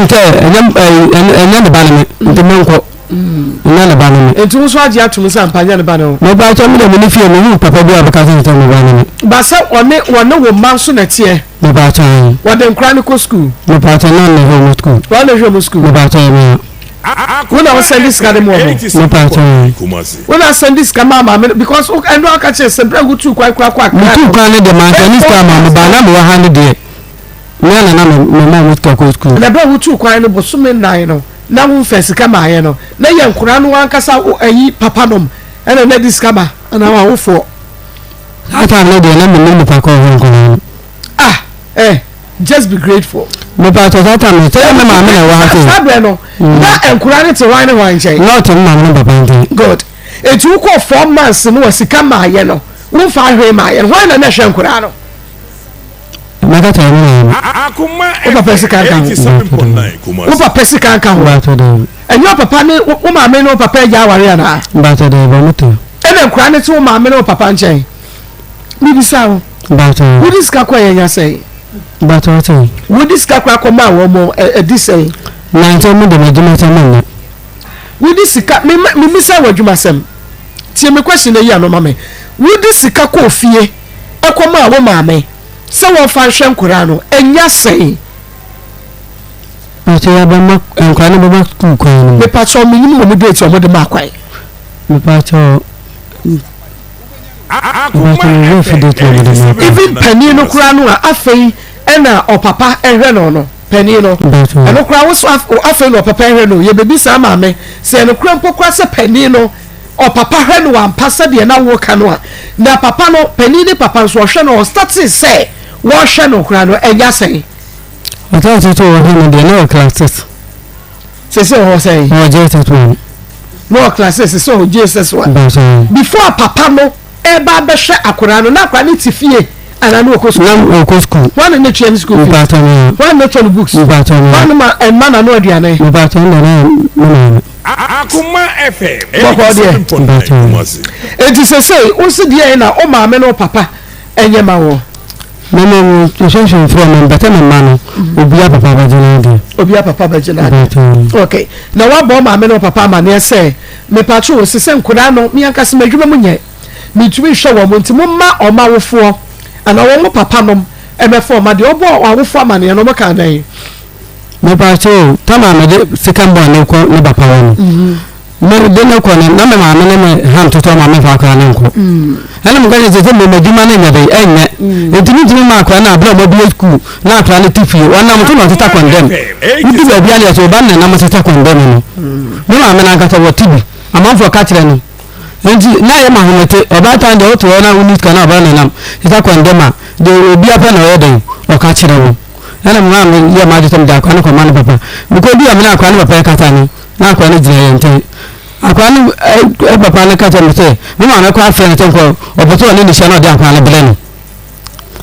sɛ ɛnyɛ ɛnyɛ ne ba ne me nti menkɔ ɛnyɛ ne ba ne me. Nti wo nso agye atom sɛ ampa nyɛ ne ba ne wo. Mepa kyɛw me deɛ me ne fie mehu papa bi a ɔbɛka sɛ sɛ me ba ne me. Ba sɛ ɔne wɔne wo mma nso na ɛteɛ. Mepa kyɛw ayi. Wɔde nkora no kɔ sukuu. Mepa kyɛw na ɔna hwɛ ɔmo sukuu. Wɔn na hwɛ ɔmo sukuu. Mepa kyɛw ɛmea. Wo na wosɛnde sika de mu ɔmo. Mepa kyɛw ayi. Wo na sɛnde sika maa maame no because ɛno aka kyerɛ sɛ bere a wotu kwan kora kɔ akra. Metu kwan no deɛ maa sɛnde sika maa mo ba na mewɔ ha no deɛ. Me ara na na mema wɔn sika kɔ sukuu. Na bere a wotuu kwan no bosome nnan no, na womfa sika maeɛ no, na yɛ nkwadaa no ankasa ayi papa nom ɛna na de sika ma anaa wɔn awofoɔ. Saa time no deɛ na mennim nipa kɔ ɔhwɛ nkwadaa no. Ah eh, just be grateful. Mepa kyɛ saa time no sɛ me maame na ɛwɔ ha sɛ. Saa berɛ no na nkwadaa no te hwan ne hwan nkyɛn? Na ɔte me maame ne papa nkyɛn. Good. Eti wokɔɔ 4 months no wɔ sika maayɛ no, womfa hwee maayɛ no, hwan na na ɛhwɛ nkwadaa no? Mɛka kyerɛ me maame. Wo papa sika nka ho. Wo papa sika nka ho. Ɛnyɛ wo papa ne wo maame ne wo papa agya aware anaa? Bàtɛ dɛ bɔ mo te. Ɛna nkura ne te wo maame ne wo papa nkyɛn. Bibisa wo. Bàtɛ. Wodi sika kɔ yɛ nya sɛn? Bàtɛ ɔtɛ. Wodi sika kora kɔ maa wɔn mo ɛdi sɛn? Na nkyɛn mo de ma adwuma sɛm nyɛ. Wodi sika mi mi misa wɔ adwuma sɛm. Tie mi question na yi ano ma mi. Wodi sika kɔ fie ɛkɔ maa wo maame sɛ wɔmfa nhwɛ nkwadaa no, ɛnya sɛn? Mepakyɛ yɛbɛma nkwadaa no bɛba sukuu kwan no mu. Mepakyɛ menim wɔn date wɔn de ma kwan. Mepakyɛ mepakyɛ me werɛ fi date wɔn de ma kwan. Even panin no koraa no a afei ɛna ɔpapa ɛhwɛ no no panin no ɛno koraa woso afei na ɔpapa ɛhwɛ no, yɛbɛbi saa maame sɛ ɛno koraa mpo koraa sɛ panin no ɔpapa hwɛ no ampa sɛdeɛ na woka no a, na papa no panin ne papa nso ɔhwɛ no, ɔstate sɛ wɔhwɛ no koraa no ɛnya sɛn? Ɔtɔ nso so wɔhwɛ no deɛ na wɔ class 6. Sɛ ɔwɔ sɛn? Ɔwɔ JSS 1. Na ɔwɔ class 6, sɛ ɔwɔ JSS 1. Before papa no ɛba abɛhwɛ akwadaa no, na akwadaa no te fie anaa na ɔkɔ sukuu? Na ɔkɔ sukuu. Wɔn na ne tua ne school fees? Mpatsɔ mi. Wɔn na tɔ ne books? Mpatsɔ mi. Wɔn ma ɛma na no aduane? Mpatsɔ mi na me maame. Akoma FM. Bɔkɔ deɛ. Mpatsɔ. Eti sese wosi deɛ na o maame ne o papa ɛnyɛ ma wɔ. Mɛmɛ mo nhwehwɛ nfiri ɔmo mbɛtɛ mi ma no obia papa bɛgye n'adeɛ. Obia papa bɛgye n'adeɛ. Okay, na wabɔ maame ne o papa amaneɛ sɛ mepatro o sese nkoraa no mi ankasa m'adwuma mu nyɛ mitumi nhwɛ wɔn nti mo mma ɔmo awofoɔ anaa wɔn papa nom ɛmɛfɔ ɔmo adeɛ. Ɔbɔ awofoɔ amaneɛ no, ɔmo ka adan? Mepatro, tama mede sika mbɔ ne kɔ ne papa wɔ no, mede ne kɔ no na me maame ne me ham toto ama me fa akora ne nkɔ. Ɛna meka kyerɛ sɛ mmom adwuma no nyɛ de ɛnyɛ nti mentumi ma akora no aberɛ a ɔmabue sukuu na akora no te fie ɔnam so na ɔteta kɔndɛm. Wodu baabi a ne yɛ sɛ ɔba no nenam teta kɔndɛm no, me maame no ankasa wɔte bi amanfoɔ ka kyerɛ no, nti na yɛ ma homete. Ɔbaatan deɛ wote hɔ na wonni sika na ɔba nenam teta kɔndɛm a, deɛ obi apɛ na ɔyɛ dɛn ɔka kyerɛ wo. Ɛna me maame yɛ m'adwene sɛ mede akora no kɔma no papa. Mekɔduu a me ne akora no papa rekasa no, na akora no gyina yɛn nkyɛn. Akora no papa no ka kyerɛ me sɛ me maame kɔ afrɛ no sɛ nkɔ ɔpɛ sɛ ɔne ne hyia na ɔde akora no brɛ no.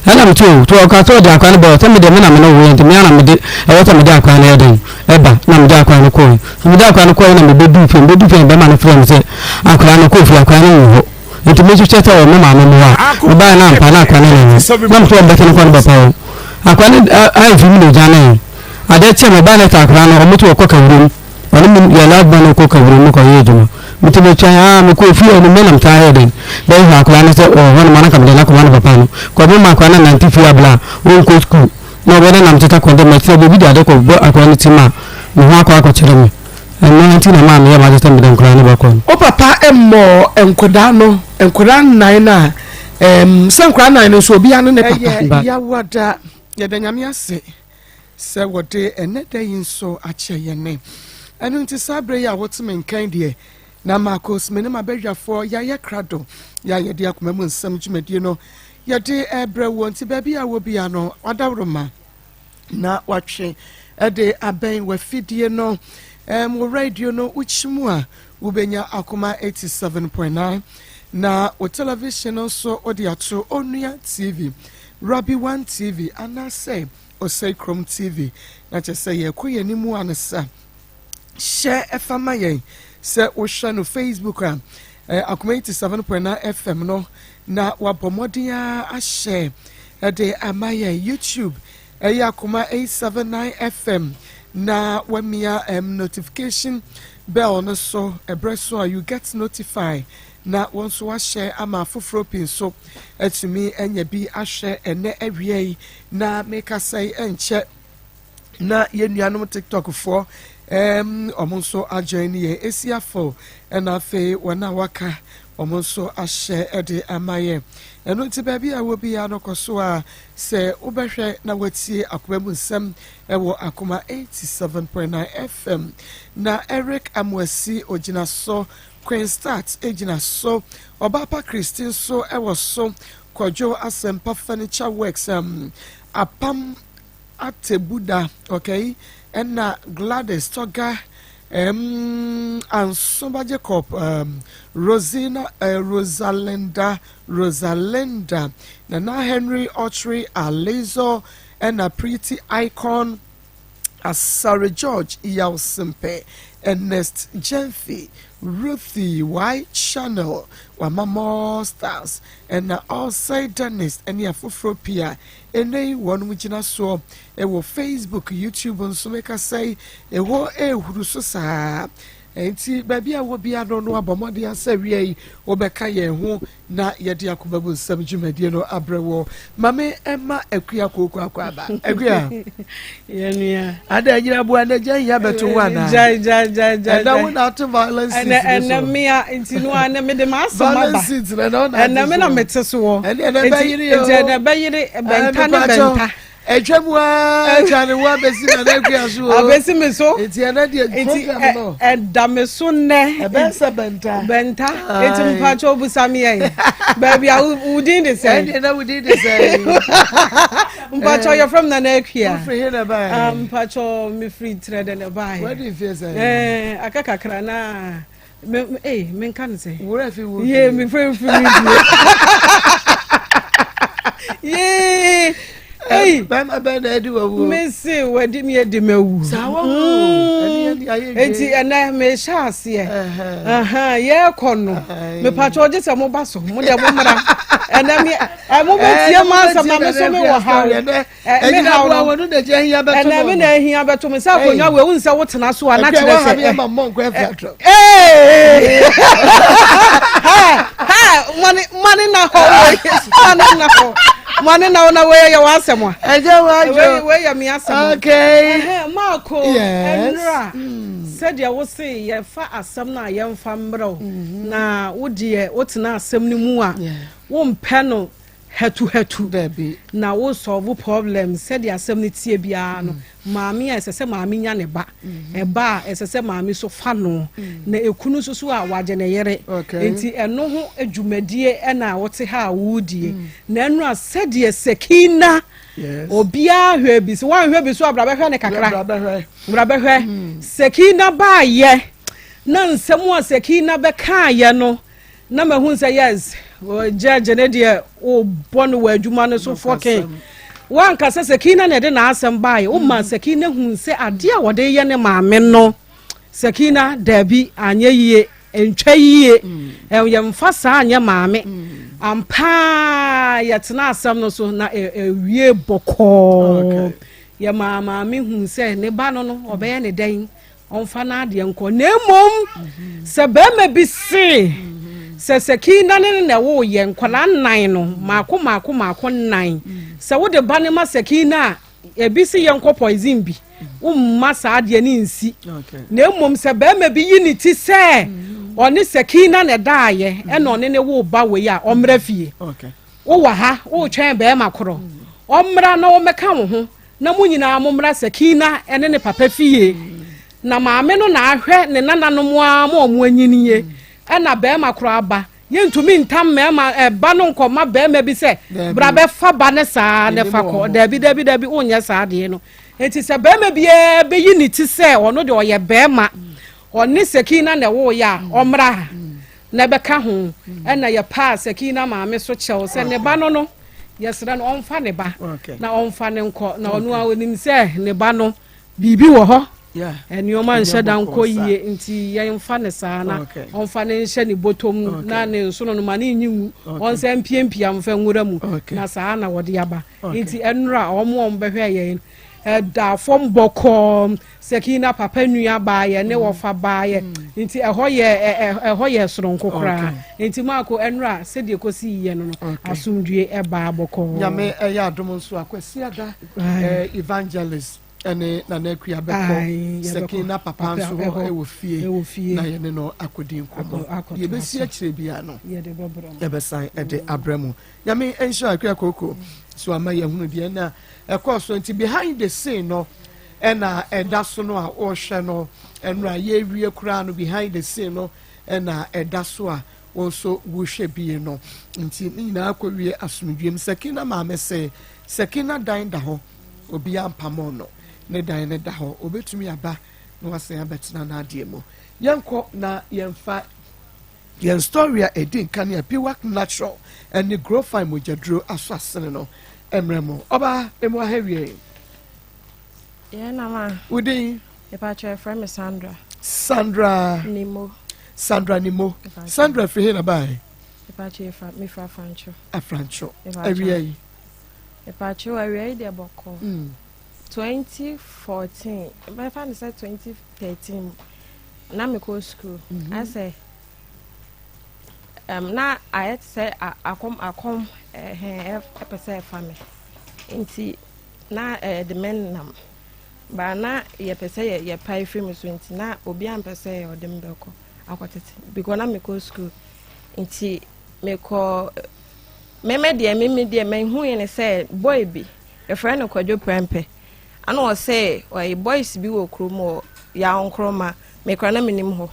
Ɛna me o to ɔka sɛ ɔde akora no brɛ sɛ mede me na me ne woyɛ, nti me ara mede ɛwɔ sɛ mede akora no yɛ dɛn ɛba. Na mede akora no kɔɛ. Mede akora no kɔɛ na mebɛduu fie. Mebɛduu fie na bɛrima no frɛ me sɛ akora no kɔɔ fie, akora no wɔ hɔ. Nti me nso kyerɛ sɛ wɔ me maame mu a mebaeɛ no ampa na akora no ne hɔ na mesɛ ɔmbɛsɛ no kɔ no papa hɔ. Akora no amfiri mu na ɔgyaneeɛ. Adeɛ kyeɛ mebaeɛ no sɛ akora no ɔmo te wɔkɔ kawurom, ɔne me yɛ last born no kɔ kawurom mu kɔyɛ adwuma. Nti metwɛn aa mekɔɔ fie hɔ no me na mesan yɛɛ dɛn bɛhwehwɛ akora no sɛ ɔwɔ hɔ nom a na nka mede no akɔma no papa no kɔ mema akora no nante fie abla a ɔnkɔ sukuu na ɔbɛda nam teta kɔndɛ mɛkyerɛ baabi de ade kɔbɔ akora no ti ma me ho akɔ akɔkyerɛ me. Ɛno nti na maa meyɛɛ m'adwene sɛ mede nkwadaa no bɛkɔ no. Wo papa mmɔɔ nkwadaa no, nkwadaa nnan no a, ɛɛm, sɛ nkwadaa nnan no nso obiara ne ne papa. Ɛyɛ Yawada. Yɛda Nyame ase sɛ wɔde ɛnnɛ da yi nso akyɛ yɛn. Ɛno nti saa berɛ yi a wote me nkan deɛ, na Marcos, me ne m'abadwafoɔ yɛayɛ krado, yɛ a yɛde akoma mu nsɛm dwumadie no yɛde ɛrebrɛ woɔ. Nti baabi a wɔ biara no, wadaworoma na watwe de abɛn w'afidie no, wo radio no wokyi mu a wobɛnya Akoma 87.9, na wo television no nso wode ato Onua TV, Rabi One TV anaasɛ Osei Krom TV. Na kyerɛ sɛ yɛkɔ yɛn anim a no sa hyɛ ɛfa ma yɛn sɛ wohwɛ no Facebook a, Akoma 87.9 FM no, na wabɔ mmɔden a ahyɛ ɛde ama yɛn. YouTube ɛyɛ Akoma 879 FM. na wamia notification bell no so. Ɛberɛ so a you get notify na wɔn nso wahyɛ ama afoforɔ pii nso atumi anya bi ahwɛ. Ɛnɛ awia yi na mekasa yi, ɛnkyɛ na yɛn nuanom TikTok foɔ ɔmo nso ajoin yɛn esiafo, ɛna afei wɔn a waka ɔmo nso ahyɛ ɛde ama yɛn. Ɛno nti baabi a wɔ biara no, kɔ so a sɛ wobɛhwɛ na watie Akoma mu Nsɛm ɛwɔ Akoma 87.9 FM. Na Eric Amoasi ogyina so, Queen Start gyina so, Ɔbaapa Christy nso ɛwɔ so, Kwadwo Asɛmpa Furniture Works, Apam Atebuda, okay, ɛna Gladys Toga, Ansoba Jacob, Rosina, Rosalinda, Rosalinda, Nana Henry Autry Alizo, ɛna Pretty Icon, Asare George Yawsimpe, Ernest Jemfi, Ruthie Y Channel, Wama More Stars, ɛna Ɔsɛe Dennis, ɛne afoforɔ pii a ɛnɛ yi wɔn gyina soɔ ɛwɔ Facebook, YouTube nso. Meka sɛ ɛhɔ ɛhuru so saa, nti baabi a wɔ bia no abɔ mmɔden asɛ wia yi wɔbɛka yɛn ho na yɛde Akoma mu Nsɛm dwumadie no abrɛ wɔ. Mame ɛma Akua Kooko akɔ aba. Akua. Yɛnua. Ada anyina boa na gya hia bɛto wo anaa? Gyae, gyae, gyae, gyae. Ɛna wo na ato violence seat. Ɛnɛ ɛnɛ mmea nti no a ɛnɛ mede ma asɛm aba. Violence seat na ɛna ɔna. Ɛnɛ me na mete so wɔ. Ɛne ɛnɛ bɛyere o. Nti ɛnɛ bɛyere bɛnta ne bɛnta. Ɛtwa mu aa, atwa ne ho abɛsi na na Akua so o. Abɛsi mi so. Nti ɛnɛ deɛ program no. Ɛda me so nnɛ. Ɛbɛn sɛ bɛnta. Bɛnta. Eti mpatsɛ obusa mi yɛ baabi a wo din de sɛ. Ɛnɛ na wo din de sɛ. Mpatsɛ yɛfrɛ mi Nana Akua. Wofiri he na baa? Mpatsɛ mefiri Trɛdɛ na baa. Wadi mfie sɛ? Aka kakra na me ee menka no sɛ. Wura fi wo. Yee, mefiri mfiri mi yee. Ei. Bɛrima bɛn na adi wawu? Mese wadi mi adi ma wu. Saa wawu. Ɛni ɛni ayɛ dwe. Eti ɛnɛ mehyɛ aseɛ. Yɛrekɔ no. Mepatwa ɔgye sɛ mo ba so mo deɛ mo mmra. Ɛnɛ mi ɛ mo bɛ tie mo asɛm na me so me wɔ ha o. Me haw no ɛnɛ me na ehia bɛto me sɛ akonnwa wo ewu nsɛ wo tena so a na kyerɛ sɛ. Ee ha mane mane na hɔ mane na hɔ mane na hɔ na wɔyɛ yɛ w'asɛm a. Ɛjɛ w'adwo. Wei yɛ mi asɛm. Okay. Maako. Yes. Ɛnura sɛdeɛ wose yɛfa asɛm no a yɛmfa mmerɛw na wodeɛ wotena asɛm no mu a wompɛ no hɛtuhɛtu Dabi. na wo solve problem sɛdeɛ asɛm no tie biara no. Maame a ɛsɛ sɛ maame nya ne ba, ɛba a ɛsɛ sɛ maame so fa no na ekunu nso so a wagye ne yere. Nti ɛno ho dwumadie ɛna wote ha a wodie na ɛno a sɛdeɛ Sakina obiara hwɛ bi so wanhwɛ bi so a, bra bɛhwɛ ne kakra. Bra bɛhwɛ. Bra bɛhwɛ Sakina baayɛ na nsɛm a Sakina bɛkaayɛ no na mahu sɛ yes, judge ne deɛ wobɔ no wɔ adwuma no so fɔke wankasa. Sakina na ɛde n'asɛm baayɛ woma Sakina hu sɛ adeɛ a wɔde yɛ ne maame no, Sakina daabi, anyɛ yie, ntwa yie, yɛmfa saa anyɛ maame ampaa. Yɛtena asɛm no so na ɛwie bɔkɔɔ. Yɛmaa maame hu sɛ ne ba no ɔbɛyɛ ne dɛn, ɔmfa n'adeɛ nkɔ, na mmom sɛ bɛrima bi se sɛ Sakina ne na ɛwɔ yɛ nkwadaa nnan no maako maako maako nnan, sɛ wode ba ne ma Sakina a, ebi si yɛn nkɔ poison bi womma saa adeɛ ne nsi. Na mmom sɛ bɛrima bi yi ne ti sɛ ɔne Sakina na ɛdaayɛ ɛna ɔne ne wo ba wei a, ɔmmra fie. Wowɔ ha wotwɛn bɛrima korɔ, ɔmmra na ɔmmɛka wo ho na mo nyinaa mommra Sakina ne ne papa fie na maame no na ahwɛ ne nananom a ma ɔmo anyini. Ɛna bɛrima korɔ aba, yɛntumi ntam mmarima ɛba no nkɔma bɛrima bi sɛ bra bɛfa ba ne saa ne fa kɔ. Daabi, daabi, daabi, wonyɛ saa adeɛ no. Nti sɛ bɛrima biara bɛyi ne ti sɛ ɔno deɛ ɔyɛ bɛrima, ɔne Sakina na ɛwoyɛ a, ɔmmra ha na ɛbɛka ho. Ɛna yɛpaa Sakina maame so kyɛw sɛ ne ba no yɛsrɛ no ɔmfa ne ba na ɔmfa ne nkɔ, na ɔno a onim sɛ ne ba no biribi wɔ hɔ, nneɛma nhyɛ da nkɔ yie, nti yɛmfa ne saa na ɔmfa ne nhyɛ ne bɔtɔm na ne nsono no ma ne nyi ngu, ɔnsa mpiampia mfa nwura mu. Na saa na wɔde aba. Nti ɛnora wɔn a wɔn bɛhwɛ yɛn. Ɛda fam bɔkɔɔ. Sakina papa nua baayɛ ne wɔfa baayɛ, nti ɛhɔ yɛ ɛhɔ yɛ soronko koraa. Nti maako ɛnora sɛdeɛ kɔsi yiyɛ no, asomdue ɛbaa bɔkɔɔ. Nyame ɛyɛ adom nso akwasi ada evangelist ɛne Nana Akua bɛkɔ Sakina papa nso hɔ ɛwɔ fie na yɛne no akɔdi nkɔmmɔ. Yɛbɛsi akyerɛ bia no, yɛbɛsan ɛde abrɛ mu. Nyame nhyira Akua Koko so ama yɛhunu deɛ na ɛkɔɔ so. Nti behind the scene no ɛna ɛda so no a wɔrehwɛ no ɛno a yɛrewie koraa no, behind the scene no ɛna ɛda so a wɔn nso wɔrehwɛ bie no. Nti ne nyinaa kɔ wie asomdwiem. Sakina maame sɛ Sakina dan da hɔ, obiara mpamɔ no, ne dan ne da hɔ, obetumi aba na wasan abɛtena n'adeɛ mu. Yɛnkɔ na yɛmfa yɛn story a ɛdi nka ne Apiwak Natural ɛne Growfine mogyaduro aso asene no mmerɛ mu. Ɔbaa emu aha wie. Yɛn nama. Wodin? Ìpàtɛ ɛfrɛ mi Sandra. Sandra. Nimo. Sandra Nimo. Sandra firi he na baa? Ìpàtɛ mefra Afrancho. Afrancho. Awia yi? Ìpàtɛ awia yi deɛ bɔkɔ. 2014, bɛfa ne sɛ 2013 na mekɔ school. Asɛ na ayɛ te sɛ akɔm akɔm ɛhɛn ɛpɛ sɛ ɛfa me, nti na ɛde me nam baa na yɛpɛ sɛ yɛ yɛpae firi me so, nti na obi ampɛ sɛ ɔde me bɛkɔ akɔtete because na mekɔ school. Nti mekɔ mɛmɛ deɛ meme deɛ mehu yɛ ne sɛ boy bi yɛfrɛ no Kwadwo Prɛmpɛ, ana ɔsɛ ɔyɛ boys bi wɔ kurom wɔ Yaw Nkoroma. Mekora na menim hɔ,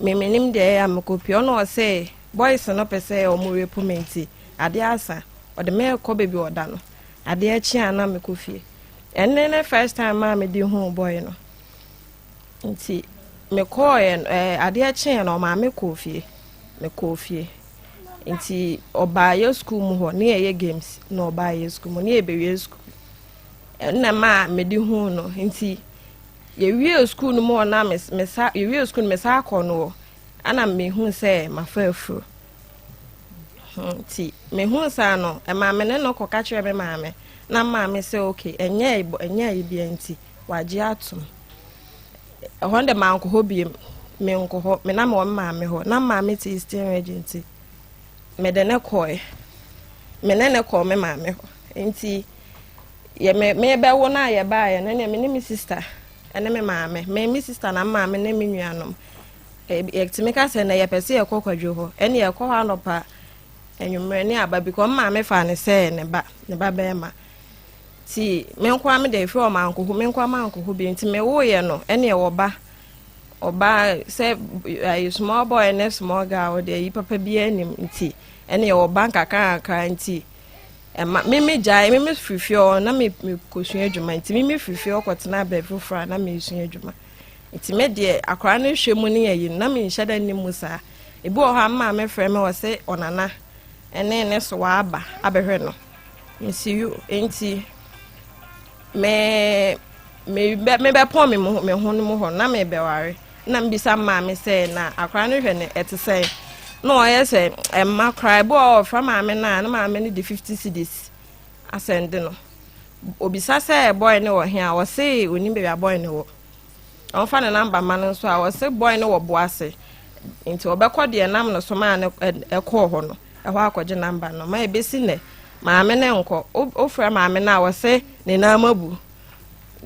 memenim deɛ ɛyɛ a mekɔ pie. Ɔno ɔsɛ boys no pɛ sɛ ɔmo rape me, nti adeɛ asa ɔde me kɔ baabi ɔda no. Adeɛ kye a na mekɔ fie. Ɛne ne first time a mede hu boy no. Nti mekɔɔɛ adeɛ kyeɛ no ɔmaame kɔɔ fie, mekɔɔ fie. Nti ɔbaa yɛ school mu hɔ ne yɛyɛ games na ɔbaa yɛ school mu ne yɛbɛwie school, ɛnna maa mede hu no. Nti yɛwie school no mu hɔ na mesa yɛwie school no mesa akɔ no hɔ, ana mehu sɛ mafa afuro. Nti mehu saa no, ɛma me ne no kɔka kyerɛ me maame, na maame sɛ okay, ɛnyɛ ayi bia, nti wagye atom. Ɛhɔ de mankɔ hɔ biem, menkɔ hɔ. Me na mewɔ me maame hɔ na maame te Eastern Region, nti mede ne kɔɛ, me ne ne kɔɔ me maame hɔ. Nti yɛ me mebɛwo no a yɛbaeɛ no ne me ne me sister ɛne me maame, me sister na maame ne me nuanom yɛtumi ka sɛ na yɛpɛ sɛ yɛkɔ Kwadwo hɔ. Ɛne yɛkɔ hɔ anɔpa, anwummerɛ ne aba, because maame fa ne sɛ ne ba bɛrima. Ti me nkoa me de efiri ɔmo ankɔ hɔ, me nkoa ma ankɔ hɔ bi. Nti me woyɛ no ɛne ɛwɔ ba ɔba sɛ ayi small boy ne small girl de ayi papa bi anim. Nti ɛne ɛwɔ ba nkakra nkakra. Nti ɛma me me gyae me me firi fie hɔ na me kɔsua adwuma. Nti me me firi fie hɔ kɔtena baabi foforɔ a na me sua adwuma. Nti me deɛ akwaraa no hwɛ mu ne ayi no na me nhyɛ da nim mu saa. Ebi wɔ hɔ a maame frɛ me wɔ sɛ ɔnana ɛne ne so waba abɛhwɛ no mesi yo. Nti me bɛpɔn me mu me ho no mu hɔ na me bɛware na mbisa maame sɛ na akwaraa no hwɛ no ɛte sɛn, na ɔyɛ sɛ ɛmma koraa. Ebi wɔ hɔ ɔfrɛ maame no a na maame no de 50 cedis asɛnde no. Obisa sɛ boy no wɔ he a, ɔse onim baabi a boy no wɔ. Ɔmfa ne number ma no nso a, ɔse boy no wɔ Boase, nti ɔbɛkɔ deɛ nam no so maa no ɛkɔɔ hɔ no ɛhɔ akɔgye number no ma. Ebesi nɛ maame ne nkɔ. Wofrɛ maame no a, ɔse ne nan abu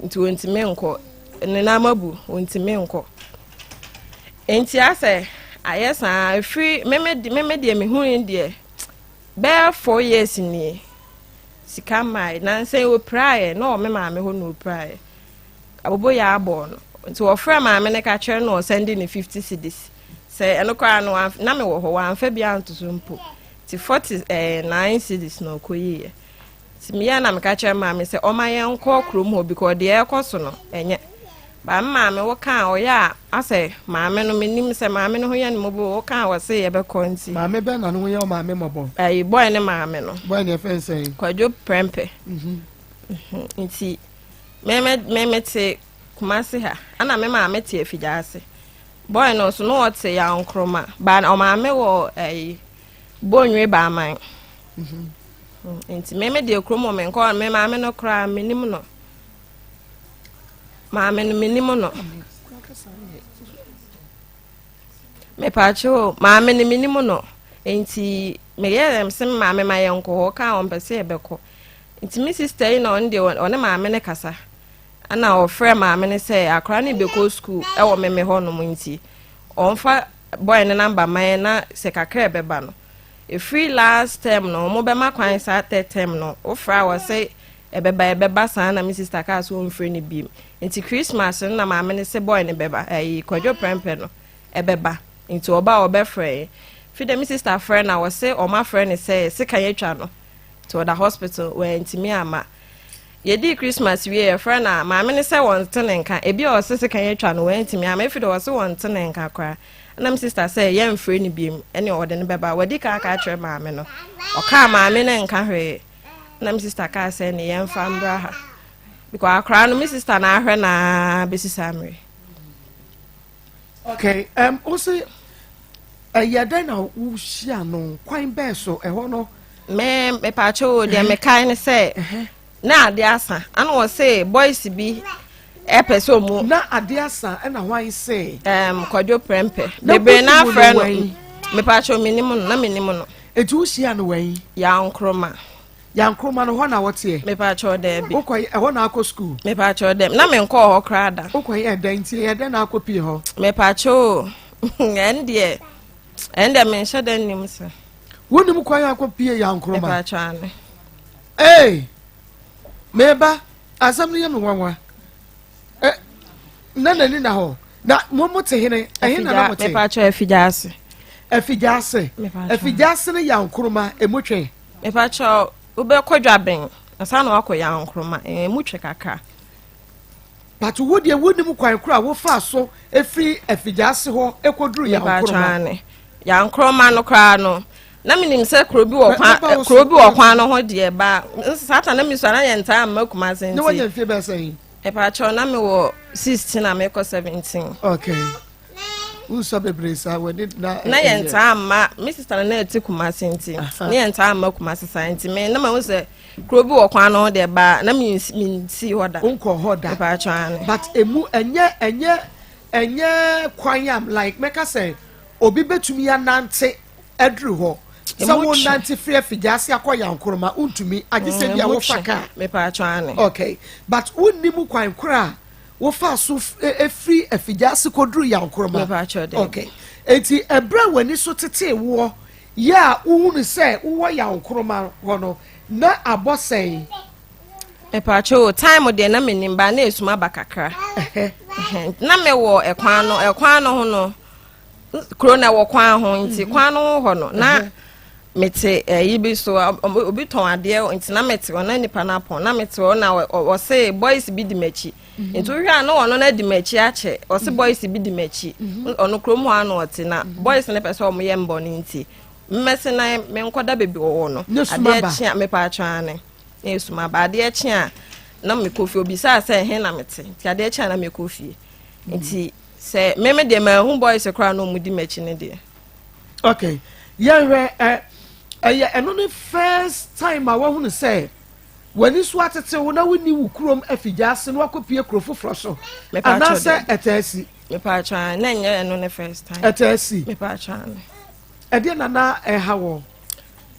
nti wɔntumi nkɔ, ne nan abu wɔntumi nkɔ. Nti asɛ ayɛ saa efiri meme deɛ mehu yi deɛ bɛyɛ 4 years nie. Sika mmaa nansa yi opiraeɛ na ɔwɔ me maame hɔ na opiraeɛ abobo yɛ abɔ no. Nti wɔfrɛ maame no ka kyerɛ no ɔsɛnde ne 50 cedis sɛ ɛno koraa no na mewɔ hɔ wamfa bi anto so mpo. Nti 49 cedis na ɔkɔ yiiɛ. Nti meyɛ na meka kyerɛ maame sɛ ɔma yɛn nkɔ kurom hɔ because deɛ ɛkɔ so no ɛnyɛ ba. Me maame wo ka a ɔyɛ a asɛ maame no menim sɛ maame no ho yɛ no mmɔbɔ. Wo ka a wɔse yɛbɛkɔ nti. Maame bɛn na ne ho yɛ wo maame mmɔbɔ? Ayi boy ne maame no. Boy ne ɛfɛn sɛn? Kwadwo Prɛmpɛ. Nti me te Kumase ha ana me maame te Afigya ase. Boy no nso no ɔte Yankoroma ba, ɔmaame wɔ ɛyi Bonwe Baaman. Nti me deɛ kurom wɔ me nkɔ me maame no koraa menim no. Maame no menim no. Mepaakyɛw maame no menim no. Nti meyɛ dɛm sɛ maame ma yɛnkɔ hɔ ɔka ɔmpɛ sɛ yɛbɛkɔ. Nti me sister yi na ɔno deɛ ɔne maame no kasa. Ɛna ɔfrɛ maame no sɛ akwadaa no bɛkɔ sukuu ɛwɔ meme hɔnom nti ɔmfa boy no namba ma yɛn na sɛ kakra ɛbɛba no. Ɛfiri last term no wɔn bɛma kwan saa third term no wofrɛ a wɔsɛ ɛbɛba ɛbɛba saa na me sister kaa so wɔmfrɛ no biem nti Christmas no na maame no sɛ boy no bɛba ɛyi Kwadwo Prɛmpɛ no ɛbɛba nti ɔba a ɔbɛfrɛ yɛn fi dɛ me sister frɛ na wɔsɛ wɔn afrɛ no sɛ sekan atwa no nti ɔda hospital wɔantumi ama Yɛdii Christmas wie yɛfrɛ no a, maame no sɛ wɔnte ne nka. Ebi a ɔse sekan atwa no wantumi amma. Efi de ɔse wɔnte ne nka koraa. Ɛna me sister sɛ yɛmfrɛ no biom ɛne ɔde no bɛba. Wadi kan aka akyerɛ maame no. Ɔkaa maame no nka hwee. Ɛna me sister kaa sɛ ne yɛmfa mbra ha. Because akwaraa no me sister na ahwɛ na bɛsi saa mmere. Okay, um, wo se ɛyɛ dɛn na wohyia no kwan bɛɛ so ɛhɔ no? Me mepaakyɛ o deɛ mekae ne sɛ na ade asa ana wɔ se boys bi ɛpɛ sɛ ɔmu. Na ade asa ɛna hwan se? Um, Kwadwo Prɛmpɛ. Bebree na afrɛ no. Mepaakyɛ o menim no na menim no. Eti wohyia no wɛn? Yankroma. Yankroma no hɔ na wɔteɛ? Mepaakyɛw daabi. Wokɔ ɛhɔ na akɔ sukuu? Mepaakyɛw daabi. Na menkɔɔ hɔ koraa da. Wokɔ yɛ dɛn nti ɛyɛ dɛn na akɔ pie hɔ? Mepaakyɛw ɛn deɛ ɛn deɛ menhyɛ dɛ nnim sɛ. Wonim kwan akɔ pie Yankroma? Mepaakyɛw ane. Ee, meba asɛm no yɛ me nwanwa. Ɛ na n'ani na hɔ na mo mo te hene ɛhe na na mo te? Mepaakyɛw afigya ase. Afigya ase. Afigya ase no Yankroma emu twɛn. Mepakyɛw, wobɛkɔ Dwaben ansa na woakɔ Yankroma. Emu twe kakra. But wo deɛ wonim kwan koro a wofaa so firi Afigyaase hɔ kɔduru Yankroma? Mepakyɛw, aane. Yankroma no koraa no, na menim sɛ kuro bi wɔ kwan kuro bi wɔ kwan no ho deɛ ba saa ta na mesua na yɛntaa mma Kumase nti. Na wanya mfie bɛyɛ sɛn? Mepakyɛw, na mewɔ 16 a mekɔ 17. Okay. Wosua bebree saa w'ani na. Na yɛn ntaa mma me sista no na ɛte Kumasi nti na yɛn ntaa mma Kumasi saa nti me na ma ho sɛ kuro bi wɔ kwan no ho deɛ baa na me nsi hɔ da. Nkɔ hɔ da. Mpatsɔ ane. But emu ɛnyɛ ɛnyɛ ɛnyɛ kwan a like mɛka sɛ obi betumi anante aduru hɔ sɛ wo nante firi afigya ase akɔ yankoroma ntumi agye sɛ bi a wofa kaa. Mepaatwa ane. Okay but wonni mu kwan koro a Wofaa so firi Afigya-ase kɔduruu Yankoroma. Mepakyɛw, daabi. Okay. Enti ɛberɛ a w'ani so tetee woɔ yɛ a wohunu sɛ wowɔ Yankoroma hɔ no, na abɔ sɛn? Mepakyɛw o, time deɛ na mennim, but na esum aba kakra. Ɛhɛ. Na mewɔ ɛkwan no, ɛkwan no ho no, kuro na ɛwɔ kwan ho nti mhm. kwan no ho hɔ no na mete ɛyi bi so obi tɔn adeɛ nti na mete hɔ na nipa no apɔn na mete hɔ na ɔse boys bi di m'akyi mhm. nti wohwɛ a na ɔno na di m'akyi akyɛ ɔse mhm. boys bi di m'akyi ɔno kurom hɔ ano ɔte na boys no pɛ sɛ ɔmo yɛ mbɔ no nti mmɛse na menkɔda baabi ɔwɔ no adeɛ kye a mepa atwa ane na esum aba adeɛ kye a na mekɔ fie obisaa sɛ ɛhe na mete nti adeɛ kye a na mekɔ fie nti. Sɛ me me deɛ manhu boys koraa na ɔmo di m'akyi ne deɛ. Okay, yɛnhwɛ ɛ ɛyɛ ɛno ne first time a wahunu sɛ w'ani so atete wo na wonni wo kurom afigya ase na wakɔpie kuro foforɔ so anaasɛ ɛtaa si? Mepatwa na ɛnyɛ ɛno ne first time. Ɛtaa si? Mepatwa no. Ɛdeɛ na na ɛha wɔ?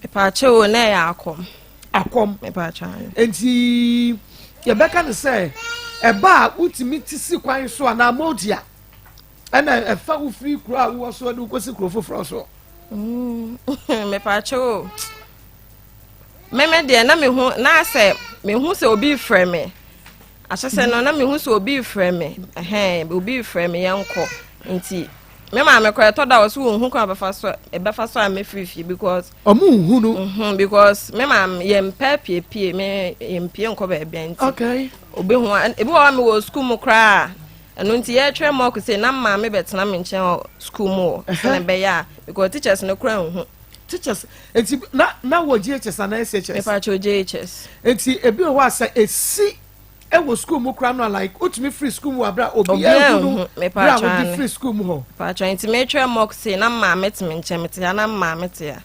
Mepatwa o na ɛyɛ akɔm. Akɔm. Mepatwa no. Nti yɛbɛka no sɛ ɛba a wotumi te si kwan so anaa motia ɛna ɛfa wo firi kuro a wowɔ so de wokɔsi kuro foforɔ so. Mm, mepatwa o. Meme deɛ na mehu na sɛ mehu sɛ obi frɛ me ahyɛsɛ no na mehu sɛ obi refrɛ me ɛhɛn obi refrɛ me yɛnkɔ nti me maame koraa ɛtɔ da wɔ so wɔn hu kwan bɛfa so ɛbɛfa so a mɛfiri fie because ɔmo nhu no mhm because me maame yɛn mpɛ piepie me yɛn pie nkɔ baabi nti okay obi ho ebi wɔ hɔ a me wɔ sukuu mu koraa ɛno nti yɛtwɛn mɔk sɛ na maame bɛtena me nkyɛn wɔ sukuu mu wɔ sɛnɛ ɛbɛyɛ a because teachers no koraa nhu teachers nti na na wɔ JHS anaa SHS mepa kyɛw JHS nti ebi wɔ hɔ a sɛ esi ɛwɔ sukuu mu koraa no a like wotumi firi sukuu mu wɔ abira obiara ehunu bere a wode firi sukuu mu hɔ. Mepa kyɛw nti metwerɛ mock sei na maame te me nkyɛn mete ha na maame te ha.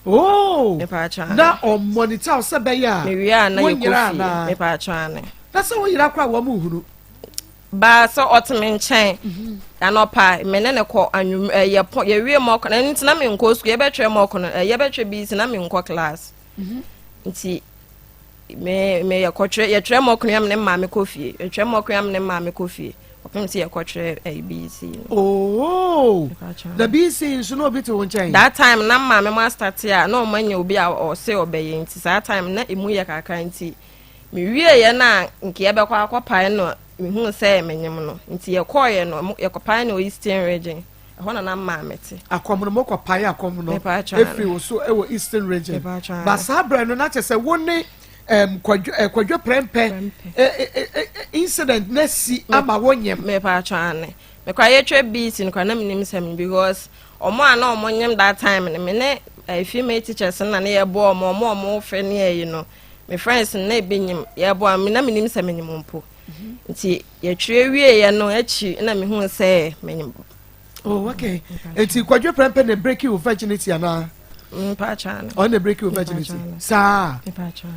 Oh mepa kyɛw na ɔmɔnita wo sɛ bɛyɛ a mewie a na yɛkɔ fie mepa kyɛw ane. Na sɛ woyera koraa wɔn nhunu. Baa sɛ ɔte me nkyɛn anɔpa, me ne no kɔ anwum ɛ yɛpɔ yɛwie mɔk no, ɛno nti na menkɔ sukuu, yɛbɛtwerɛ mɔk no ɛ yɛbɛtwerɛ BEC na menkɔ class. Nti me me yɛkɔtwerɛ yɛtwerɛ mɔk no yɛ me ne maame kɔ fie, yɛtwerɛ mɔk no yɛ me ne maame kɔ fie ɔpem sɛ yɛkɔtwerɛ ɛyɛ BEC no. Oh, na BEC nso na obi te wo nkyɛn? That time na maame mo astate a na ɔmo anya obi a ɔse ɔbɛyɛ nti saa time na emu yɛ kakra nti Mewieeɛ no a nka yɛbɛkɔ akɔpae no mehuu sɛ menyem no nti yɛkɔeɛ no yɛkɔpae no wɔ Eastern Region ɛhɔ na na maame te. Akɔm no mokɔpae akɔm no ɛfiri wo so ɛwɔ Eastern Region ba saa berɛ no na kyɛ sɛ wo ne um, kwadwo, eh, kwadwo prɛmpɛ eh, eh, eh, incident na si ama wo nyem. Mepatwa ane mekora yɛtwa beat no kora na menim sɛ because ɔmo a na ɔmo nyem that time no me ne eh, female teachers na ne yɛbɔ ɔmo ɔmo ɔmo fɛ ne ɛyi no Me friends no na ebi nyim yɛboa me na menim sɛ menyim mpo nti yɛtwerɛ wieɛ no akyi na mehuu sɛ menyim. Oh, okay. Nti kwadwo prɛmpɛ na break your virginity anaa? Mpakyɛ no. Ɔno na break your virginity. Saa.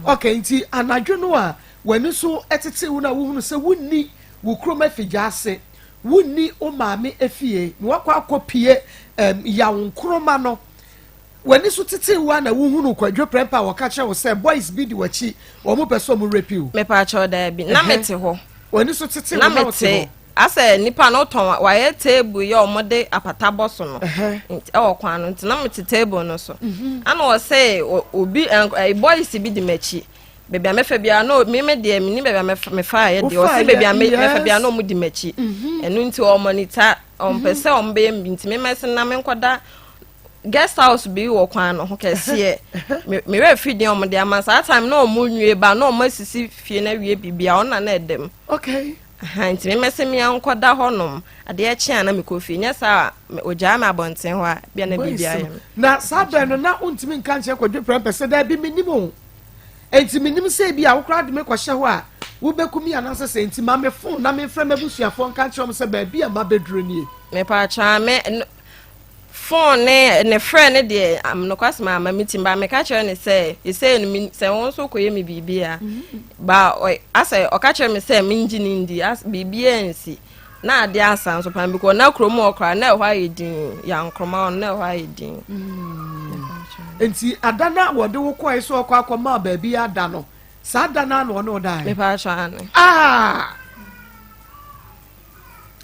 Okay, nti anadwo no a w'ani so tete wo na wohunu sɛ wonni wo kurom afigya ase, wonni wo maame efie, na wakɔ akɔpie um, yaw nkroma no. W'ani so tetee wo a na wohunuu Kwadwo Prɛmpɛ a wɔka kyerɛ wo sɛ boys bi di w'akyi, wɔn pɛ sɛ wɔn rape wo? Mepaakyɛw daabi, na mete hɔ. W'ani so tetee wo na wote hɔ? Asɛ nipa no tɔn wayɛ table yi a wɔde apata bɔ so no ɛwɔ kwan no nti na mete table no so. Ana ɔsɛ obi ɛɛ boys bi di m'akyi. Baabi a mɛfa biara no me me deɛ menim baabi a mefa yɛ deɛ ɔsɛ baabi a mɛfa biara na wɔn di m'akyi. Ɛno nti wɔn monitor wɔn pɛ sɛ wɔn bɛyɛ nti me mɛsɛ na menkɔda guest house bi wɔ kwan no ho kɛseɛ me werɛ firi deɛ wɔn de ama saa time na wɔn nwie ba na wɔn asisi fie na awie biribi a ɔna na ɛdɛm okay nti me mɛsɛ me ankɔda hɔnom adeɛ kye a na mekɔ fie nyɛ saa a ogyaa me abɔnten hɔ a bia na biribi ayɛ me na saa bɛn no na wontumi nka nkyerɛ kwadwo prɛmpɛ sɛ daabi menim o enti menim sɛ bi a wokora de me kɔhyɛ hɔ a wobɛku mi anaasɛ sɛ nti ma me fon na memfrɛ m'abusuafoɔ nka nkyerɛ wɔn sɛ baabi a mabɛduro nie. Mepaakyɛw me Phone ne ne frɛ ne deɛ nokwasɛm ama me tim ba meka kyerɛ ne sɛ ɛsei no sɛ wo nso kɔyɛ me biribi a ba asɛ ɔka kyerɛ me sɛ mengye ne ndi biribi ansi na adeɛ asa nso pan because na kurom hɔ koraa na ɛhɔ ayɛ din yankroma hɔ na ɛhɔ ayɛ din. Nti ada no a wɔde wo kɔe sɛ ɔkɔ akɔma baabi ada no saa da no a na ɔne wo daeɛ? Mepa atwa ane. Ah!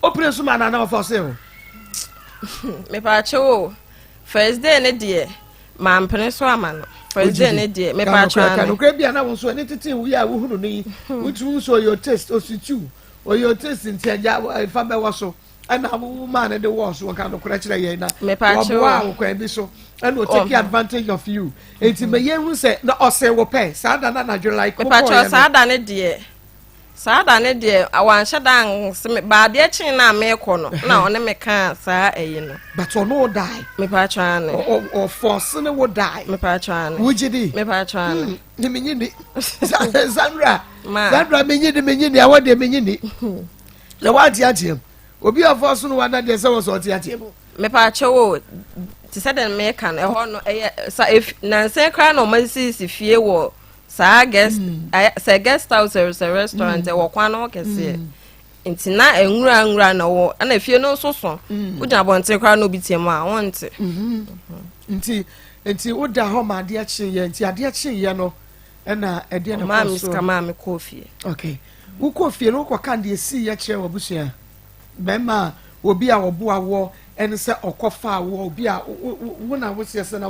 Wopere so ma na na ɔfɔ se o. Mepaakyɛw o, first day ne deɛ mampene so ama no. First day ne deɛ mepaakyɛw ano. Kanokora bi a na wo nso ɛne tete wo yɛ a wohunu no yi, wotumi nso ɔyɛ taste ositiw ɔyɛ taste nti agya ɛfa bɛwɔ so ɛna wo maa no de wɔɔ so wɔka nokorɛ kyerɛ yɛn na wɔboa wo kwan bi so ɛna ɔtake advantage of you eti mɛ yɛn hu sɛ na ɔsɛ wɔ pɛ saa da na anadwo like wokɔɔ yɛ no. Mepaakyɛw saa da ne deɛ. Saa da no deɛ wanhyɛ da anse me ba adeɛ kyee no a meekɔ no na ɔne me kaa saa ayi no. But ɔne wo dae. Mepatwa ane. Ɔfɔɔse ne wo dae. Mepatwa ane. Wogye di? Mepatwa ane. Hmm, ne menye ni. Sandra. Sandra menye ni menye ni awɔ deɛ menye ni. Na wanteateam. Obi a ɔfɔɔse no wada deɛ sɛ wɔ sɛ ɔteateam. Mepatwa wo te sɛ deɛ meka no ɛhɔ no ɛyɛ sa efi nansa koraa na wɔn asisi fie wɔ saa guest mm. sɛ guest house sɛ restaurant mm. ɛwɔ kwan no ho kɛseɛ mm. nti na nwura nwura na wɔ ɛna efie no nso so wogyina abɔnten koraa na obi tie mu a wɔnte. Mm-hmm. Nti nti woda hɔ ma adeɛ kyeeɛ nti adeɛ kyeeɛ no ɛna ɛdeɛ na kɔ so. Ɔmaa mi sika maa mi kɔɔ fie. Okay wokɔ fie no wokɔ kan deɛ si yɛ kyerɛ wɔ abusua. Bɛrima a obi a ɔboa woɔ ɛne sɛ ɔkɔ faa woɔ obi a wo na woseɛ sɛ na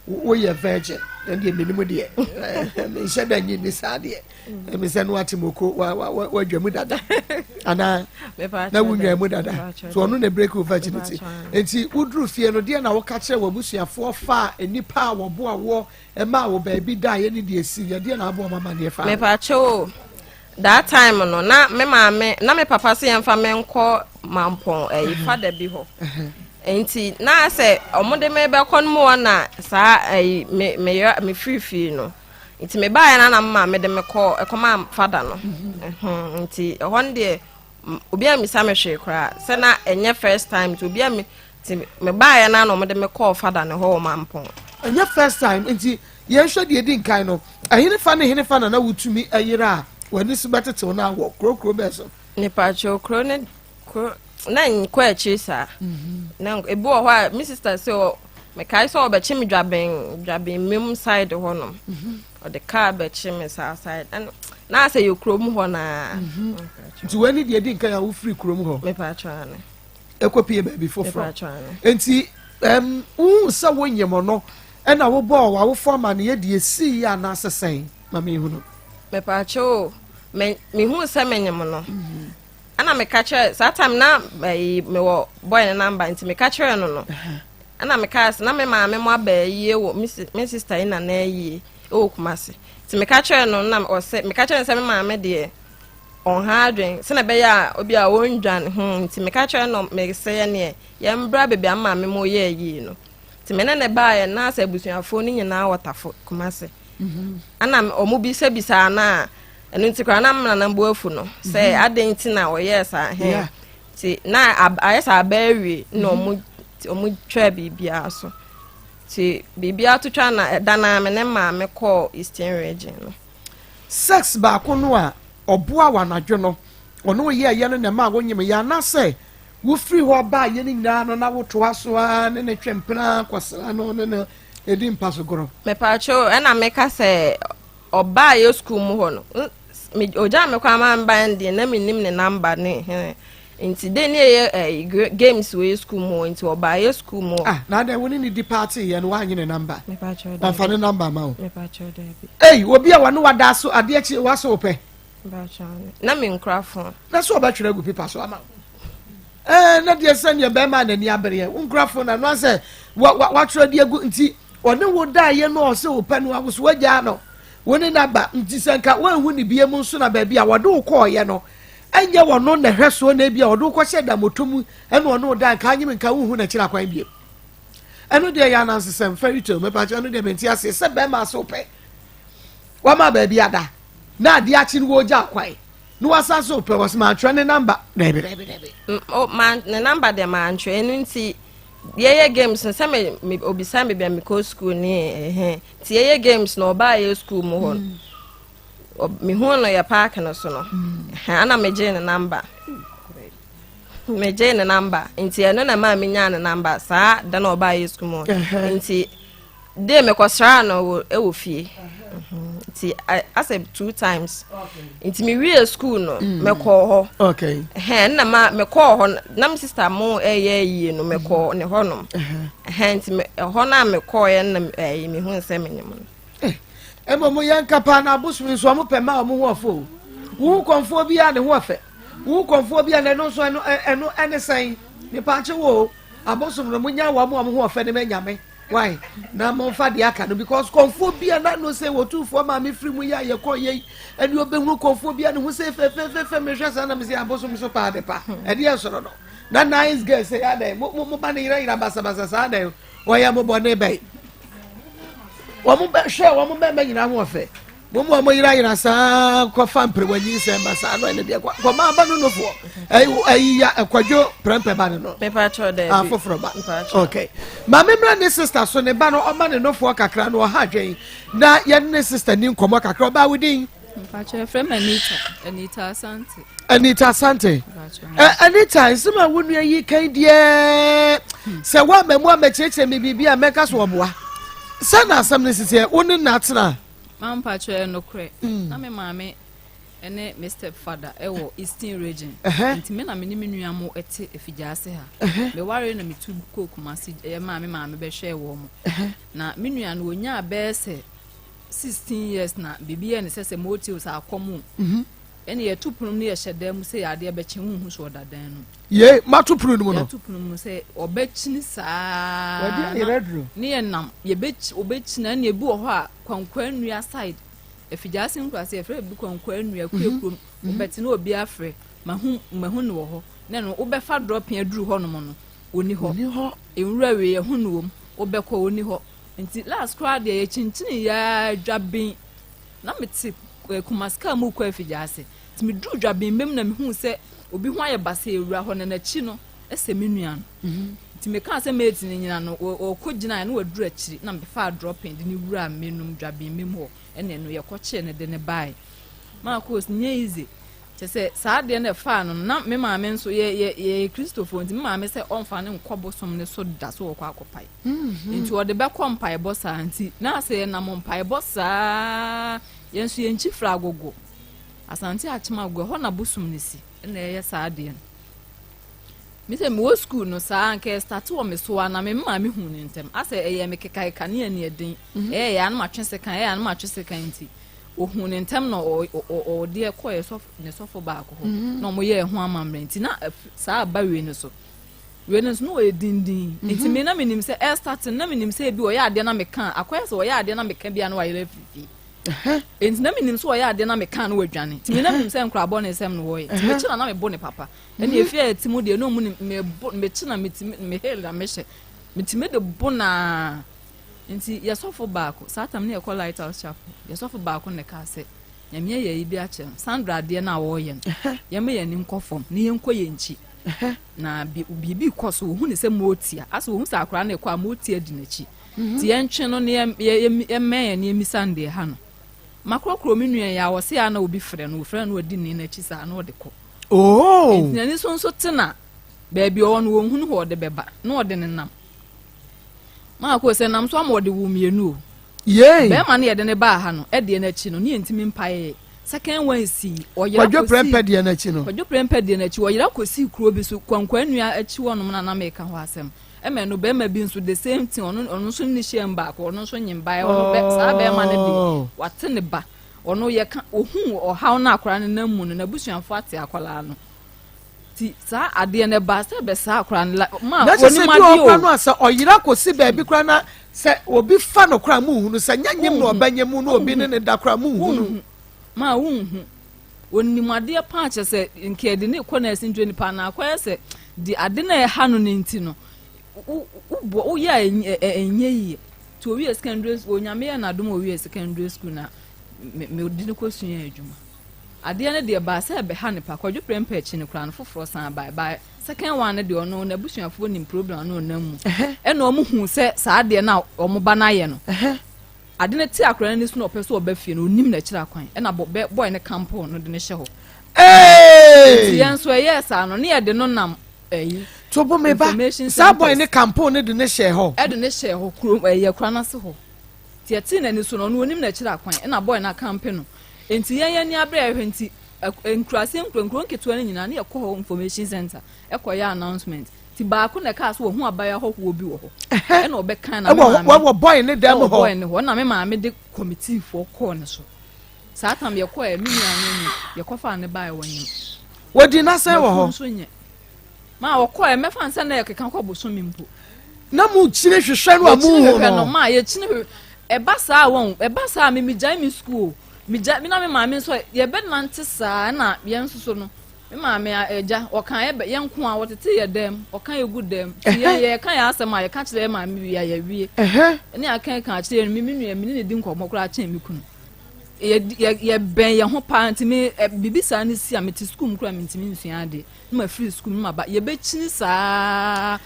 woyɛ virgin ɛndeɛ menim deɛ menhyɛ da nyi ni saa deɛ ɛmi sɛ no ate moko wadwa mu dada anaa na wonwa mu dada so ɔno na break wo virginity nti woduru fie no deɛ na woka kyerɛ w'abusuafoɔ faa nnipa a wɔboa woɔ ɛmaa wo baabi da yɛ ne deɛ si yɛ deɛ na aboɔ ma ma deɛ faa. Mepaakyɛw o That time no na me maame na me papa sɛ yɛmfa me nkɔ mampɔn ɛyi eh, fada bi hɔ nti na sɛ ɔmo de me bɛkɔ no mu hɔ na saa ɛyi eh, me me yɛ me firi fie no nti me baeɛ na na me maame de me kɔ ɛkɔma fada no mhm, nti ɛhɔ no deɛ obi a misa me hwee koraa sɛ na ɛnyɛ first time nti obi a mi nti me baeɛ na na ɔmo de me kɔɔ fada no hɔ wɔ mampɔn. Ɛnyɛ first time nti Yɛnhwɛ deɛ ɛdi nkan no. Ɛhenefa ne henefa na na wotumi yera a w'ani so bɛtetew no wɔ kuro kuro bɛn so? Mepatwo kuro ne kuro na nkɔ akyiri saa. Mhm. Na ebi wɔ hɔ a me sister sɛ ɔ mekae sɛ ɔbɛkye me dwaben dwaben mem side hɔ nom. Mhm. Ɔde kaa bɛkye me saa side. Ɛno na asɛ yɛ kurom hɔ naa. Mhm. Nti wei ne deɛ di nkan a wofiri kurom hɔ. Mepatwo ane. Ɛkɔpie baabi foforɔ. Nti ɛm wohu sɛ wonyem no ɛna wobɔɔ w'awofo amaneɛ deɛ esii yɛ anaasɛ sɛn ma mehunu. Mepatwo me mehuu sɛ menyem no ɛna meka kyerɛ saa time na ɛyi mewɔ boy ne number nti meka kyerɛ no no ɛna meka sɛ na me maame mo aba ayie wɔ me sister yi nana ayie ɛwɔ Kumasi nti meka kyerɛ no na ɔsɛ meka kyerɛ no sɛ me maame deɛ ɔnha adwen sɛ na ɛbɛyɛ a obi a ɔndwan ho nti meka kyerɛ no mesɛ yɛ neɛ yɛmbra baabi a maame mo yɛ ayie no nti me ne ne baeɛ na sɛ abusuafoɔ no nyinaa wɔ Tafo Kumasi Ɛna wɔn bisabisaa no a, ɛno nti koraa na me nana bo afu no sɛ mhm. adɛn nti na ɔyɛɛ saa he nti na ayɛ sɛ aba awie na mhm. wɔn twaa biribiara so nti biribiara to twa na ɛda no me ne maame kɔɔ eastern region no. Sex baako no a ɔboa wɔ anadwo no ɔno yɛ ɛyɛ no na ɛma wonyem yɛ anaasɛ wofiri hɔ baa yɛ no nyinaa no na wotoa so ara ne ne twe mpena kɔsra no ne no Edi mpasogorɔ. Mepaakyɛw ɛna meka sɛ ɔbaa yɛ sukuu mu hɔ no me ogyaa me kwan ma mba no deɛ na menim ne namba ne he nti de ne ɛyɛ ɛɛ games wɔ yɛ sukuu mu hɔ nti ɔbaa yɛ sukuu mu hɔ. Ah na adɛn wo ne ne di party yɛ no woanye ne namba? Mepaakyɛw daabi. Wamfa ne namba ma wo? Mepaakyɛw daabi. Ei obi a wɔne wada so adeɛ kye waso wo pɛ. Na menkura phone. Na so ɔbɛtwerɛ agu paper so ama wo? Ɛɛ na deɛ sɛdeɛ bɛrima a n'ani abereɛ wonkura phone ano asɛ watwerɛ de agu nti ɔne wo daeɛ no ɔsɛ wo pɛ no awoso wagyaa no wo ne n'aba nti sɛ nka woanhu ne bie mu nso na baabi a wɔde wo kɔɔyɛ no ɛnyɛ wɔno na ɛhwɛ soɔ na ebi a wɔde wo kɔhyɛ damɔtɔ mu ɛna ɔne wo da nka anyem nka wonhu n'akyiri akwan biem ɛno deɛ yɛ anansesɛm fairy tale mɛpa kyɛ ɛno deɛ mente aseɛ sɛ bɛrima ase wo pɛ wama baabi ada na adeɛ akye no wɔgya kwan na wasan so pɛ wɔsɛ mantwerɛ ne namba daabi daabi daabi oh, man ne namba deɛ mantwerɛ ɛno nti yɛyɛ games no sɛ me me obisa me bia mekɔ school ne ɛhɛn nti yɛyɛ games na ɔbaa yɛ school mu hɔ no mm. mehu no yɛ park no so no mm. ɛhɛn ana megyee ne namba megyee ne namba nti ɛno na maa menyaa ne namba saa da na ɔbaa yɛ school mu hɔ nti Dee mekɔsraa no wɔ ɛwɔ fie nti asɛ two times nti mewie school no mm. mekɔɔ hɔ ɛhɛn na ma mekɔɔ hɔ na me sister mo ɛyɛ yie no mekɔɔ ne hɔ nom ɛhɛn nti ɛhɔ no a mekɔɔ yɛ na ɛyi mehu sɛ menyim no. Mmom eh, yɛn kapa na abosom nso wɔn pɛ ma wɔn ho ɔfo o wo kɔnfoɔ bi a ne ho ɔfɛ wo kɔnfoɔ bi a na ɛno nso ɛno ɛno ɛne sɛn nipa akye wo abosom no mo nya wɔn a wɔn ho ɔfɛ ne ma nyame. Why? Na momfa deɛ aka no because kɔnfoɔ bi a n'ano sɛ wɔtumfoɔ maa me firi mu yɛ a yɛkɔ yɛ yi ɛne ɔbɛhunu kɔnfoɔ bi a ne ho sɛ fɛfɛfɛfɛ mehwɛ saa na mesɛ abosom so paa de pa ɛdeɛ nsoro no na nice girl sɛ yɛ adɛn mo mo ba ne yerayera basabasa saa adɛn wɔyɛ mo bɔne bɛn wɔn bɛhwɛ wɔn bɛma nyinaa ho ɔfɛ Mo mu a mo yera yera saa kɔfa mperewa nyinsɛn ba saa no ɛne deɛ kɔma aba no nofoɔ ɛyi ya ɛkwadwo prɛmpɛ ba no no afoforɔ ba ok maame mmra ne sista so ne ba no ɔma ne nofoɔ kakra no ɔha adwen na yɛne ne sista ni nkɔmmɔ kakra ɔbaa wo din Anita Anita Asante Anita Asante Anita nsɛm a wo nua yi kan deɛ sɛ woama mu amɛkyerɛkyerɛ me biribi a mɛka so ɔboa sɛ na asɛm no sisiɛ wo ne na atena Ma mpakyɛ ɛyɛ nokorɛ mm. na me maame ɛne me step father ɛwɔ eastern region nti me na me ne me nua mo ɛte afigyaase ha me ware na me tu kɔ Kumasi ɛyɛ maa me maame bɛhwɛɛ wɔn mo na me nua no onyaa bɛyɛ sɛ 16 years na biribi yɛ ne sɛ sɛ motios akɔm o mhm. Ɛne yɛto pono mu no yɛhyɛ dan mu sɛ yɛ adeɛ bɛkye wonhu so ɔda dan no. Yei mato pono no mu no. Yɛto pono mu sɛ ɔbɛkyini saa. Wɔde ayerɛ duro. Ne yɛ nam yɛbɛkyi ɔbɛkyini ɛne ebi wɔ hɔ a kwankwaa nnua side afigyaase nkuraase yɛfrɛ bi kwankwaa nnua kue mhm. kurom mhm. wobɛte na obi afrɛ mahu mahu no wɔ hɔ na no wobɛfa drɔpin aduru hɔ nom no ɔni hɔ nwura wei ɛho no wɔm wobɛkɔ ɔni hɔ nti last koraa deɛ yɛkyinkyini yɛa dwaben Na mete Kumasi kaa mu rekɔ Afigya-ase. Nti meduruu Dwabemba mu na mehuu sɛ obi ho ayɛ basaa awura hɔ na n'akyi no sɛ me nua no. Mhm. Nti mekaa sɛ mate no nyina no, ɔkɔ gyinaeɛ na waduru akyiri na mefaa dropping de no wuraa menum Dwabemba mu hɔ ɛna ɛno yɛkɔkyee no de no baeɛ. Maa course nyɛ easy. Kyɛ Kyerɛ sɛ, saa adeɛ no ɛfaa no no, na me maame nso, yɛ, yɛ, yɛyɛ Kristofoɔ nti, me maame sɛ ɔmfa no nkɔ bosom no so da so wɔkɔ akɔpae. Nti ɔde bɛkɔ mpaebɔ saa nti, na sɛ yɛnam mpaebɔ saa, yɛn nso yɛn nkyi firi agogo. Asante Akyem Agogo, ɛhɔ na bosom no si, ɛna ɛyɛ saa adeɛ no. Me sɛ mewɔ sukuu no saa anka ɛstate wɔ me so a na me maame hu ne ntɛm. Asɛ ɛyɛ me kekakeka ne aniɛden. Ɛyɛ yɛ a na matwe sekan, ɛyɛ a na matwe sekan nti. Ohuu no ntɛm na ɔde kɔɛ ne sɔfo baako hɔ mhm. na wɔyɛɛ ho amammerɛ nti na saa aba wei no so wei no nso na ɔyɛ dindin mhm. nti me na menim sɛ ɛstate na menim sɛ ebi ɔyɛ adeɛ na meka akɔyɛ sɛ ɔyɛ adeɛ na meka bi a na wayerɛ afiri fie nti na menim sɛ ɔyɛ adeɛ na meka na wadwane nti me na menim sɛ nkorabɔ ne nsɛm no wɔyɛ nti mekyi na na mebo ne papa ɛna mhm. efi a ɛte mu deɛ na ɔmu ne mebo mekyi na metumi mehel na mehyɛ metumi de bo naa Nti yɛ sɔfo baako, saa tam no yɛkɔ Light House Chapel, yɛ sɔfo baako na ɛkaa sɛ, Nyame ayɛ ayi bi akyerɛ no, Sandra adeɛ no a wɔreyɛ no, yɛmma yɛn ani nkɔ fam na yɛnkɔ yɛn nkyi. Na biribi rekɔ so, wɔhu ne sɛ mootia, asɛ wɔhu sɛ akwadaa no rekɔ a mootia di n'akyi. Mhm. Nti yɛntwe no na yɛmmɛn yɛn na yɛmmisa no deɛ ɛha no. Makorɔkorɔ me nua yi a wɔse a na obi frɛ no, wɔfrɛ no ɔdi ne n'akyi saa na ɔde kɔ. Oh. Nti n'ani so nso te na baabi ɔwɔ no wɔnhunu hɔ ɔde bɛba na ɔde ne nam. Maa koo sɛ nam so ama ɔde wo mmienu o. Yay. Bɛrima no yɛde ne baa ha no ɛdeɛ no akyi no ne yɛntumi mpaeɛ. Second one sii ɔyera Kwadwo Prɛmpɛ deɛ no akyi no. Kwadwo Prɛmpɛ deɛ no akyi ɔyera kɔsii kuro bi so Kwankwa Nua akyi hɔnom na na meka hɔ asɛm. Ɛma ɛno bɛrima bi nso the same thing ɔno ɔno nso ne hyia mu baako ɔno nso nyem baeɛ ɔno bɛ saa bɛrima no deɛ wate ne ba ɔno yɛka ohuu ɔhaw no akwadaa no nam mu no n'abusuafoɔ ate akwadaa no. Ti saa adeɛ no ɛbaa sɛ ɛbɛsaa akwadaa no la ma Na kyerɛ sɛ onim bi wɔ adeɛ hɔ koraa o. no a sɛ ɔyera kɔsi baabi koraa na sɛ obi fa no koraa monhunu, sɛ nyɛ nyem na Wonhu, ɔbɛnyem mu na obi ne wonhu, ne da koraa monhunu. wonhu, ma wonhu. Onim adeɛ paa kyerɛ sɛ nka yɛde ne kɔ nursing training paa na akɔyɛ sɛ de ade no a ɛha no no nti no wo wo wobɔ woyɛ a ɛny- ɛ- ɛ- ɛnyɛ yie. Nti owie secondary school, Onyame yɛ n'adom a owie secondary school na me mede no kɔsuaa adwuma. Adeɛ no deɛ ɛbaa sɛ ɛbɛha no pa, Kwadwo Prempeh akyi no koraa no foforɔ san bae, but second one no deɛ ɔno n'abusuafoɔ nim problem a na ɔnam mu, ɛna wɔn huu sɛ saa adeɛ no a wɔn ba no ayɛ no, ade no te akwadaa no ani so na ɔpɛ sɛ ɔba fie no, ɔnim n'akyiri akwan, ɛna bɔ bɛ boy no kampoo no de no hyɛ hɔ. Nti yɛn nso ɛyɛɛ saa no, ne yɛde no nam ɛyi. Tobo me ba, saa boy no kampoo no de no hyɛɛ hɔ. Ɛde no hyɛɛ hɔ kurom ɛyɛ akura no ase hɔ. Nti ɛtee n'ani so no, ɔno ɔnim n'akyiri akwan, ɛna boy no akampe no. Enti yɛn yɛn ani abere a yɛhwɛ nti, nkuraase nkuro nkuro nketewa no nyinaa ne yɛkɔ hɔ information center ɛkɔ yɛ announcement. Ti baako na ɛkaa so wɔhu abaayewa hɔhoɔ bi wɔ hɔ. Ɛna ɔbɛkan na me maame. Ɛwɔ boy ne dɛm hɔ. Ɛwɔ boy ne hɔ. Ɛna me maame de committee foɔ kɔɔ ne so. Saa tam yɛkɔɛ me nua no ni yɛkɔfaa ne baeɛ wɔnyem. Wɔdi n'asɛn wɔ hɔ. Mafunu nso nyɛ. Ma wɔkɔɛ mɛfa nsɛ na yɛkeka kɔ bosome mpo. Na mo kyini hwehwɛ no a mo nhu no. Ma yɛkyini hwehwɛ ɛba saa wɔn ɛba saa me megyae me sukuu o megyae me na me maame nso yɛbɛnante saa na yɛn nso so no me maame agya ɔka yɛ yɛn nko a wɔtete yɛ dɛm ɔka yɛ gu dɛm nti yɛn yɛka yɛn asɛm a yɛka kyerɛ yɛ maame wie a yɛwie ɛne aka ka kyerɛ me me nua me ne ne di nkɔmmɔ koraa kyɛn me kunu yɛ yɛbɛn yɛn ho paa nti me biribi saa ne si a mete sukuu mu koraa mentumi nsua adeɛ na mafiri sukuu mu na maba yɛbɛkyini saa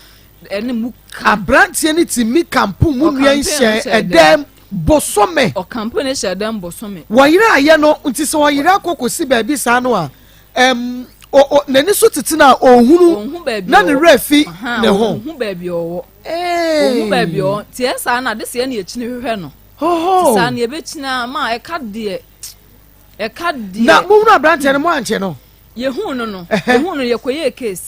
ɛne mu ka. Aberanteɛ no tumi kampo mu nua yi hyɛ ɛdɛm bosome. Ɔkampo no hyɛ ɛdɛm bosome. Wɔyere ayɛ no nti sɛ ɔyere akɔ kɔsi baabi saa no a ɛm o o n'ani so tete no a ɔnhunu na ne werɛ fi ne ho. Ɔnhu baabi ɔwɔ. Ɔnhu baabi ɔwɔ nti ɛsaa na adeseɛ na yɛkyini hwehwɛ no. Ti saa na yɛbɛkyini a ma ɛka deɛ ɛka deɛ. Na mohunu aberanteɛ no mo ankye no. Yɛhuu no no, yɛhuu no yɛkɔyɛɛ case.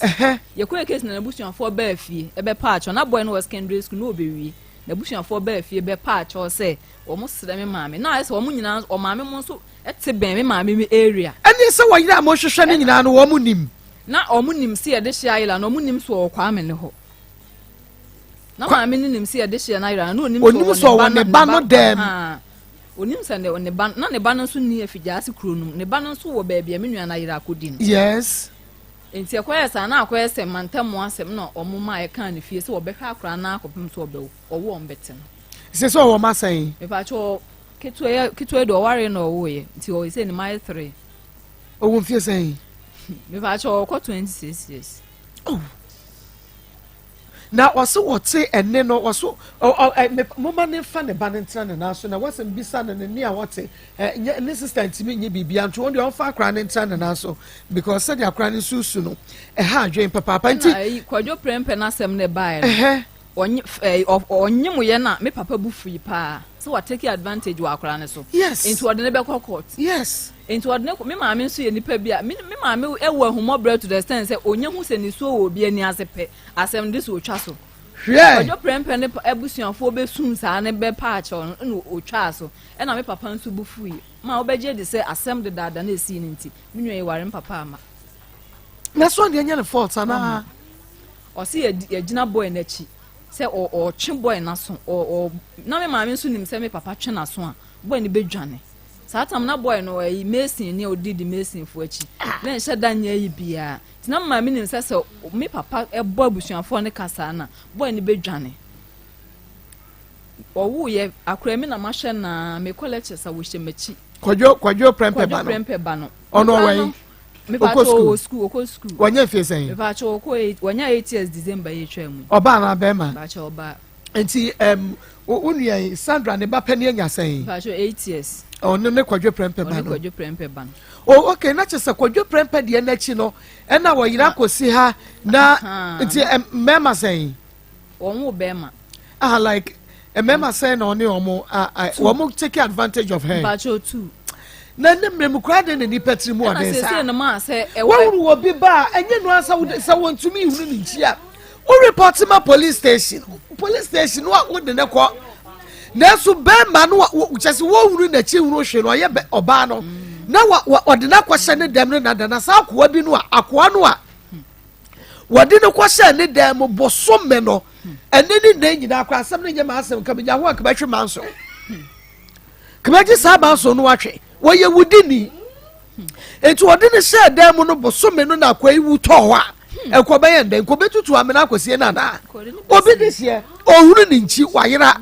Yɛkɔyɛɛ case na n'abusuafoɔ baa fie ɛbɛpaa kyɛw. Na boy no wɔ secondary school na ɔbɛwie. N'abusuafoɔ baa fie bɛpaa kyɛw sɛ wɔn srɛ me maame. Na ayɛ sɛ wɔn nyinaa wɔn maame mo nso te bɛn me maame me area. Ɛneɛ sɛ wɔyere a mohwehwɛ no nyinaa no wɔn nim. Na wɔn nim sɛ yɛde hye ayera na wɔn nim sɛ ɔwɔ Kwame ne hɔ. Na maame no nim sɛ yɛde hye no ayera na onim sɛ ɔwɔ ne ba no dɛm. Onim sɛ ne ne ba na ne ba no nso nni afigyaase kuro no mu. Ne ba no nso wɔ baabi a me nua no ayere akɔdi no. Yes. Nti ɛkɔyɛɛ saa na akɔyɛ sɛ mantam asɛm na wɔn maa yɛkaa ne fie sɛ wɔbɛhwɛ akwadaa no ara kɔpem sɛ ɔbɛwo ɔwo wɔn bɛte no. Sɛ sɛ ɔwɔ mma sɛn? Mepaakyɛ ketewa yɛ ketewa deɛ ɔwaree na ɔwoeɛ nti ɔyɛ sɛ ne mma yɛ three. Ɔwɔ mfie sɛn? Mepaakyɛ ɔkɔ 26 years. Oh. Na ɔse wɔte ɛnne no, ɔso ɔ ɔ ɛ me moma ne nfa ne ba no ntena ne nan so na wasɛm bisa no ne nne a ɔte ɛ nyɛ ne sister ntumi nye biribiara nti wɔn deɛ ɔmfa akora no ntena ne nan so because sɛdeɛ akora no nso su no ɛha adwene papaapa nti. Ɛna ayi Kwadwo Prempeh n'asɛm no ɛbaeɛ no Ɛhɛ. ɔnye ɛɛ ɔ ɔnye mo yɛ na me papa bu fui paa sɛ wa take advantage wɔ akora no so. Yes. Nti ɔde no bɛkɔ court. Yes. Nti ɔde no kɔ me maame nso yɛ nipa bi a me me maame ɛwɔ ahummɔbrɛ to the extent sɛ onya hu sɛ nisuo wɔ obi ani ase pɛ asɛm no de sɛ otwa so. Hwɛ. Kwadwo Prempeh ne abusuafoɔ bɛsuu saa ne bɛpaa kyɛw no ɛna otwaa so ɛna me papa nso bu fui ma wobɛgye adi sɛ asɛm dedaada na esii no nti me nua yi ware me papa ama. Na so ɔde anya ne fault anaa? Ɔse yɛgyina boy no akyi sɛ ɔtwe boy no aso ɔ na me maame nso nim sɛ me papa twe n'aso a boy no bɛdwane saa tam na boy no ɛyi mason ni a ɔdi di mason fo akyi na nhyɛ da nyɛ ayi biara nti na me maame nim sɛ sɛ me papa ɛbɔ abusuafoɔ no kasa na boy no bɛdwane ɔwoyɛ akora mi na mahwɛ naa mekɔ lectures a wɔhyɛ m'akyi Kwadwo Kwadwo Prempeh ba no. Kwadwo Prempeh ba no. Ɔno ɔwɔ yi. Mepatwa ɔwɔ sukuu ɔkɔ sukuu. Wɔnyɛ mfie sɛn? Mepatwa ɔkɔ eight wɔnya eight years December yɛ twɛ mu. Ɔbaa anaa bɛrima? Mepatwa ɔbaa. Nti ɛm wo nua yi Sandra ne ba pɛ ne anya sɛn? Mepatwa 8 years. Ɔno ne Kwadwo Prempeh ba no. Ɔne Kwadwo Prempeh ba no. Oh okay na kyerɛ sɛ Kwadwo Prempeh deɛ n'akyi no ɛna wɔyera akɔsi ha na nti mmarima sɛn? Wɔn wo bɛrima. Ah like mmarima sɛn na ɔne wɔn a wɔn take advantage of her. Mpatsɔ two. Na ne mmerɛ mu koraa de na nipa tiri mu ɔden saa. Ɛna sese no maa sɛ ɛwɔ. Wɔhuru wɔ bi ba a ɛnyɛ nua sɛ wode sɛ wɔntumi nhunu ne nkyi a wo report ma police station police station wa wode ne kɔ nanso bɛrima no kyɛ sɛ wɔhunu n'akyi hunu hwee no ɔyɛ bɛ ɔbaa no na wa ɔde no akɔhyɛ ne dɛm no nada na saa akoa bi no a akoa no a wɔde no kɔhyɛɛ ne dan mu bosome no ɛne ne nna nyinaa koraa asɛm no nyɛ m'asɛm nka menya ho a kɛbɛtwe manso kɛbɛgye saa manso no atwe wɔyɛ wudini nti wɔde no hyɛɛ dan mu no bosome no na akwa yi wu tɔɔ hɔ a ɛkɔ bɛyɛ ndɛ nkɔ bɛtutu amena akɔsie no anaa obi de seɛ ɔhunu ne nkyi wayera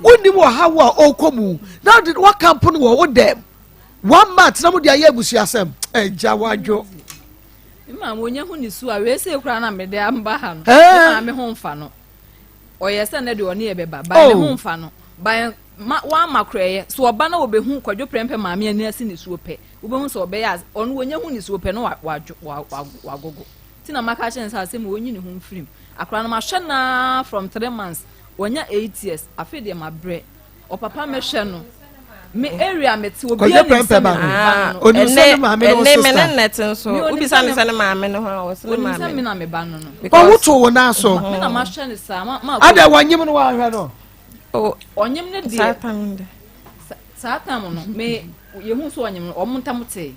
wonim ɔhaw a ɔrekɔ mu na ɔde wakampo no wɔ wo dɛm one month na mode ayɛ abusuasɛm agya wadwo Me maame onya hu ne su a wei sei koraa na mede amba ha no. Me maame ho mfa no. Ɔyɛ sɛ ne deɛ ɔne yɛ bɛba ba ne ho oh. mfa no. Ba ma wama korɛyɛ so ɔba na ɔbɛhu kwadwo prɛmpɛ maame ani ase ne suo pɛ. Wobɛhu sɛ ɔbɛyɛ ase ɔno onya hu ne suo pɛ no wadwo wagogo. Ti na maka kyerɛ ne sɛ asɛm ɔnyi ne ho mfirim. Akora no mahwɛ naa from 3 months wanya 8 years afei deɛ mabrɛ. Ɔpapa mɛhwɛ no. Me area me te obi anim sɛ me ba no. Onim sɛ ne maame ne wo sister. Ɛnɛ me ne nnɛte nso. Wobisa ne sɛ ne maame no ho a ɔsɛ ne maame. Onim sɛ me na me ba no no. Ɔwo to wo nan so. Me na mahwɛ ne saa. Ma ma. Adɛ wɔnyim no wɔahwɛ no. Ɔnyim ne deɛ. Saa tam de. Saa tam no me yehu so ɔnyim no ɔmo ntam te.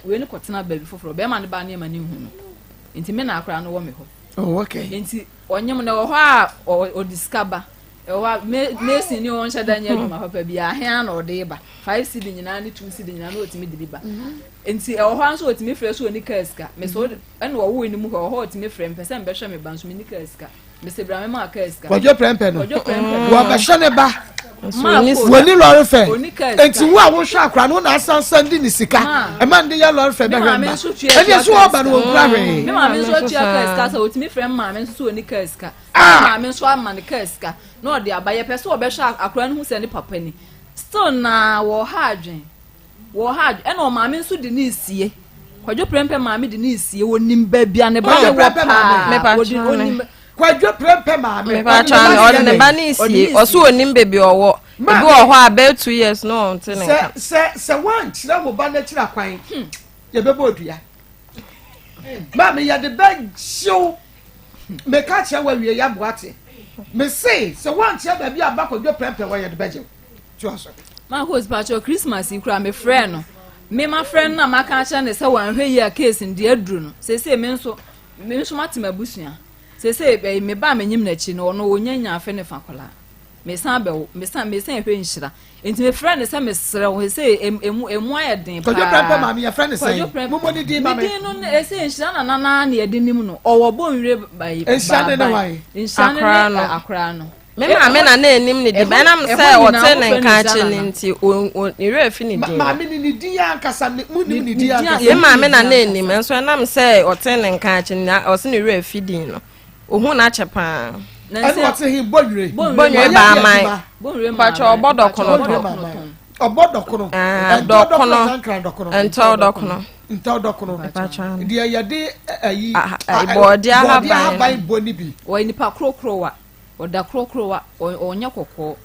Wei ne kɔtena baabi foforɔ bɛrima ne ba ne ɛma ne nhu no. Nti me na akora no wɔ me hɔ. Oh okay. Nti ɔnyim no wɔ hɔ a ɔde sika ba. Ɛwɔ hɔ a, mason ni ɔnhyɛ da nyɛ adwuma papa bi ahe ara na ɔde ba 5 cedi nyinaa ne 2 cedi nyinaa na ɔtumi de bi ba nti ɛwɔ hɔ nso ɔtumi frɛ so ɔni kaa sika mesɛ mm-hmm. ɛna ɔwɔ ne mu hɔ ɛwɔ hɔ ɔtumi frɛ mpɛ sɛ mbɛhwɛ me ba nso meni kaa sika mesɛ bra mema kaa sika Kwadwo Prempeh no wɔbɛhwɛ ne ba wɔni lɔre fɛ nti wo a wohwɛ akora no na asansan di ne sika ɛma nde yɛ lɔre fɛ bɛhwɛ mba ɛne ɛso ɔba no wɔnkura hwee me maame nso atua kaa sika sɛ ɔtumi frɛ maame nso so ɔni kaa sika Ah! Maame nso ama no kaa sika na ɔde aba. Yɛpɛ sɛ ɔbɛhwɛ akwadaa no hu sɛ ne papa ni. Still na wɔha adwen. Wɔha adwen. Ɛna ɔmaame nso de ne sie. Kwadwo Prempeh maame de ne sie. Wɔnim baabi a ne ba no wɔ paa. Wɔde onim. Kwadwo Prempeh maame. Ɔde ne ba ne sie. Ɔso onim baabi ɔwɔ. Ebi wɔ hɔ a bɛyɛ 2 years na ɔnte ne nka. Sɛ sɛ sɛ wɔankyerɛ wo ba n'akyiri akwan, yɛbɛbɔ odua. Maame yɛde bɛgyew. Meka kyerɛ wo awie yɛ aboate. Mese sɛ woankyerɛ baabi a ba Kwadwo Prempeh wɔ yɛde bɛgyew. Toa so. Ma host pakyɛw Christmas yi koraa me frɛ no me ma frɛ no na maka akyerɛ no sɛ wanhwɛ yie a case no deɛ aduru no seesei me nso me nso mate m'abusua seesei ɛyi me ba a menyim n'akyi no ɔno ɔnya nya afe ne fa koraa mesan bɛwo mesan mesan ɛhwɛ nhyira nti me frɛ no sɛ mesrɛ wo seesei emu emu ayɛ den paa Kwadwo Prempeh maame yɛfrɛ no sɛn mommɔ ne din ma me ne din no ɛsɛ nhyira na nana na yɛde nim no ɔwɔ bɔnwire bayi nhyira ne ne hwan nhyira ne ne akora no Me maame na na enim ne din, ɛnam sɛ ɔte ne nka akyi no nti, ne werɛ fi ne din. Maame ne ne din ankasa, mo nim ne din ankasa. Me maame na na enim, nso ɛnam sɛ ɔte ne nka akyi no, ɔse ne werɛ fi din no. Ohun no akyɛ paa. Ɛna ɔte he Bonwire. Bonwire Baaman. Mpakyɛ ɔbɔ dɔkono tɔn. Ɔbɔ dɔkono. Ah, dɔkono. Ntɔw dɔkono. Ntɔw dɔkono. Deɛ yɛde ayi. Bɔɔde ahaban bɔ ne bi. Ɔyɛ nipa korokorowa. Ɔda korokorowa. Ɔnyɛ kɔkɔɔ.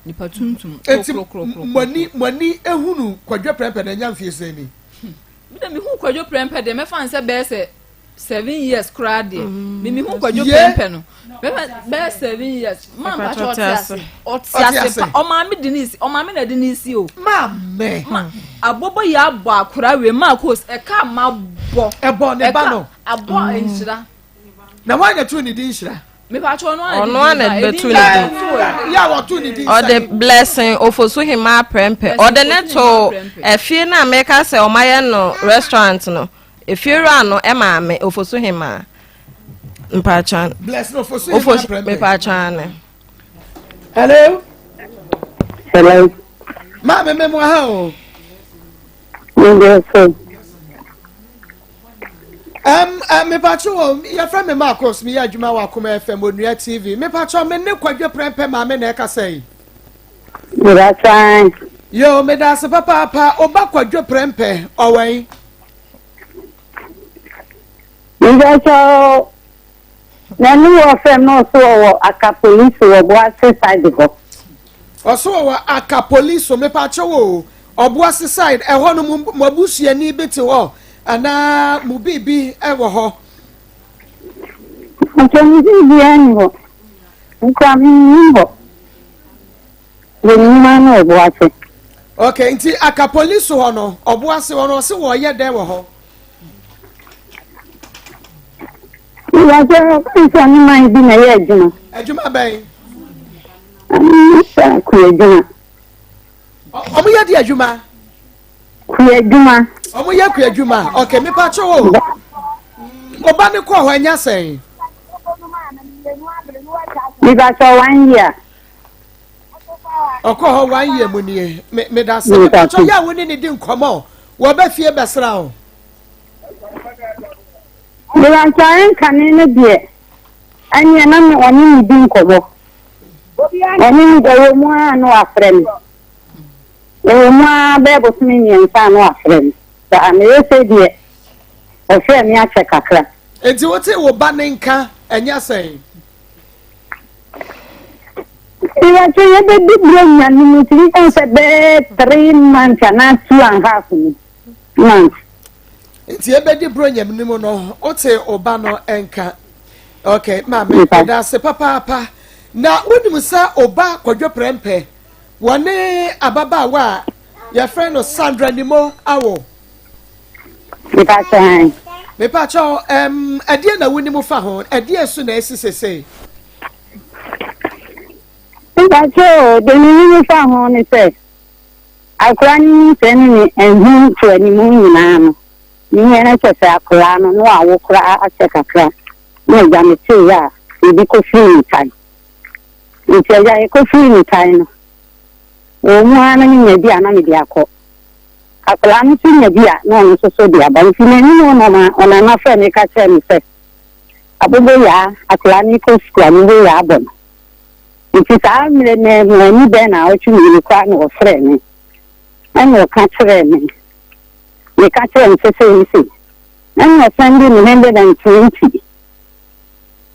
Nipa tuntum. Eti mo ani ehunu Kwadwo Prɛmpɛ na anya mfie sɛn ni? Mi de mi hu Kwadwo Prɛmpɛ deɛ mɛfa nsɛ bɛyɛ sɛ seven years koraa deɛ mm. me mehu kwadwo pɛmpɛ no bɛyɛ seven years maa mpakyɛ ɔte ase ɔte ase pa ɔmaame de ne si ɔmaame na de ne si o maame ma abobo yɛ abɔ akora wei maa kos ɛka ma bɔ ɛbɔ ne ba no abɔ mm. nhyira na wɔn anyɛ tu ne di nhyira ɔno ana bɛtu ne din ɔde blessing ofosu hema prɛmpɛ ɔde ne to efie no a meka sɛ ɔmayɛ no restaurant no Efiewura no maame Ofosu Hemaa mpakyɛw. Blessing Ofosu Hemaa Prempeh. Mepakyɛw ane. Hello. Hello. Maame me mo ha o. Me de so. Um, uh, mepakyɛw o, yɛfrɛ me Marcos, meyɛ adwuma wɔ Akoma FM, Onua TV. Mepakyɛw me ne Kwadwo Prempeh maame na ɛkasa yi. Mepakyɛw. Yo, meda ase papaapa. Oba Kwadwo Prempeh, ɔwɛn. Mepakyɛw, n'ani wɔ fam na ɔso ɔwɔ Akapoliso wɔ Boase side hɔ. Ɔso ɔwɔ Akapoliso, mepakyɛw o, Ɔboase side ɛhɔ no mo abusuani bi te hɔ anaa mo biribi wɔ hɔ? Mepakyɛw, me biribiara nni hɔ, me koraa mennim hɔ. Yɛ nnwuma no ɔbo ase. Okay, nti Akapoliso hɔ no, ɔbo ase hɔ no, ɔse wɔyɛ dɛn wɔ hɔ? Ìyàsẹ́ ɔkàn sọ ne man bi na ɛyɛ adwuma. Adwuma bɛn? Sɛ kua adwuma. Ɔmo yɛ di adwuma? Kua adwuma. Ɔmo yɛ kua adwuma. Okay, mepa kyɛw o. Ɔba ne kɔɔ hɔ ɛnya sɛn? Mepa kyɛw one year. Ɔkɔ hɔ one year mu nie. Me me da se. Mepa kyɛw yɛ a wo ne ne di nkɔmɔ. Wɔbɛ fie bɛsra o. Mepa kyɛw nkane no deɛ ɛneɛ na me ɔne ne di nkɔmɔ. Ɔne ne ɛwɔ mu ara na wafrɛ me. Ɛwɔ mu ara bɛyɛ bosome mmiɛnsa na wafrɛ me. Saa meyɛ sɛ deɛ ɔfrɛ me akyɛ kakra. Nti wote wo ba ne nka ɛnyɛ sɛn? Ìwàkyɛ yɛbɛdi buronya no mu tumi kan sɛ bɛyɛ three months anaa two and half no months. Nti yɛbɛdi buronya no mu no wote ɔba no nka okay maame ɛda ase papaapa na wonim sɛ ɔba kwadwo prɛmpɛ wɔne ababaawa a yɛfrɛ no Sandra Nimo awo. Mepakyɛ han. Mepakyɛ ɛm ɛdeɛ na wonim fa ho ɛdeɛ so na esi sese. Mepakyɛ o deɛ menim fa ho ne sɛ akora no nyinsɛn ne ne ɛho ntoanimu nyinaa no menyɛ no kyɛ sɛ akora no na wawo koraa akyɛ kakra na agya metee a ebi kɔfiri ne tae nti agya yɛkɔfiri ne tae no wɔ mu ara na menya bi a na mede akɔ Akwadaa no nso nya bi a, na ɔno nso so de aba. Nti m'anim hɔ na ɔma ɔnana frɛɛ me ka kyerɛɛ me sɛ, Aboboyaa, akwadaa no rekɔ sukuu, aboboyaa abɔ no. Nti saa mmerɛ no mu ani bɛn naawɔtwe mmienu koraa na ɔfrɛɛ me ɛna ɔka kyerɛɛ me. Meka kyerɛɛ no sɛ sei ne sei. Ɛna ɔsɛnde me 120.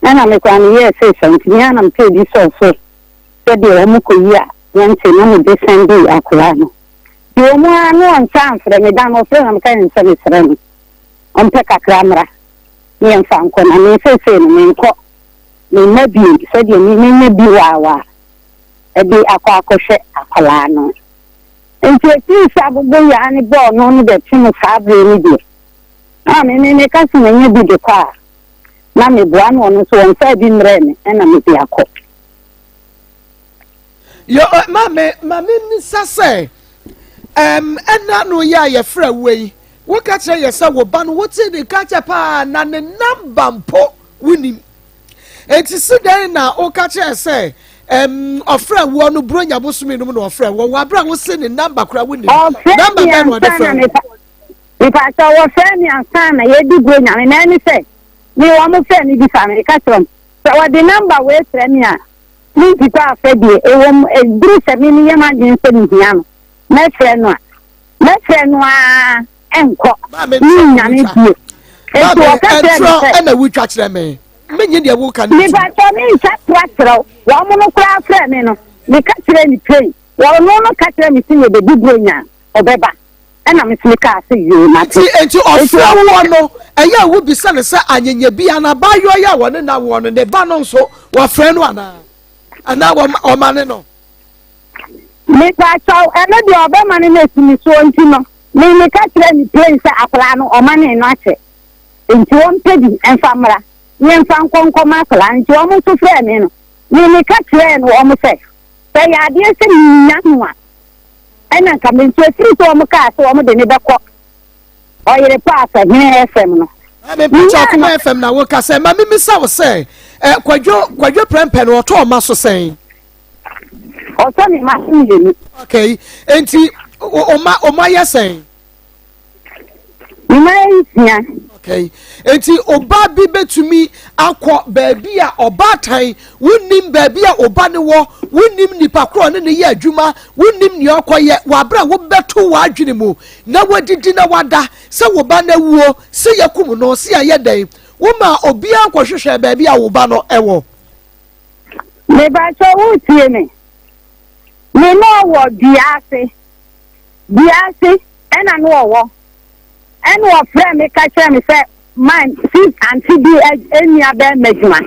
Ɛna me koraa meyɛɛ sei sɛ nti me ara na mepɛɛ bi sɔɔ so sɛdeɛ wɔkɔyi a yɛnte na mede sɛndee akwadaa no. Mewɔ mu ara na ɔnsan amfrɛ me. Da no ɔfrɛɛ me na meka kyerɛɛ no sɛ mesrɛ no ɔmpɛ kakra mmra na yɛmfa nkɔ na me seesei no menkɔ memma bio sɛdeɛ me menya bi waawaa de akɔ akɔhwɛ akwadaa no. Nti ɛfiri sɛ aboboyaa no bɔɔ no no bɛte no saa berɛ no deɛ na me me meka sɛ manya bi de kɔ a na meboa no ɔno nso ɔmfaa bi mmerɛɛ me ɛna mede akɔ. Yo, eh, maame, maame mmisa sɛ, ɛm, ɛna no yɛ a yɛfrɛ wo yi, woka kyerɛ yɛ sɛ wo ba no wote ne nka kyɛ paa na ne namba mpo wonim. Enti si dɛn na woka kyerɛ sɛ ɛm, ɔfrɛ woɔ no Buronya bosome no mu na ɔfrɛ wɔ wɔ abere a wose ne namba koraa wonim. Ɔfrɛ Namba me bɛn na ɔde ansa na frɛ wo? mepa mepakyɛ wɔfrɛ me ansa na yɛdi Buronya me na ɛne sɛ me wɔn frɛ me bisa me meka kyerɛ wɔn. Sɛ wɔde number wei frɛ me a, mentitɔ afɛdeɛ. Ɛwom, ɛduru sɛ me meyɛ m'adwene sɛ mehia no, mɛfrɛ no a, mɛfrɛ no ara ɛnkɔ. Maame Mennya no bio. Enti Maame, wɔka kyerɛɛ me ɛntorɔ sɛ. ɛna wotwa kyerɛ me. Menye deɛ woka no nti. Mepakyɛw mentwa to akyerɛ wo. Wɔn no koraa frɛɛ me no, meka kyerɛɛ no plain. Wɔn no ka kyerɛɛ me sɛ yɛbɛdi Buronya a, ɔbɛba. Ɛna me nso mekaa sɛ yoo, mate. Nti, enti Enti ɔfrɛ wɔn woɔ no, ɛyɛ a wobisa no sɛ anyanya bi anaa abaayewa yi a wɔne no awoɔ no, ne ba no nso, wɔfrɛ no anaa? Anaa wɔma, wɔmane no? Mepakyɛw, ɛno deɛ ɔbɛma no no asi me soɔ nti no, me meka kyerɛɛ no plain sɛ akwadaa no ɔmanee no akyɛ. Enti wɔmpɛ bi mfa mmra na yɛmfa nkɔ nkɔma akwadaa no. Nti wɔn nso frɛɛ me no, me meka kyerɛɛ no wɔn sɛ, sɛ ɛyɛ adeɛ sɛ mennya no a, ɛna nka me nso ɛfiri sɛ wɔn kaa sɛ wɔn de ne bɛkɔ ɔyere pa asɛ hene FM no. Maame mpakyɛ Akoma FM na woka sɛ ma memisa wo sɛ eh, kwadwo kwadwo prɛmpɛ no ɔtɔ ɔma so sɛn? Ɔtɔ ne ma so mmienu. Okay, enti ɔma ɔma yɛ sɛn? Mma nsia. Okay. Enti ɔbaa bi bɛtumi akɔ baabi a ɔbaatan, wonnim baabi a ɔba no wɔ, wonnim nipa korɔ ne ne yɛ adwuma, wonnim nea ɔkɔyɛ, wɔ abere a wobɛto w'adwene mu na wadidi na wada sɛ wo ba no awuo, sɛ yɛkum no, sɛ yɛayɛ dɛn, woma obiara nkɔhwehwɛ baabi a wo ba no wɔ. Mebakyɛ wotie me? Me ne ɔwɔ dua ase. Dua ase ɛna no ɔwɔ. Ɛna ɔfrɛɛ me ka kyerɛɛ me sɛ man si ante bi nua bɛrima adwuma.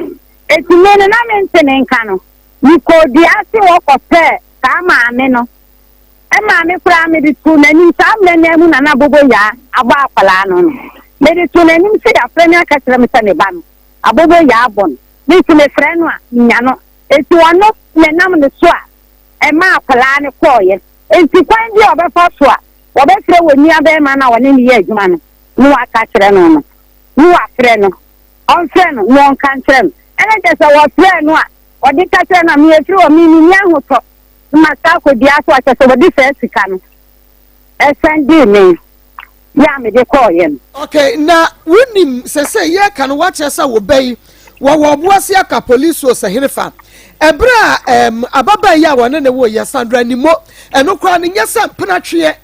Eti me no na mente ne nka no. Mekɔɔ dua ase hɔ kɔpɛɛ saa maame no. Ɛmaa me koraa mede too n'anim saa mmerɛ no ara mu na na Aboboyaa abɔ akwadaa no no. Mede too n'anim sɛ yɛafrɛ me aka kyerɛ me sɛ me ba no Aboboyaa abɔ no. Me nso mefrɛ no a menya no. Eti ɔno na ɛnam ne so a ɛmaa akwadaa no kɔeɛ. Enti kwan bi a ɔbɛfa so a wɔbɛfrɛ wɔn nuabarima no a wɔne no yɛ adwuma no na wɔaka akyerɛ no no, na wɔafrɛ no. Ɔmfrɛ no na ɔnka nkyerɛ no. Ɛna kyerɛ sɛ wɔfrɛɛ no a, ɔde ka kyerɛ no a, meyɛ firi hɔ, me menni ahotɔ na masan akɔdua so a, kyerɛ sɛ wɔde saa sika no ɛsɛn dee me yɛ a mede kɔɔeɛ no. Okay, na wonim sɛ sɛ yɛka no woakyerɛ sɛ wo ba yi wɔwɔ ɔboase aka police o sɛ henefa ɛberɛ a um, ababaa yi a wɔne ne woyɛ Sandra Nimo ɛno koraa no nyɛ sɛ mpenatweɛ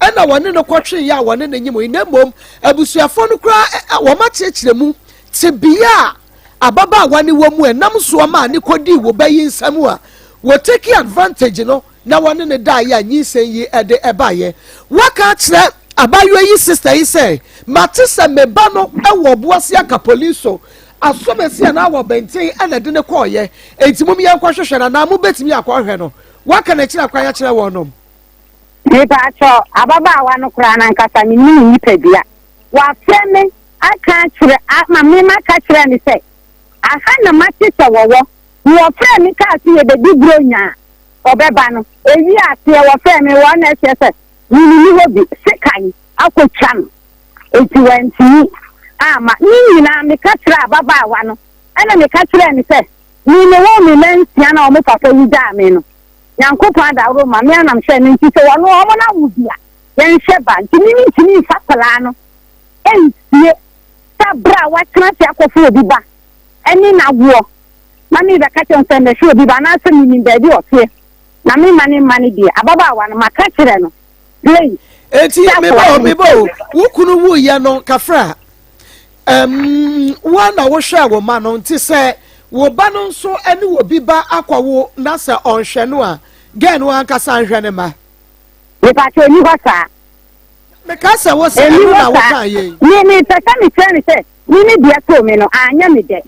ɛna wɔne no kɔtweeɛ a wɔne no nyim yi na mmom abusuafoɔ no koraa wɔn akyerɛkyerɛ mu tebea a ababaawa ne wɔ mu ɛnam soɔ ma ne kɔdii wo ba yi nsam a wɔtake advantage no na wɔne no daeɛ a nyinsɛn yi de baeɛ. Woaka akyerɛ abaayewa yi sista yi sɛ, Mate sɛ me ba no wɔ Ɔboase Akapoliso asɔmasi anaa wɔ Bɛnten na ɛde no kɔeɛ, enti mom yɛnkɔhwehwɛ no anaa mobɛtumi akɔhwɛ no? Woaka n'akyiri akwan akyerɛ wɔnom? Mepakyɛw, ababaawa no koraa no ankasa mennim ne nipadua. Wafrɛ me aka akyerɛ ama me maka kyerɛ no sɛ aha na mate sɛ wɔwɔ. Na wɔfrɛɛ me kaa sɛ yɛbɛdi Buronya a, ɔbɛba no, ewiee aseɛ wɔfrɛɛ me wɔn na ɛkyerɛ sɛ me menni hɔ bi, sekan akɔtwa no, enti wantumi amma. Ne nyinaa meka kyerɛɛ ababaawa no, ɛna meka kyerɛɛ no sɛ me mewoo me mma nsia na wɔn papa wu gyaa me no, Nyankopɔn adaworo ma me anam hwɛ no nti sɛ wɔn wɔn awo bi a yɛnhwɛ ba nti me mentumi mfa akwadaa no nsie sɛ berɛ a watena ase akɔfo obi ba ɛne n'awoɔ na merebɛka kyerɛ no sɛ mɛhwɛ obi ba anaasɛ menim baabi a ɔteɛ na memma ne mma no deɛ, ababaawa no, maka kyerɛ no plain. Eti sɛ meba akwadaa o no meba o wo kunu wuyɛ no kafra um, wo na wohwɛ wo ma no nti sɛ wo ba no nso ne wɔ bi ba akɔwo na sɛ ɔnhwɛ no a gɛn no ankasa nhwɛ ne ma. Mepakyɛ ɔni hɔ saa. Meka sɛ wo sɛ Ɛni ɛno hɔ na saa. woka yei. Me mepɛ sɛ mekyerɛ no sɛ me me deɛ too me no anyɛ me dɛ.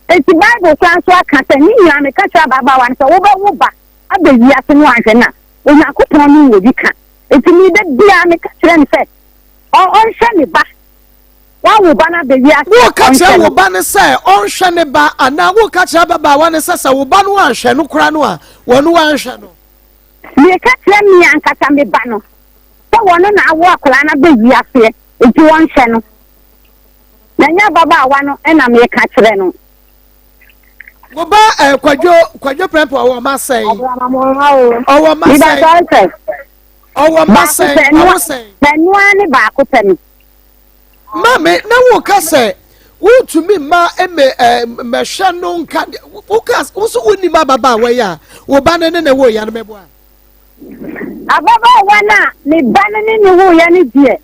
Enti Bible koraa nso aka sɛ, Ne nyinaa meka kyerɛ ababaawa no sɛ, wobɛwo ba aba wiase no anhwɛ no a, Onyankopɔn ne wɔ bi ka. Enti me da biara meka kyerɛ no sɛ, ɔnhwɛ ne ba. Wawo ba no aba wiase a, Woreka kyerɛ ɔnhwɛ wo no. ba no sɛ ɔnhwɛ ne ba anaa woreka kyerɛ ababaawa no sɛ sɛ wo ba no anhwɛ no koraa no a, wɔno anhwɛ no? Meka kyerɛ me ankasa me ba no sɛ wɔno na awo akwadaa no aba wiaseɛ, enti ɔnhwɛ no. Na ɛnyɛ ababaawa no na meka kyerɛ no. Wo ba eh, Kwadwo, Kwadwo Prɛmpɛ ɔwɔ mma sɛn? Ɔwɔ mma sɛn? Ɔwɔ mma sɛn? Ɔwɔ sɛn? Ɛnoa ne baako pɛ no. Maame, na woka sɛ Wontumi mma mme ɛ mmɛhwɛ no nka woka wo nso wonim ababaawa yi a wo ba no ne ne woeɛ no mɛboa. Ababaawa no a me ba no ne ne woeɛ no deɛ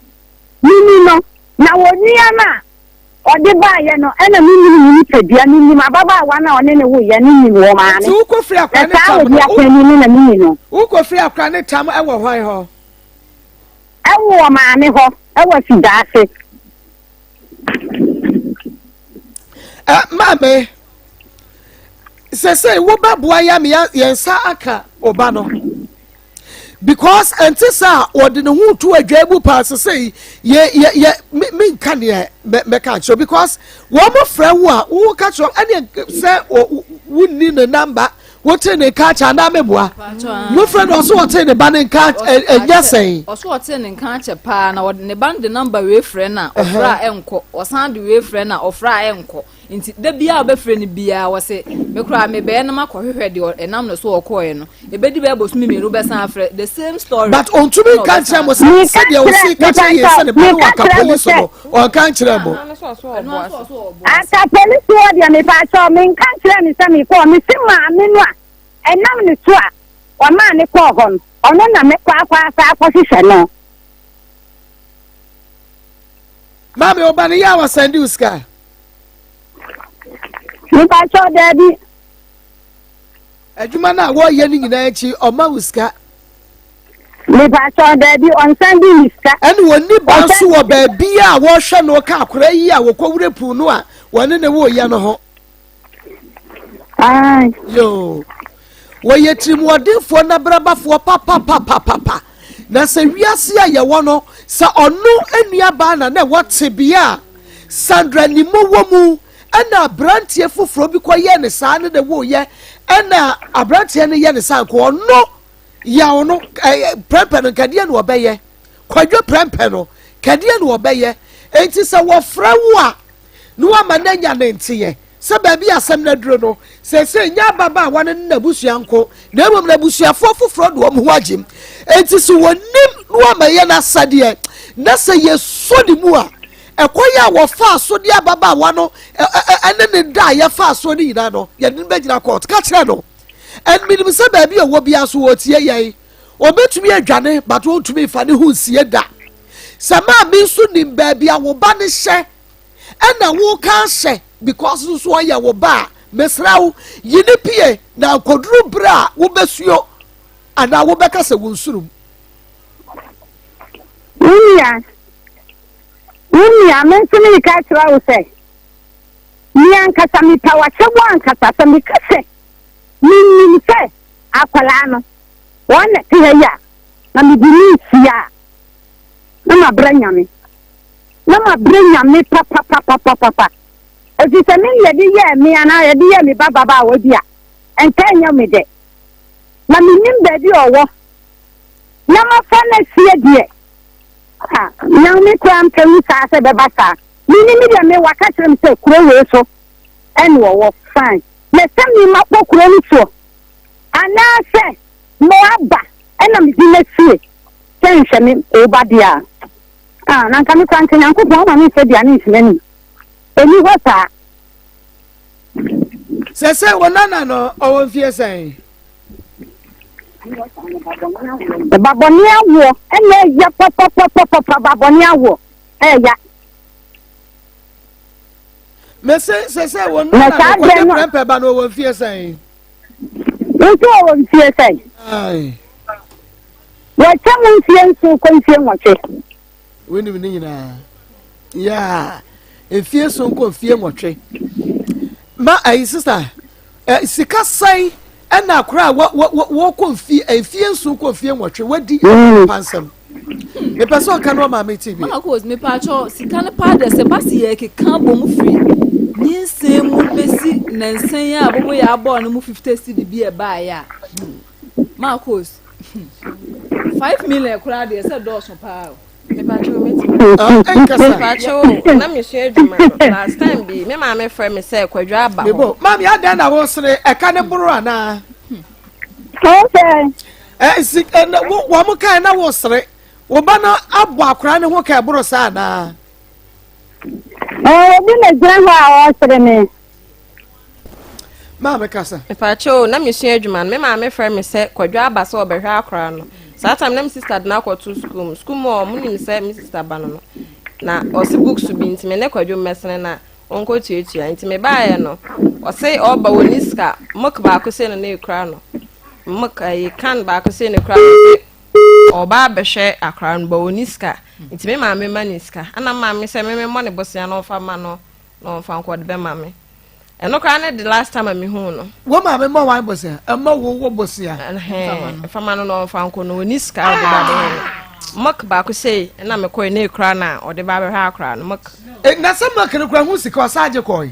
menni no na onua no a ɔde baeɛ no ɛna mennim ne nipadua mennim ababaawa no a ɔne ne woeɛ no nim wɔ maame. Nti wokɔfiri akora ne tam no wo no na menni no. Wokɔfiri akora ne tam ɛwɔ hwan hɔ? Ɛwɔ maame hɔ ɛwɔ Sidaase. Eh, maame sɛsɛ wobɛboa yɛ me yɛn nsa aka ɔba no because ɛnte sɛ a wɔde ne ho to adwa mu paa sɛsɛ yɛ yɛ yɛ me nka neɛ mɛka akyerɛ because wɔn mo frɛ wo a wo ka kyerɛ ɛne sɛ wonni ne namba Wotee ne nka akyɛ anaa meboa? Mofrɛ no ɔso ɔtee ne ba ne nka ɛnyɛ sɛn? Ɔso ɔtee ne nka akyɛ paa na ɔde ne ba no de namba wei frɛ no a ɔfrɛ a ɛnkɔ ɔsan de wei frɛ no a ɔfrɛ a ɛnkɔ nti da biara ɔbɛfrɛ no biara wɔse me koraa mebɛyɛ na makɔhwehwɛ deɛ ɛnam no so ɔkɔɔɛ no ɛbɛdi bɛyɛ bosome mmienu wobɛsan afrɛ the same story. But ɔntumi nka nkyerɛ mo sɛ sɛdeɛ ɔsi ka kyerɛ yɛn sɛ ne ba no wɔ akapoliso no ɔnka nkyerɛ mo. Aka polisi hɔ deɛ mepaakyɛw menka nkyerɛ no sɛ mekɔɔ mese maame no a ɛnam ne so a ɔmaa ne kɔɔ hɔ no ɔno na mɛkɔ akɔ asa akɔhwehwɛ no. Maame ɔba no yɛ a wɔsɛnde wo sika? Mepaakyɛw daabi. Adwuma no a wɔyɛ no nyinaa akyi ɔma wo sika? Mepakyɛw, daabi, ɔnsan de ne sika. Ɛna wɔnni ba nso wɔ baabi a wɔhwɛ no ka akwadaa yi a wɔkɔwura puu no a wɔne ne woyɛ no ho. Yoo, wɔyɛ tirimuɔdenfoɔ na brabafoɔ papapapapapa. Na sɛ wiase a yɛwɔ no, sɛ ɔno nuabaa na na ɛwɔ tebea a Sandra Nimo wɔ mu ɛna aberanteɛ foforɔ bi kɔyɛɛ ne saa ne ne woyɛ ɛna aberanteɛ no yɛ ne saa nko ɔno Yaw no, ɛɛ prɛmpɛ no nkadeɛ na ɔbɛyɛ. Kwadwo prɛmpɛ no, kadeɛ na ɔbɛyɛ. Enti sɛ wɔfrɛ wo a, na wama no anya ne nteɛ sɛ baabi a asɛm no aduro no, seesei nyɛ ababaawa no ne n'abusua nko, na mmom n'abusuafoɔ foforɔ de wɔn ho agyem. Enti sɛ wɔnim na wama yɛn asɛdeɛ, na sɛ yɛsɔ ne mu a, ɛkwan a wɔfaa so de ababaawa no ne ne da a yɛfaa soɔ no nyinaa no, yɛde no bɛgyina kɔɔto. Ka kyerɛ no. And menim sɛ baabi a ɔwɔ biara so wɔtie yɛn. Ɔbɛtumi adwane but ɔntumi nfa ne ho nsie da. Sɛ maame nso nim baabi a wo ba no hyɛ ɛna woka ahyɛ because nso ɔyɛ wo ba a, mesrɛ wo yi ne pie na nkɔduru berɛ a wobɛsuo anaa wobɛka sɛ wo nsurum. Wo nua, wo nua, me nso mereka akyerɛ wo sɛ. Me ankasa mepɛ w'akyɛbɔ ankasa sɛ meka sɛ menim sɛ akwadaa no wɔn na ɛte ha yi a na mede ne nsia a na mabrɛ nyame na mabrɛ nyame papapapapapa ɛfiri sɛ me ne yɛde yɛɛ me anaa yɛde yɛɛ me ba babaawa bi a ɛnka ɛnyɛ me dɛ na menim baabi a ɔwɔ na mafa no asie deɛ nyame koraa mpɛ wu saa sɛ bɛba saa Me ni me deɛ me waka kyerɛ me sɛ kuro wei so ɛna ɔwɔ fine na sɛ me ma kɔ kuro no soɔ anaasɛ mo aba ɛna me di n'asie sɛ nhwɛ me ɔba deɛ a ah na nka me kora nka nyankopɔn ama me nfa aduane nsi n'anim ɛni hɔ saa. Sɛ sɛ wo nana no ɔwɔ mfie sɛn? Babɔne awoɔ ɛna ɛyɛ pɔpɔpɔpɔpɔ babɔne awoɔ. Ɛya. Mese sɛ sɛ wɔn nana no kɔgye prɛmpɛ ba no ɔwɔ mfie sɛn. Nso ɔwɔ mfie sɛn. Wɔkyɛ mu mfie nso kɔ mfie nwɔtwe. Wonim ne nyinaa. Yeah. Mfie so nkɔ mfie nwɔtwe. Ma ayi sista eh, sika sɛn ɛna akora a wɔkɔ mfie mfie nson kɔ mfie nwɔtwe wadi mm. pansɛm. Mepɛ sɛ ɔka no ɔma me ti bi. Mama Kos, mepaakyɛw sika no paa deɛ sɛ ba se yɛ keka bɔ mu firi nyinsɛn mu bɛsi nansan a bobo yɛ abɔɔ no mu 50 cedi bi ɛbaeɛ a. Mama Kos, 5 million koraa deɛ sɛ dɔɔso paa o. Mepakyɛw mɛtumi. Mepakyɛw na mesua adwuma no last time bi me maame frɛ me sɛ kwadwo aba hɔ. Maame adɛn na wosere ɛka ne boro anaa? Okay. Ɛsi ɛna wo wɔn kae na wosere wo ba no abɔ akora ne ho ka ɛboro saa anaa? Obi na gyina hɔ a ɔresere me. Maame kasa. Mepakyɛw, na mesua adwuma no, me maame frɛ me sɛ Kwadwo aba sɛ ɔbɛhwɛ akora no. Saa time na me sister de no akɔto sukuu mu. Sukuu mu hɔ, ɔmo nim sɛ me sister ba no no. Na ɔse books bi nti me ne Kwadwo mmɛsene na ɔnkɔtuatua. Nti mebaeɛ no, ɔse ɔba ɔnni sika. Milk baako sei na na ekura no. Milk ɛyi can baako sei na ekura no. Ɔse ɔba abɛhwɛ akora no, but ɔnni sika. Nti me maame ma no sika. Ɛna me maame sɛ me memmɔ ne bosea na ɔmfa mma no na ɔmfa nkɔ ɔde bɛma me. Ɛno koraa ne the last time a mehuu no. Wo maame mmɔ wan bosea? Ɛmmɔ wo wo bosea. Ɛhɛn, fa ma no na ɔmfa nkɔ no, ɔni sika a ɔde ba bɛhwɛ no. Milk baako sei na mekɔe na ekura na ɔde ba bɛhwɛ akora no milk. Eh, na sɛ milk no kura ho sika ɔsan agye kɔe.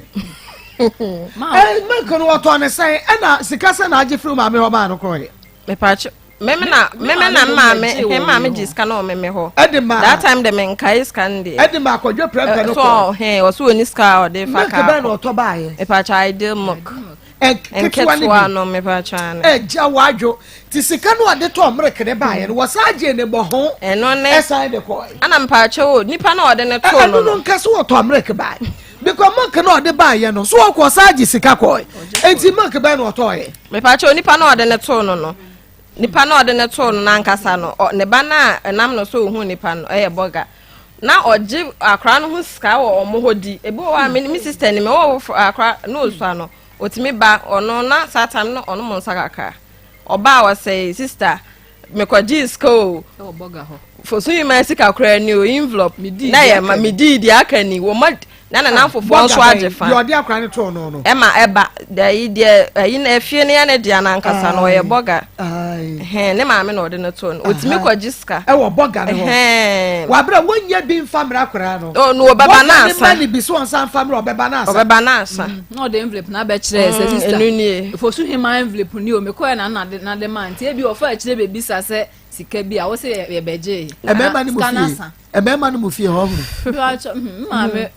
Eh, milk no wɔtɔn ne sɛn ɛna sika sɛ na agye firi maame hɔ maa no kɔe. Mepatwo meme na meme na maame he maame gye sika na ɔmeme hɔ. Ɛde ma that time de me nkae sika no deɛ. Ɛde ma akɔdwe prɛmpɛ no kɔ. So he ɔso ɔni sika a ɔde fa kaa. Milk bɛn na ɔtɔ baayɛ. Mepatwo ideal milk. Nketewa no mepatwo ano. Ɛgya wadwo ti sika no ɔde tɔ milk ne baayɛ no wɔsan gye ne bɔ ho. Ɛno ne ɛsan de kɔɛ. Ɛna mepatwo o nipa na ɔde ne too no. Ɛno no nka so wɔtɔ milk baayɛ because milk na ɔde baayɛ no so ɔkɔ ɔsan gye sika kɔɛ eti milk bɛn na ɔtɔɔyɛ. Mepakyɛw, nipa no a ɔde no too no no, nipa no a ɔde no too no n'ankasa no, ɔ, ne ba no a ɛnam no so ohuu nipa no, ɛyɛ bɔga. Na ɔgye akora no ho sika wɔ wɔn hɔ di. Ebi wɔ hɔ a, me me sister ni, me wɔ foforɔ akora na osua no, otumi ba, ɔno na saa time no ɔnom nsa kakra. Ɔba a ɔsɛe, sister, mekɔgyee sika o. Ɛwɔ bɔga hɔ. Fosu yi sika koraa ni o, envelope. Medii Na deɛ yɛ ma aka ni. medii deɛ aka ni. Wɔn ma na ne namfofoɔ nso agye fa. Deɛ ɔde akora no too no no. Ɛma ɛba ɛyi deɛ ɛyi na efie no yɛ ne dea n'ankasa no ɔyɛ bɔga. Hɛn ne maame na ɔde no too no. Otumi kɔgye sika. Ɛwɔ bɔga no hɔ. Hɛn. Wabere wonyɛ bi nfa mmerɛ akora no. O no ɔbɛba n'asa. Bɔga ne ma ne bi so ɔnsa nfa mmerɛ ɔbɛba n'asa. Ɔbɛba n'asa. Na ɔde envelope na abɛkyerɛ sɛ sista. Ɛnu nie. Fosu hema envelope ni o mekɔɛ na na de na de ma nti ebi ɔfa akyire bebisa sɛ sika bi a wɔsɛ yɛbɛgye. Mmarima no mu fie. Mmarima no mu fie hɔ hunu. Maame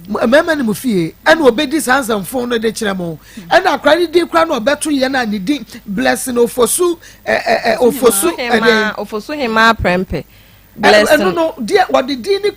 Mmarima no mu fie ɛna obedi saa nsɛmfo no de kyerɛ mo ɛna akora ne din kora na ɔbɛto yɛn a ne din blessing ofosu ɛ ɛ ofosu ɛdɛn ofosu hema prɛmpɛ blessing ɛno no deɛ wɔde din ne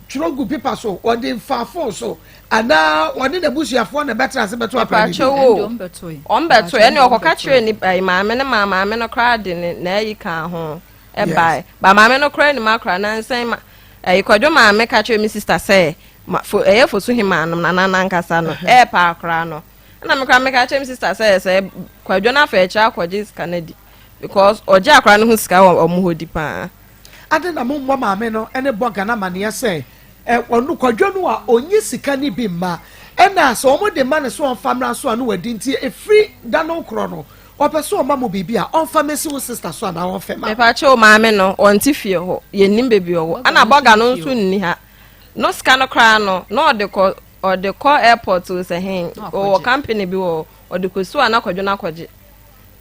twerɛ gu pepa so wɔde fa fon so anaa wɔne n'abusuafoɔ na ɛbɛtena ase bɛto akora ne din. Ɔmbɛto ɔmbɛto ɛne ɔkɔka kyerɛ nipa maame no maa maame no koraa de ne n'ayi ka ho. ɛbae ba maame no koraa nim akora nansa ma ɛyi kwadwo maame ka kyerɛ me sister sɛ ma fo ɛyɛ fosu hema no nana nankasa no ɛɛpa akora no ɛna me koraa meka kyerɛ me sister sɛ sɛ kwadwo no afa akyire akɔgye sika no adi because ɔgye akora no ho sika wɔ ɔmo hɔ di paa. Ade na mo mmɔ maame no ne bɔ Ghana amaneɛ sɛ ɛ ɔno kwadwo no a ɔnyi sika no bi mma ɛna sɛ ɔmo de ma no sɛ ɔmfa mmra nso a no wadi nti ɛfiri da no korɔ no Ɔpɛ sɛ ɔma mo biribi a, ɔmfa mɛsi wo sister so anaa ɔmfɛ ma wo. Mepakyɛw maame no ɔnte fie hɔ yɛnnim baabi ɔwɔ ɛna bɔga no nso nni ha no sika no koraa no na ɔde kɔ ɔde kɔ airport o sɛ hen ɔwɔ company bi wɔ hɔ ɔde kɔ su a na kɔdwo no akɔgye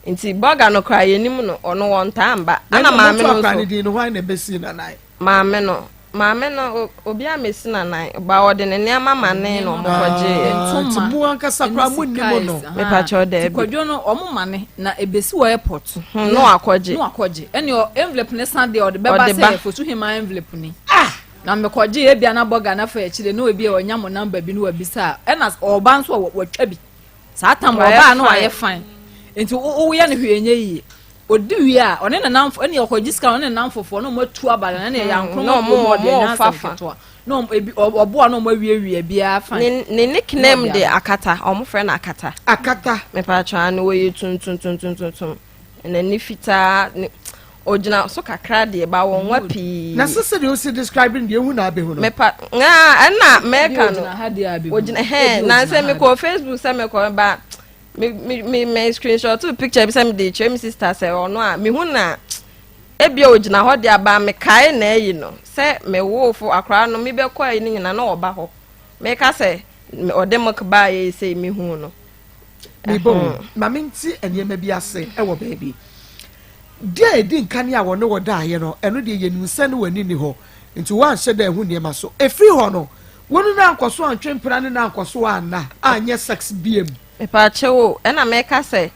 nti bɔga no koraa yɛnnim no ɔno wɔntaa mba ɛna maame no nso. Ne din no hwan na ɛbɛsi nanan? Maame no Maame no, obi ammesi n'anan, ba ɔde ne nneɛma ma ne na ɔmo kɔgyeeɛ. Ah, nti mo ankasa koraa mo nni mo no. Mepakyɛw daabi. Nti kwadwo no ɔmo ma ne na ebesi wɔ airport. Hmm, na wakɔgye. Na wakɔgye. Ɛne envelope ne san deɛ ɔde bɛba sɛ fosu hema envelope ni. Ah! Na mekɔgye ebia na bɔga na fa akyire na ebi a ɔnya mo namba bi na wabisa a ɛna ɔba nso a watwa bi. Saa tam ɔbaa na wayɛ fine. Nti woyɛ no hwee nyɛ yie. Odi wie a, ɔne ne namfo, ɛne ɔkɔgye sika, ɔne ne namfofoɔ na wɔn atu aba na ɛne ɛyɛ ankoroma kurom hɔ deɛ ɛnyɛ asɛm ketewa. Na wɔn ebi ɔboa na wɔn awiewie biara fine. Ne ne nickname de Akata, wɔn frɛ no Akata. Akata. Mepatwa ano wɔyɛ tuntuntuntuntuntum, n'ani fitaa, ne ogyina so kakra deɛ ba wɔn nwa pii. Na sɛ sɛdeɛ osi describe no deɛ ehu na abehu no. Mepa ngaa ɛna mɛka no. Ogyina hɛn na sɛ mekɔ Facebook sɛ mekɔ ba. Me me me me screenshot picture bi sɛ mede kyerɛ me sister sɛ ɔno a mehu na ebia ogyina hɔ de aba mekae na ayi no sɛ mewofo akwaraa no mebɛkɔ ayi no nyina na ɔba hɔ meka sɛ ɔde milk baa yɛ sɛ mehu no. Mebɔ ma mente nneɛma bi ase wɔ baabi. Deɛ a ɛdi nkan a wɔne wɔ daeɛ no, ɛno deɛ yɛnim sɛ ne w'ani nni hɔ, nti woanhyɛ da anhu nneɛma so. Ɛfiri hɔ no, wo ne no ankɔ so antwe mpena ne no ankɔ so anna, anyɛ sex biam. Mepaakyɛw o, ɛna meka sɛ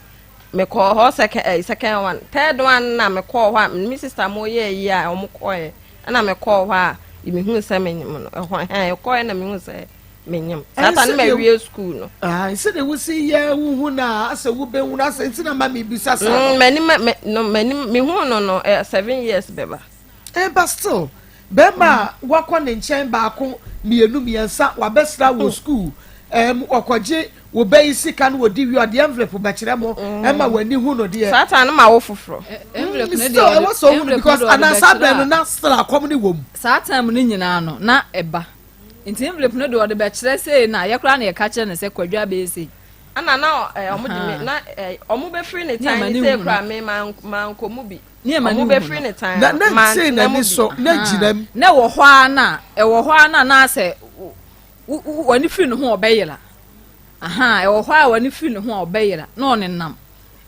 mekɔɔ hɔ second ɛyi eh, second one, third one na mekɔɔ hɔ a me sister mo yɛ ayi a wɔn kɔɛ, ɛna mekɔɔ hɔ a Mehuu sɛ menyem no, ɛhɔ ɛhɛn ɛkɔɛ na mehuu sɛ menyem. Saa ta no mawie sukuu no. Ah, sɛdeɛ wosi yɛ wohu no a asɛ wobɛhu no asɛ nti na ma mebisa saa no. M'anim no m'anim mehuu no no 7 years bɛba. Eh, but still bɛrima a wakɔ ne nkyɛn baako mmienu mmiɛnsa wabɛsra wɔ sukuu ɛm ɔkɔgye wo bɛyi sika no wɔdi wie ɔde envelope bɛkyerɛ mo ɛma w'ani hu no deɛ. Saa ta no ma wo foforɔ. Envelope no Still deɛ ɛwɔ sɛ ɔhu no envelope because no deɛ ɔde anaasa bɛkyerɛ bɛn no a na still akɔm ne wɔ mu. Saa time no nyinaa no na ɛba nti envelope no deɛ ɔde bɛkyerɛ sei na yɛ koraa na yɛka kyerɛ no sɛ Kwadwo abɛyɛ sei. Ɛna na ɔmo de me na ɔmo bɛfiri ne Ne tan ɛma ne ne sei hu no. koraa me mankɔ mu bi. Ne ɛma Ɔmo ne hu bɛfiri no. ne tan Na no na ntee mantena mu n'ani bi. so na gyina mu. Na ɛwɔ hɔ ara na ɛwɔ hɔ ara na na sɛ w'ani firi ne ho a ɔbɛyera. Aha, ɛwɔ hɔ a w'ani firi ne ho a ɔbɛyera na ɔnenam.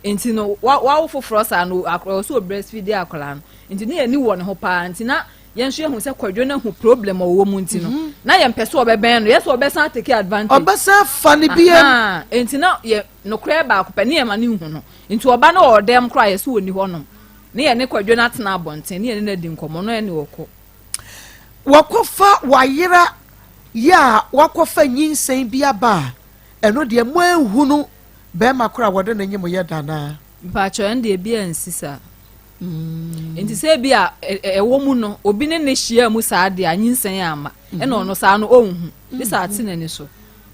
Nti no wawo foforɔ saa no akora ɔsɛ ɔbreastfeed akwaraa no. Nti ne yɛni wɔ ne ho paa nti na yɛn nso yɛhu sɛ Kwadwo no ahu problem a ɔwɔ mu nti no na yɛmpɛ sɛ ɔbɛbɛn no yɛ sɛ ɔbɛsan take advantage. Ɔbɛsan fa ne biam. Aha, nti na yɛ nokorɛ baako pɛ ne yɛn ma ne nhu no. Nti ɔba no ɔwɔ dɛm koraa yɛ sɛ ɔni hɔnom. Ne yɛ ne Kwadwo no atena abɔnten ne yɛ ne no adi nkɔmmɔ no ɛne ɔkɔ. Wɔkɔfa wayera yɛ a wakɔfa nyinsɛn bi aba a ɛno deɛ moanhunu bɛrima koro a wɔde ne nyem yɛ da anaa? Mpakyɛw ɛno deɛ ebi ansi saa. Nti sɛ ebi a ɛwɔ mu no obi ne ne hyia mu saa deɛ a nyinsɛn amma ɛna ɔno saa no ɔnhu ne saa ate n'ani so.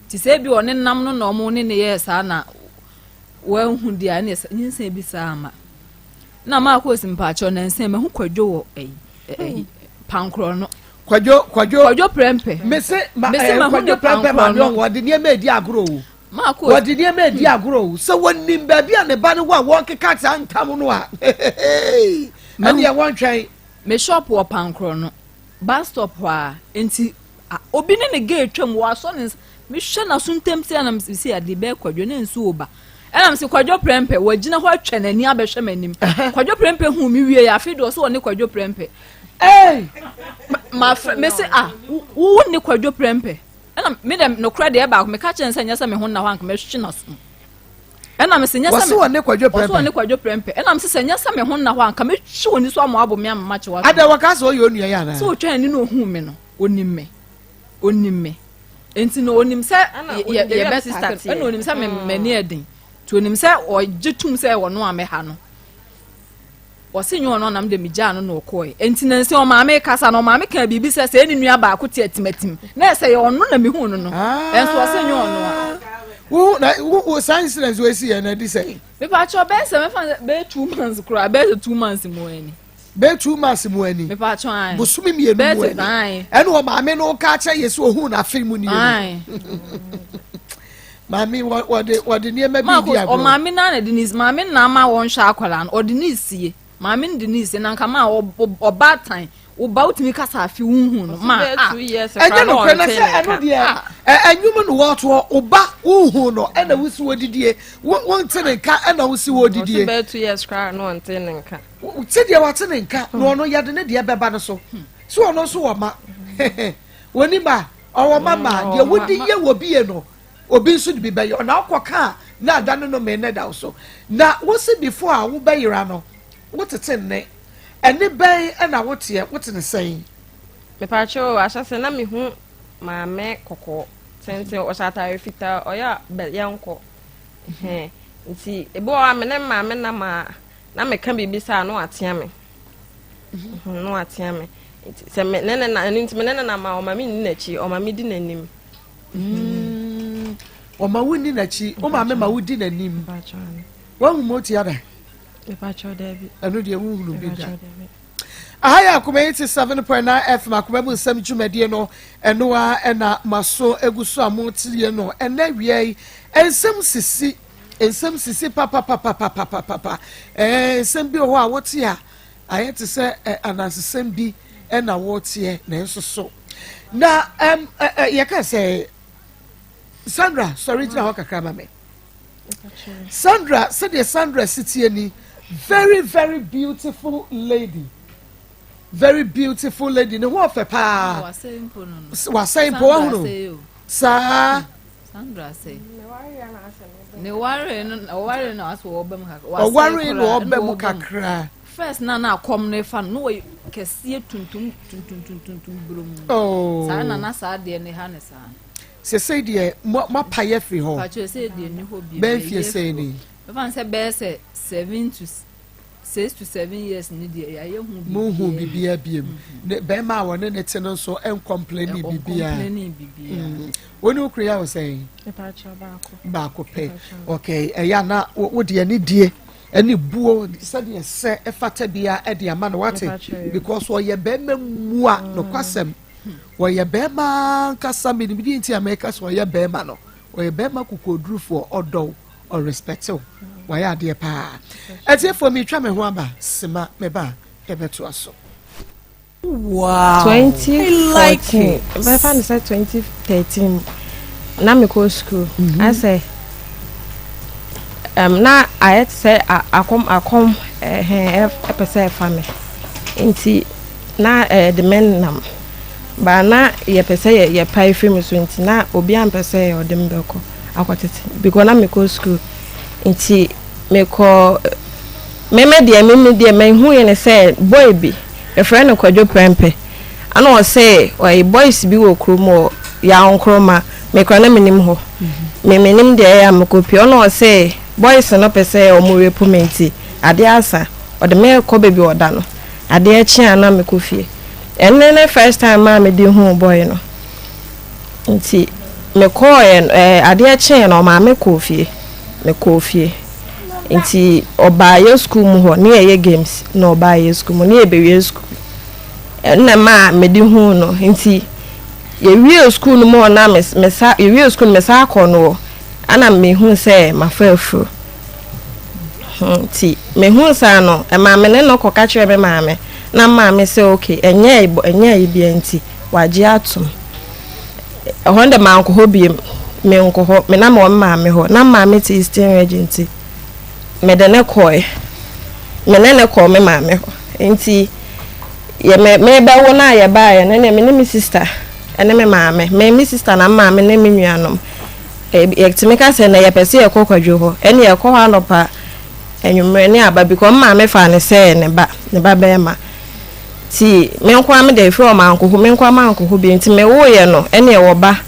Nti sɛ ebi ɔne nam no na ɔmo ne ne yɛɛ saa na wanhu deɛ a ɛna nyinsɛn bi saa amma. Na maa kɔɔsi mpakyɛw nansa mahu Kwadwo wɔ ɛyi ɛyi pankorɔ no. Kwadwo Kwadwo Kwadwo Prɛmpɛ. Mese ma ɛɛ Kwadwo Prɛmpɛ maame ɔho ɔde nneɛma edi agorɔ o. Wɔde nneɛma edi agorɔ o. Sɛ wɔnim baabi a ne ba no wɔ a wɔkeka saa ntam no a ɛneɛ wɔntwɛn. Me shop wɔ pankorɔ no bus stop hɔ a nti obi ne ne gate twam wɔasɔ ne nsa mehwɛ n'aso ntam sɛ na mesi ade bɛyɛ Kwadwo ne nso ba ɛna mesi Kwadwo Prɛmpɛ wɔgyina hɔ atwa n'ani abɛhwɛ m'anim Kwadwo Prɛmpɛ hu me wie yɛ afei deɛ ɔsɛ ɔne Kwadwo Prɛmpɛ. Hey! Ma fɛ mese ah wo ne Kwadwo Prɛmpɛ ɛna me dɛ nokorɛ deɛ baako meka kyerɛ no sɛ nyɛ sɛ me ho nna hɔ anka mɛhwe n'aso ɛna mese nyɛ sɛ wɔse wɔne Kwadwo Prɛmpɛ wɔse wɔne Kwadwo Prɛmpɛ ɛna mese sɛ nyɛ sɛ me ho nna hɔ anka mɛhwe wɔ ni so ama wabɔ me ama makye w'aso. Ada wɔka sɛ ɔyɛ onua yɛ anaa? Sɛ ɔtwa n'ani na ohuu me no onim me onim me nti no onim sɛ yɛbɛ ɛna onim sɛ m'ani ɛden nti onim sɛ ɔgye tum sɛ ɔno a mɛha no. Ɔse nyɛ ɔno na mede megyaa no na ɔkɔɔɛ. Enti nansi ɔmaame kasa no ɔmaame kaa biribi sɛ sɛ ne nua baako te atimatim na ɛsɛ yɛ ɔno na mehuu no no. Ɛnso ɔse nyɛ ɔno a. Wo na wo saa incident wei si yɛ na ɛdi sɛn? Mepaakyɛw bɛyɛ sɛ mɛfa bɛyɛ 2 months koraa, bɛyɛ sɛ 2 months mu ani. Bɛyɛ 2 months mu ani. Mepaakyɛw ae. Bosome 2 mu ani. Ɛna ɔmaame no ka kyerɛ yɛ sɛ ohuu no afe mu nie no. Maame wɔde wɔde nneɛma bi di agorɔ. Ɔmaame naa na de ne maame na ama wɔn hwɛ akwadaa no ɔde ne sie maame no de ne sie na nka maa ɔbaatan ɔba wotumi kasa afi wohu no ma a. Ɛnyɛ nokorɛ na sɛ ɛno deɛ ɛnwom no wɔtoɔ ɔba wohu no ɛna wosi wɔ didie wonte ne nka ɛna wosi wɔ didie. Ɔsi bɛyɛ 2 years koraa na ɔnte ne nka. Sɛdeɛ wate ne nka na ɔno yɛde ne deɛ bɛba no so so ɔno nso wɔ ma wɔni ma ɔwɔ ma ma deɛ wodi yɛ wɔ bie no obi nso de bi bɛyɛ ɔna ɔkɔ kaa na ada no no mee ne da so na wosi before a wobɛyera no wotete nne ɛne bɛn ɛna woteɛ wote ne sɛn. Mepaakyɛw ahyɛse na mehu maame kɔkɔɔ tenten ɔhyɛ atare fitaa ɔyɛ a bɛ yɛnkɔ hɛn nti ebi wɔ hɔ a me ne maame nam a na meka biribi saa na watea me na watea me nti sɛ me ne ne na ɛno nti me ne ne nam a ɔma me nni n'akyi ɔma me di n'anim. Ɔma wo nni n'akyi wo maame ma wo di n'anim wahu mo tia da ɛno deɛ wohunu bi da. Aha yɛ Akoma 87.9 FM Akoma mu nsɛm dwumadie no ɛno a ɛna maso egu so a motie no ɛnɛ wia yi nsɛm sisi nsɛm sisi papapapapapapa ɛɛ nsɛm bi wɔ hɔ a wote a ayɛ te sɛ ɛ anansesɛm bi ɛna wɔteɛ nanso so na ɛm ɛ ɛ yɛka sɛ Sandra sɔre gyina hɔ kakra ma me. Sandra sɛdeɛ Sandra si tie ni, very very beautiful lady, very beautiful lady, ne ho ɔfɛ paa, wasɛe mpo wahunu saa. Ne ware no ɔware no asɛ ɔba mu kakra. Ɔware no ɔba mu kakra. First na na akɔm no fa no na wɔyɛ kɛseɛ tuntum tuntum tuntum burom. Oh. Saa na na saa adeɛ no ha ne saa. Sesei deɛ mo moapae afiri hɔ. Pakyɛ sɛ deɛ ni hɔ bi. Bɛn fie sɛn ni? Bɛfa no sɛ bɛyɛ sɛ 7 to 6 to 7 years ni deɛ yɛayɛ hu biribiara. Mo hu biribiara biem. Mhm. Ne bɛrima a wɔne ne te no nso nkɔmpleni biribiara. Ɔnkɔmpleni biribiara. Wɔne wo kunu yɛ wo sɛn? Baako pɛ. Okay, ɛyɛ ana wo deɛ ne die ɛne buo sɛdeɛ sɛ ɛfata bia ɛde ama no wate because ɔyɛ bɛrima mua nokwasɛm wɔyɛ bɛrima ankasa menim deɛ nti a mɛka sɛ ɔyɛ bɛrima no ɔyɛ bɛrima kokodurufoɔ ɔdɔw ɔrespectew wayɛ adeɛ paa ɛtiefoɔ metwa me ho aba sema meba yɛbɛtoa so. Wow. 2014 bɛfa no sɛ 2013 na mekɔ school asɛ na ayɛ te sɛ akɔm akɔm ɛhɛn ɛpɛ sɛ ɛfa me nti na ɛde me nam ba na yɛpɛ sɛ yɛ yɛpae firi me so nti na obi ampɛ sɛ ɔde me bɛkɔ akɔtete because na mekɔ school nti mekɔ meme deɛ mehu yɛ ne sɛ boy bi yɛfrɛ no Kwadwo Prɛmpɛ ana ɔsɛ ɔyɛ boys bi wɔ kurom wɔ Yaw Nkroma mekora na menim hɔ me menim deɛ ɛyɛ a mekɔpie ɔna ɔsɛ boys no pɛ sɛ ɔmo rape me nti adeɛ asa ɔde me kɔ baabi ɔda no adeɛ kye a na mekɔ fie. Ɛno ne first time a mede hu boy no nti mekɔɔɛ adeɛ kyee no ɔmaa kɔɔ fie. Mekɔɔ fie nti ɔbaa yɛ school mu hɔ ne yɛyɛ games na ɔbaa yɛ school mu ne yɛbɛwie school ɛnna maa mede hu no nti yɛwie school no mu hɔ na mesa yɛwie school no mesa akɔ no hɔ ana mehu sɛ mafa afuro nti mehu saa no ɛmaa me ne no kɔka kyerɛ me maame na maame sɛ okay, ɛnyɛ ayi bia nti wagye atom. Ɛhɔ de mankɔ hɔ biem, menkɔ hɔ me na mewɔ me maame hɔ na maame te Eastern Region nti mede ne kɔɛ me ne ne kɔɔ me maame hɔ nti yɛ me mebɛwo no a yɛbaeɛ no ne me ne me sister ɛne me maame me sister na maame ne me nuanom yɛtumi ka sɛ na yɛpɛ sɛ yɛkɔ Kwadwo hɔ ɛne yɛkɔ hɔ anɔpa anwummerɛ ne aba because maame fa ne sɛ ne ba bɛrima ti me nko ara me de efiri ɔmo ankɔ hɔ me nko ara mankɔ hɔ bi nti me woyɛ no ɛne ɛwɔ ba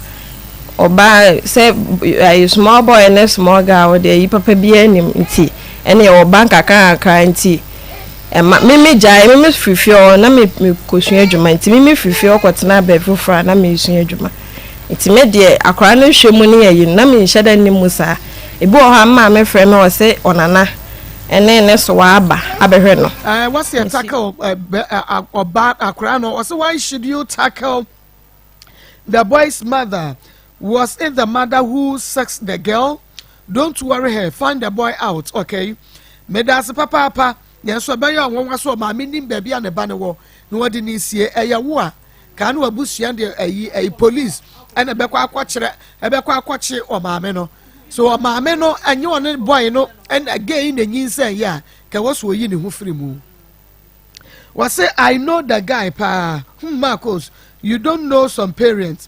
ɔba sɛ ayi small boy ne small girl deɛ yi papa bi anim nti ɛne ɛwɔ ba nkakra nkakra nti ɛma me me gyae me me firi fie hɔ na me kɔsua adwuma nti me me firi fie hɔ kɔtena baabi foforɔ a na me sua adwuma nti me deɛ akwaraa no hwɛ mu ne yɛ yi na me nhyɛ dɛ ne mu saa. Ebi wɔ hɔ a maame frɛ me wɔ se ɔnana ɛne ne so waba abɛhwɛ no. What's your tackle ɔba akwaraa no ɔsɛ why should you tackle the boy's mother? Was it the mother who sexed the girl? Don't worry her, find the boy out. Okay, medase papaapa. Nanso ɛbɛyɛ ɔnwanwa so ɔmaame nim baabi a ne ba ne wɔ na wɔde ne sie ɛyɛ wo a kaa no abusua deɛ ɛyi police ɛna ɛbɛkɔ akɔkyerɛ ɛbɛkɔ akɔkye ɔmaame no so ɔmaame no ɛnyɛ ɔne boy no ɛna gay na nyinsɛn yɛ a kɛwɔ so oyi ne ho firi mu. Wɔsɛ I know the guy paa. Marcos, you don't know some parents.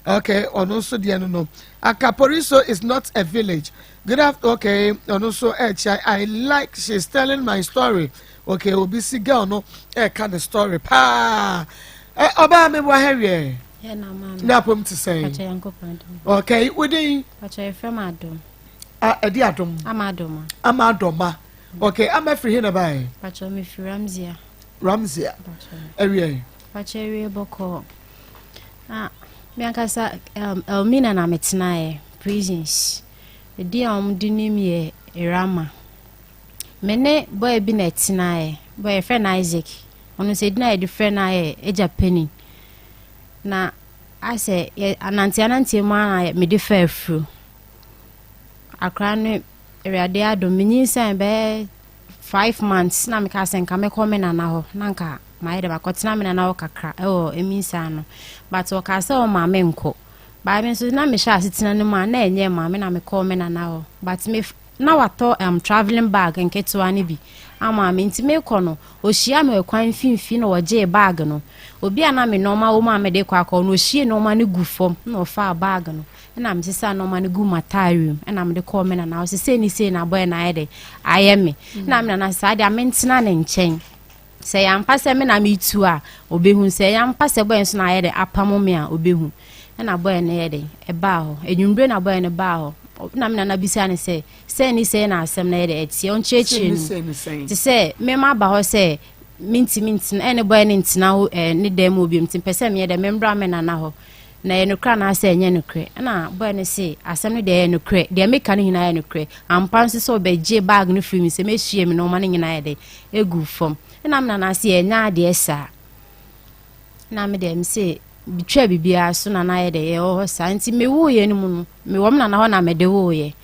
Okay, ɔno nso deɛ no Akaporiso is not a village. Good afternoon. Okay, ɔno nso ɛkyɛ I like she's telling my story. Okay, obi si girl no ɛka the story paa. Ɛ ɔbaa mi wɔ ha wiɛ ne apom te sɛn? Okay, wodin? A ɛdi adom. Ama Adoma. Ama Adoma. Okay, ama firi he na baa? Pakyɛ mi firi Ramzia. Ramzia. Ɛwiɛ? Pakyɛ ewie bɔkɔ. Ah, mi ankasa Elmina na metenaeɛ prisons. Edi a wɔn de nim yɛ Irama. Me ne boy bi na ɛtenaeɛ. Boy yɛfrɛ no Isaac. Ɔno nso edin a yɛde frɛ no ayɛ Agya Panin. Na asɛ yɛ anante anante mu a mede fa afuro. Akora no Awurade adom menyinsɛn bɛyɛ 5 months na meka sɛ nka mɛkɔ me nana hɔ na nka mayɛ dɛ makɔtena me nana hɔ kakra ɛwɔ eminsa no but ɔka sɛ ɔma me nkɔ baa me nso na mehyɛ asetena no mu a na ɛnyɛ ma me na mekɔɔ me nana hɔ but me. Na watɔ um, travelling bag nketewa no bi ama me. Nti mekɔ no, ɔhyia me wɔ kwan mfimfini na ɔgyee bag no. Obi a na me nneɛma wɔ mu a mede kɔ akɔ no, ɔhwie nneɛma no gu fam na ɔfaa bag no. Ɛna mesesaa nneɛma no gu m'ataare mu ɛna mede kɔɔ me nana hɔ sɛ sei ne sei na abɔɛ no ayɛ dɛ ayɛ me. Na me nana sɛ saa deɛ mentena ne nkyɛn. Sɛ ɛyɛ ampa sɛ me na metu a, ɔbɛhu. Sɛ ɛyɛ ampa sɛ bɔyɛ nso na ayɛ dɛ apamo me a, ɔbɛhu. Ɛna bɔyɛ no yɛ dɛ ɛbaa hɔ. Anwummere na bɔyɛ no baa hɔ. Na me nana bisa no sɛ, sɛn ne sɛn na asɛm no yɛ dɛ ɛteɛ? Ɔnkyerɛkyerɛ no. Te sɛ me maba hɔ sɛ mentumi ntena, ɛne bɔyɛ no ntena hɔ ɛɛ ne dan mu bio nti mpɛ sɛ meyɛ dɛ membra me nana hɔ. Na ɛyɛ nokorɛ anaasɛ ɛnyɛ nokorɛ? Ɛna bɔyɛ no se, asɛm no deɛ ɛyɛ nokorɛ, deɛ meka no nyinaa yɛ nokorɛ. Ampa nso sɛ ɔbɛgye bag no firi me nsam, ɛhwie me nnoɔma no nyinaa yɛ dɛ egu fam. Ɛna me nana se ɛnyɛ adeɛ saa. Na me deɛ me se metwaa biribiara so na na ayɛ dɛ ɛwɔ hɔ saa. Nti mewoeɛ no mu no, mewɔ me nana hɔ na mede woeɛ.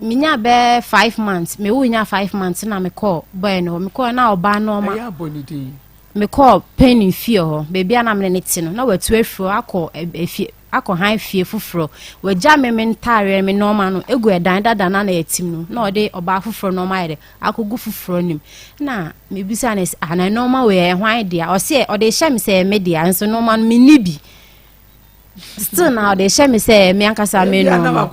Menya bɛɛ 5 months, mewo nya 5 months na mekɔɔ bɔɛ no hɔ. Mekɔɔ na ɔbaa nɔɔma. Ɛyɛ abɔ ne din. Mekɔɔ panin fie hɔ, baabi a na me ne no te no, na watu afiri hɔ akɔ efie akɔ han fie foforɔ. Wagya me me ntaareɛ, me nneɛma no egu ɛdan dada no a na yɛte mu no, na ɔde ɔbaa foforɔ nneɛma ayɛ dɛ akɔgu foforɔ no mu. Na mebisa no sɛ, ah, na nneɛma wei ɛyɛ hwan dea? Ɔse ɔde hyɛ me sɛ ɛyɛ me dea, nso nneɛma no menni bi. Still na ɔde hyɛ me sɛ ɛyɛ me ankasa me nneɛma.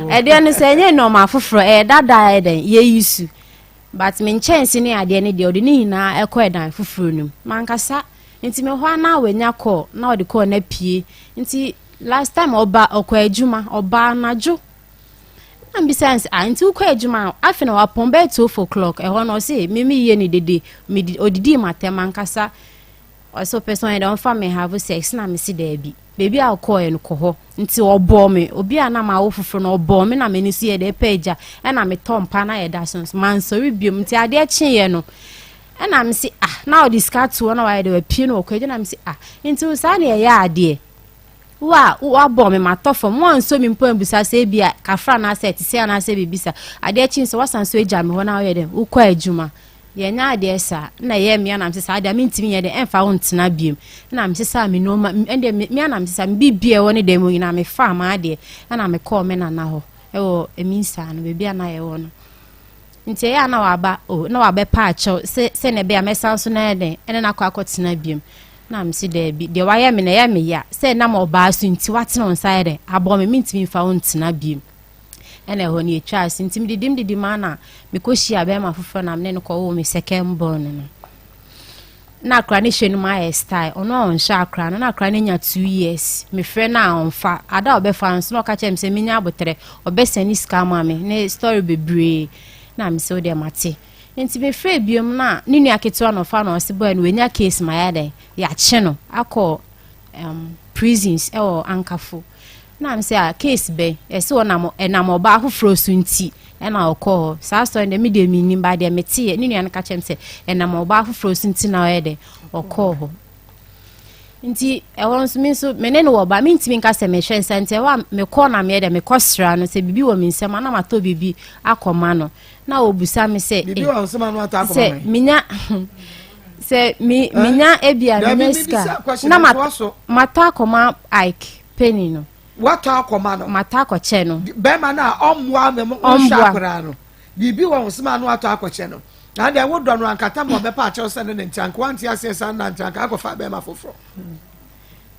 Ɛdeɛ no sɛ ɛnyɛ nneɛma foforɔ, ɛyɛ dada a ɛyɛ dɛn yɛyi su. But me nkyɛnse ne adeɛ no deɛ ɔde ne nyinaa ɛkɔ ɛdan foforɔ no mu. Mankasa nti me hɔ a na wanya call na ɔde call no apue. Nti last time ɔba ɔkɔ adwuma ɔba anadwo. Na mbisa no sɛ ah nti wokɔ adwuma a afei na wapɔn bɛyɛ 12 o'clock ɛhɔ no ɔse me meyɛ ne dede medi odidii m'atɛm mankasa. Ɔse ɔpɛ sɛ ɔyɛ dɛ ɔmfa me have sex na mese daabi. Baabi a ɔkɔɔɛ no kɔ hɔ. Nti ɔbɔɔ me. Obi a na mawo foforɔ no ɔbɔɔ me na m'ani so yɛ dɛ ɛpɛ agya. Ɛna metɔ mpa na yɛda so nso mansɔre biom. Nti adeɛ kyeeɛ no ɛna mese ah na ɔde sika to hɔ na wayɛ dɛ wapue na ɔkɔ agya na mese ah nti saa na ɛyɛ adeɛ. Wo a woabɔ me matɔ fam woansɔ me mpo ambusa sɛ ebi a kafra anaasɛ ɛte sɛ anaasɛ biribi sa. Adeɛ kye nso wasan so agya me hɔ na woyɛ dɛ wokɔ adwuma. Yɛnyɛ adeɛ saa. Nna ɛyɛɛ me ya na mese saa deɛ mentumi nyɛ dɛ ɛmfa wo ntena biom. Ɛna mesesaa me nnoɔma, ɛndeɛ me ara na mesesa me biribi a ɛwɔ ne dan mu nyinaa mefaa m'adeɛ ɛna mekɔɔ me nana hɔ ɛwɔ Eminsaa no baabi a na yɛwɔ no. Nti ɛyɛ a na waba o na wabɛpa akyɛw sɛ sɛnea ɛbɛyɛ a mɛsan so na ayɛ dɛn ɛne no akɔ akɔtena biom. Na mese daabi deɛ wayɛ me no ɛyɛ me ya sɛ ɛnam ɔbaa so nti watene wo nsa ayɛ dɛn abɔ me mentumi mfa wo ntena biom. Ɛna ɛhɔ no yɛtwaa so nti mededim didim a na mekɔhyia bɛrima foforɔ na mene no kɔwoo me second born no na akora no hyɛ no mu ayɛ style ɔno a ɔnhyɛ akora no na akora no anya 2 years. Mefrɛ no a ɔmfa ada a ɔbɛfa nso na ɔka kyerɛ me sɛ menya abotrɛ ɔbɛsɛne sika ama me ne story bebree na mesɛ wo deɛ mate. Nti mefrɛ biom na ne nua ketewa na ɔfa na ɔse bɔɛ no wanya case ma yɛ dɛn yɛakye no akɔ prisons ɛwɔ Ankafo. Na me sɛ ah case bɛn ɛsɛ ɔnam ɛnam ɔbaa foforɔ so nti ɛna ɔkɔ hɔ saa sɔrɔ deɛ me deɛ me nim ba deɛ me te yɛ ne nua no ka kyerɛ me sɛ ɛnam ɔbaa foforɔ so nti na ɔyɛ dɛ ɔkɔɔ hɔ. Nti ɛhɔ nso me nso me ne no wɔ ba mentumi nka sɛ mehwɛ nsa nti ɛhɔ a mekɔ na meyɛ dɛ mekɔ sra no sɛ biribi wɔ me nsam a na matɔ biribi akɔma no na ɔbusa me sɛ biribi wɔ nsam a na watɔ akɔma sɛ menya sɛ me menya ebi a menya sika na matɔ akɔma Ike penny no. Watɔ akɔma no. Matɔ akɔkyɛ no. Bɛrima no a ɔmmoa me mo nhwɛ akwadaa no biribi wɔ nsam a na watɔ akɔkyɛ no na deɛ wodɔ no ankata ma ɔbɛpa akyɛw sɛ ne ne nti anka wante aseɛ saa nna nti anka akɔfa bɛrima foforɔ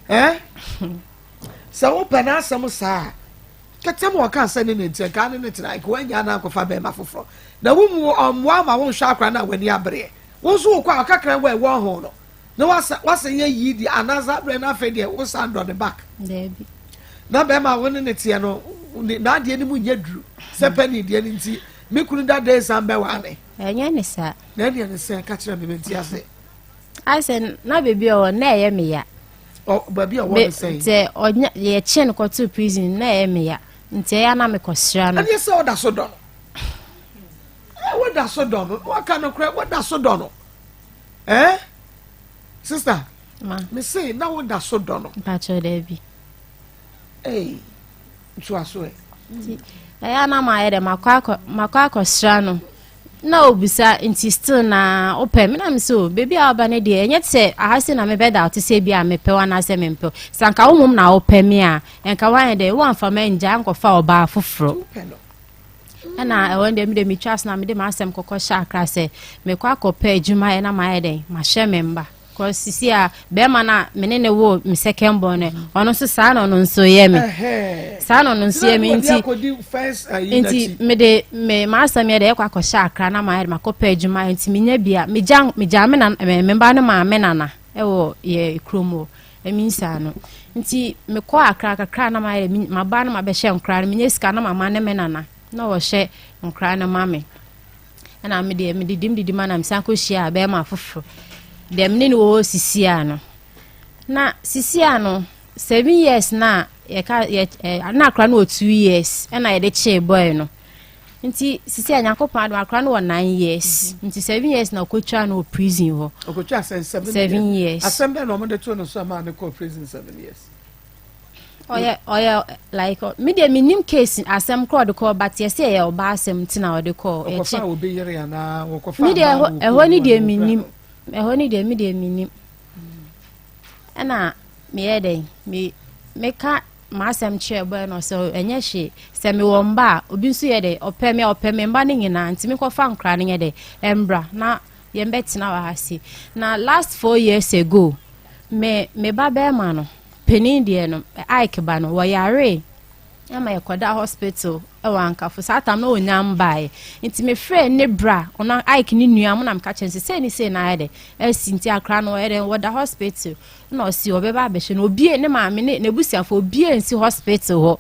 ɛɛ sɛ wopɛ n'asɛm saa kɛtɛ ma ɔka sɛ ne ne nti anka ne ne tena anka wanya na akɔfa bɛrima foforɔ na wo mu ɔmmoa ma wonhwɛ akwadaa no a w'ani abereɛ wo nso wokɔ a ɔkakra wɔ ɛwɔ ho no na wasa wasa yɛ yie deɛ anaasɛ abrɛ no afei deɛ wosan dɔ ne back. Daabi. Na bɛrima a wo ne ne teɛ no n'adeɛ no mu nyɛ duru sɛ pɛ ne deɛ no nti me kunu da den san bɛwaa me. Ɛnyɛ ne saa. Na ɛdeɛ ne sɛ ka kyerɛ me mente ase. Ayɛ sɛ na baabi a ɔwɔ na ɛyɛ me ya. Ɔ baabi a ɔwɔ no sɛn. Sɛ ɔnya yɛkye no kɔto prison na ɛyɛ me ya nti ɛyɛ na mekɔsra no. Ɛdeɛ sɛ ɔda so dɔ no. Woda so dɔ no waka no korɛ woda so dɔ no. Eh? Sister. Ma. Me se na woda so dɔ no. Mpakyɛw daabi. Hey, ntoa so ɛ. Nti ɛyɛ na ma ayɛ dɛ makɔ akɔ makɔ akɔsra no na obisa nti still na wopɛ me na me sɛ o baabi a woba no deɛ ɛnyɛ te sɛ aha se na mebɛda wo te sɛ bi a mepɛ wo anaasɛ mempɛ wo sɛ anka wo mmom na wopɛ me a ɛnka woayɛ dɛ woamfa ma ngya ankɔfa ɔbaa foforɔ. Wopɛ no. Ɛna ɛhɔ no deɛ mede metwa so na mede m'asɛm kɔkɔ hyɛ akra sɛ mekɔ akɔpɛ adwuma yɛ na mayɛ dɛn mahyɛ me mba. Cause sisi a bɛrima no a me ne ne wo me second born no ɔno nso saa na ɔno nso yɛ me. Saa na ɔno nso yɛ me nti nti mede me m'asɛm yɛ dɛ ɛkɔ akɔhyɛ akra na mayɛ dɛ makɔpɛ adwuma yɛ nti menya bi a megya megya me na me mba no maa me nana ɛwɔ yɛ kurom hɔ. Ɛmi nsaa no nti mekɔ akra kakra na mayɛ dɛ maba na mabɛhyɛ nkora no menya sika na mama ne me nana na wɔhyɛ nkora no ma me. Ɛna me deɛ medidi medidi ma na mesan kɔhyia bɛrima foforɔ deɛ me ne no wɔ hɔ sisia no na sisia no 7 years na yɛka yɛ ɛ na akora no wɔ 2 years ɛna yɛde kyee boy no. Nti sisia Nyankopɔn adom, akora no wɔ 9 years. Nti 7 years na ɔkɔtwa no wɔ prison hɔ. Ɔkɔtwa sɛn? 7? 7 years. Asɛm bɛn na ɔmode to no so ama ne kɔɔ prison 7 years? Ɔyɛ like me deɛ menim case asɛm korɔ ɔde kɔɔ, but yɛsɛ ɛyɛ ɔbaa asɛm nti na ɔde kɔɔ. Ɔkɔfa obi yere anaa wɔkɔfa? Me deɛ ɛhɔ ne deɛ menim, ɛhɔ ne deɛ me deɛ menim. Ɛna meyɛ dɛn me meka m'asɛm kyerɛ boy no sɛ ɛnyɛ hwee sɛ mewɔ mba a obi nso yɛ dɛ ɔpɛ me a ɔpɛ me mba no nyinaa, nti mekɔfa nkora no nyɛ dɛ ɛmbra na yɛmbɛtena wɔ ha se. Na last 4 years ago me ba bɛrima no panin deɛ no, Ike ba no, wɔyaree ama yɛkɔda hospital ɛwɔ Ankafo. Saa tam na ɔnya mbaeɛ nti mefrɛ ne bra, ɔno Ike ne nua mo, na meka kyerɛ no sɛ sei ne sei na ayɛ dɛ asi nti akora no ɔyɛ dɛ wɔda hospital. Na ɔsi ɔbɛba abɛhyɛ no. Obie ne maame ne n'abusuafo obie nsi hospital hɔ.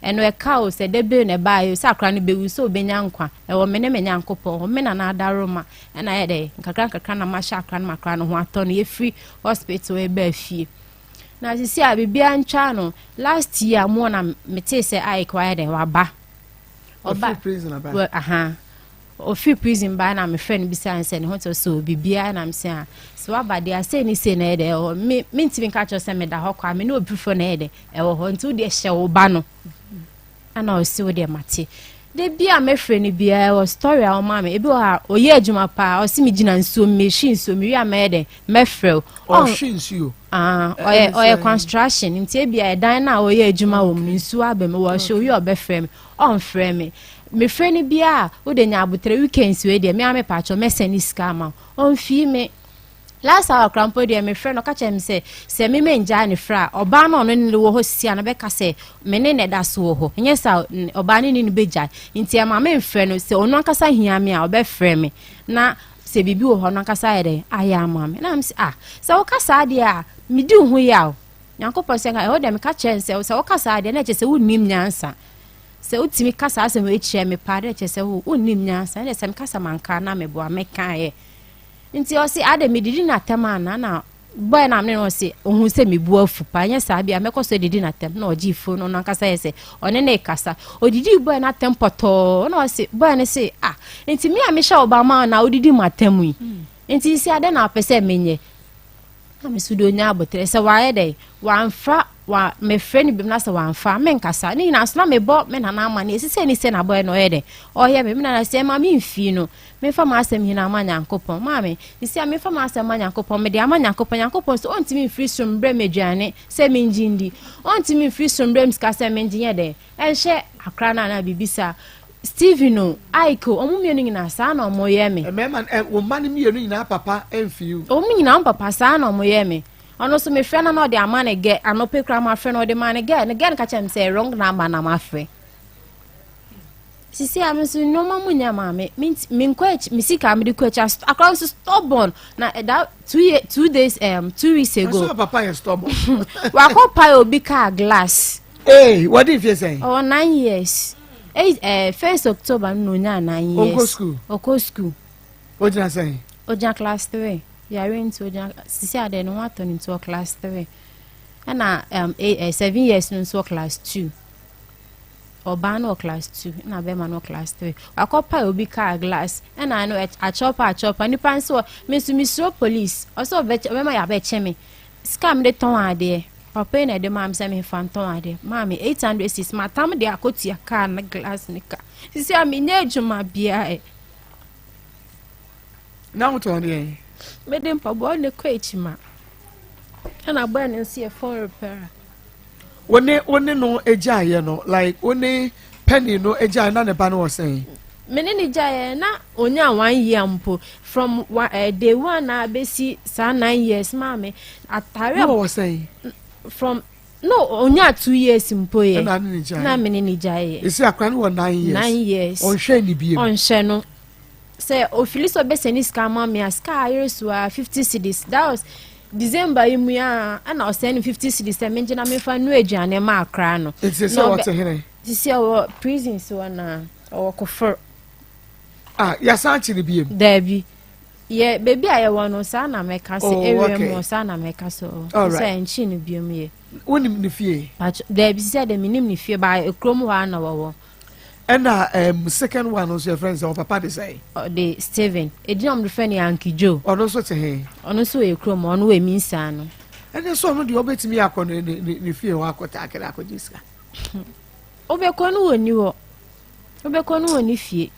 Ɛno ɛka o sɛ dɛbɛ na ɛbaeɛ sɛ akora no bɛwu sɛ ɔbɛnya nkwa ɛwɔ me ne me Nyankopɔn hɔ. Me nana adaroma ɛna ayɛ dɛ nkakra nkakra na mahyɛ akora no ma akora no ho atɔ no. Yɛfiri hospital ɛbaa fie na sisi a biribiara ntwa no last year mu na metee sɛ Ike wayɛ dɛ waba. Ɔba prison aba? Aha, ofiri prison ba na mefrɛ no bisa sɛ ne ho te so biribiara, na mesɛ a sɛ waba deɛ asɛ ne sei na ɛyɛ dɛ ɛwɔ hɔ. Me mentumi nka kyerɛ sɛ meda hɔ kɔ a me ne obi foforɔ na ɛyɛ dɛ ɛwɔ hɔ, nti wodeɛ hyɛ wo ba no. Ana ɔsi wo deɛ mate. De bi a mɛfrɛ no biara ɛwɔ story a ɔma me. Ebi wɔ ha, ɔyɛ adwuma paa, ɔsi mi gyina nsuo mu mehwi nsuo mi wi a mɛyɛ dɛ mɛfrɛ o. Ɔhwe nsuo? Ah, ɔyɛ construction, nti ebi a ɛdan na ɔyɛ adwuma wɔ mu no nsuo aba mu, wɔhyɛ owi a ɔbɛfrɛ me. Ɔnfrɛ me. Mefrɛ no biara, wode nya abotire, weekends wei deɛ mea mepa atwɔ mɛsɛ ne sika ama wo. Ɔmfii me. Last hour kora mpo deɛ mefrɛ no, ɔka kyerɛ me sɛ me mengyaa ne frɛ a, ɔbaa no ɔno ne wɔ hɔ sisi a no bɛka sɛ me ne ne da so wɔ hɔ. Ɛnyɛ sɛ ɔbaa no ne no bɛgyae nti ɛma memfrɛ no. Sɛ ɔno ankasa hia me a, ɔbɛfrɛ me, na sɛ biribi wɔ hɔ no ankasa ayɛ dɛn ayɛ ama me. Na mesɛ ah, sɛ woka saa deɛ a medi wo ho yaw. Nyankopɔn sɛ ɛhɔ deɛ meka kyerɛ no sɛ woka saa deɛ na ɛkyɛ sɛ wonnim nyansa. Sɛ wotumi ka saa asɛm wei kyerɛ me paa deɛ, kyerɛ sɛ wo wonnim nyansa. Ɛnna sɛ meka sɛ manka na meboa mekaeɛ nti ɔse ade medidi n'atɛm ana na boy na mene no ɔse ohun sɛ mebu afu paa. Nyɛ saa bia mɛkɔ so adidi n'atɛm. Na ɔgye phone no, ɔno ankasa yɛ sɛ ɔne ne kasa, odidi boy n'atɛm pɔtɔɔ. Na ɔse boy no se ah, nti me a mehyɛ wo ba ma na odidi mu atɛm yi, nti si ade na apɛ sɛ menyɛ na me so de onya abotire sɛ wayɛ dɛ wamfa wa mefrɛ no biom na sɛ wamfa menkasa ne nyinaa so na mebɔ me nana ama ne ɛsi sɛ ne sɛ na boy no ɔyɛ dɛ ɔyɛ me nana sɛ ma memfii no memfa m'asɛm nyinaa ma Nyankopɔn. Maame sisi a memfa m'asɛm ma Nyankopɔn, mede ama Nyankopɔn. Nyankopɔn sɛ ɔntumi mfiri soro mbrɛ me aduane sɛ mengye ndi, ɔntumi mfiri soro mbrɛ me sika sɛ mengye nyɛ dɛ ɛnhyɛ akora no anaa biribi saa. Steven o, Ike o, ɔmo mmienu nyinaa saa na ɔmo yɛ me. Mmarima ɛ wo mma no mmienu nyinaa papa mfi wo? Ɔmo nyinaa ɔmo papa saa na ɔmo yɛ me. Ɔno nso mefrɛ no na ɔde ama ne gɛ. Anɔpɛ kura ma frɛ no, ɔde ma ne gɛ. Ne gɛ no ka kyerɛ me sɛ wrong number na ma frɛ. Sisi a me nso nneɛma mu nyɛ maame me nkɔ akyi, me sika me de kɔ akyi. Akora nso stubborn na that 2 year 2 days 2 weeks ago. Ɛsɛ papa yɛ stubborn. Wakɔ pae obi car glass. Ee, wɔde nfie sɛn? Ɔwɔ 9 years. Eight 1 October no na onya 9 years. Ɔnkɔ school? Ɔkɔ school. Ogyina sɛn? Ogyina class three. Yare nti ogyina sisi adeɛ ne ho atɔ ne nti wɔ class three. Ɛna eight 7 years no nso wɔ class two. Ɔbaa no wɔ class two ɛna bɛrima no wɔ class three. Wakɔ pae obi car glass ɛna ɛno akyɛw pa akyɛw pa nipa nso wɔ me nso misuro police. Ɔsɛ ɔbɛkyɛ ɔbɛma yɛ abɛkyɛ me sika a mede tɔn adeɛ. Papa yi na ɛde maa me sɛ memfa ntɔn adeɛ. Maa me 800 cedis matam de akɔtua car ne glass ne car. Sisi a menyɛ adwuma biara ɛ. Na wotɔn deɛ? Mede mpaboa ne kɔ akyi ma ɛna boy no nso yɛ phone repairer. Wo ne no agyaeɛ no, like wo ne panin no gyae na ne ba no wɔ sɛn? Me ne no gyaeɛ na ɔnyaa one year mpo from wa, eh, day one na bɛsi saa nine years maame atare a. Na ɔwɔ sɛn? From no ɔnyaa 2 years mpo yɛ. Ɛna ne ne gyaeɛ. Na me ne ne gyaeɛ. Esi akora no wɔ 9 years. 9 years. Ɔnhwɛ ne biem. Ɔnhwɛ no sɛ ofili sɛ ɔbɛsɛ ne sika ama me a, sika ayere so a, 50 cedis. That was December yi mu a, ɛna ɔsɛn no 50 cedis sɛ mengye na memfa nua aduane ma akora no. Nti sɛ ɔte hene? Sisi ɔwɔ prison si hɔ na ɔwɔ Koforo. Ah, yasan akyi ne biem? Daabi, yɛ beebi a yɛwɔ no saa na mɛka sɛ area mu saa na mɛka sɛ ɔ sɛ nkyi no biem yɛ. Wonim ne fie? Daabi, sisi a de menim ne fie ba, ekurom hɔ a na wɔwɔ. Ɛna second one nso yɛfrɛ no sɛ ɔpapa de sɛn? Ɔde Steven, edin a wɔde frɛ no Yankee Joe. Ɔno nso te he? Ɔno nso wɔ ekurom, ɔno wɔ Eminsa no. Ɛne sɛ ɔno deɛ ɔbɛtumi akɔ ne fie hɔ akɔ taakere akɔgye sika. Wobɛkɔ no wɔ ni hɔ, wobɛkɔ no wɔ ne fie.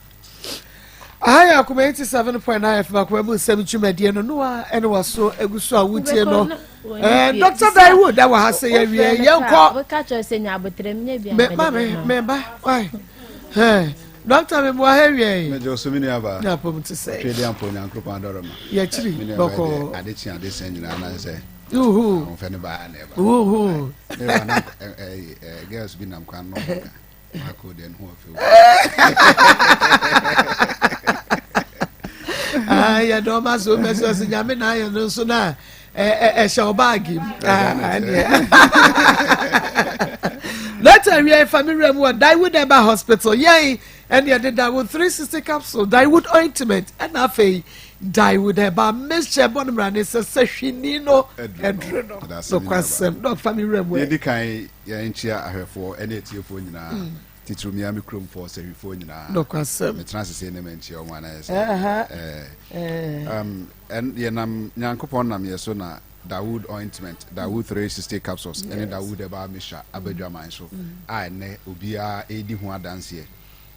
Aha yɛ Akoma 87.9 FM, Akoma mu nsɛm dwumadie no noa ɛne waso egu so a wotie no. Dr. Daiwood ɛwɔ ha sɛ yɛwie yɛnkɔ. Woka kyerɛ sɛ nya abotrɛ nya bi. Me ma me me ba wai Dr. me boa ha wie. Mɛgye wo so me nua baa. Na apom te sɛ. Twɛ di ampo Nyankoropɔn adɔrɔ ma. Yɛkyiri bɔkɔɔ. Ade kye ade sɛn nyinaa na sɛ. Uhu. Ahofɛ ne baa na ɛba. Uhu. Me ba na girls bi nam kwan no ka. Mako deɛ ne ho ɔfɛ. Yɛ dɔn ma so mɛsɛ ɔsɛ Nyame na ayɛ no nso na ɛhyɛ ɔbaagi mu. Ɛneɛ. Lẹ́tà wia fa mi wura mu wɔ Daiwood Herbal Hospital yɛn ɛne ɛde Daiwood 360 capsule, Daiwood ointment, ɛna afei Daiwood Herbal mixture bɔ no mmara ne sɛ hwini no ɛduru no nokwasɛm. Dɔk, fa mi wura mu ɛ. Yɛdi kan yɛnkyia ahwɛfoɔ ɛne atiefoɔ nyinaa, titiri mmea me kuromfoɔ sɛhwifoɔ nyinaa. Metena ase sɛ ne mankyia wɔn anayɛ sɛ yɛnam Nyankopɔn nam yɛ so na Dawood ointment, Dawood 360 capsules ɛne Dawood herbal mixture aba dwaman so a ɛnɛ obiara ɛredi ho adanseɛ.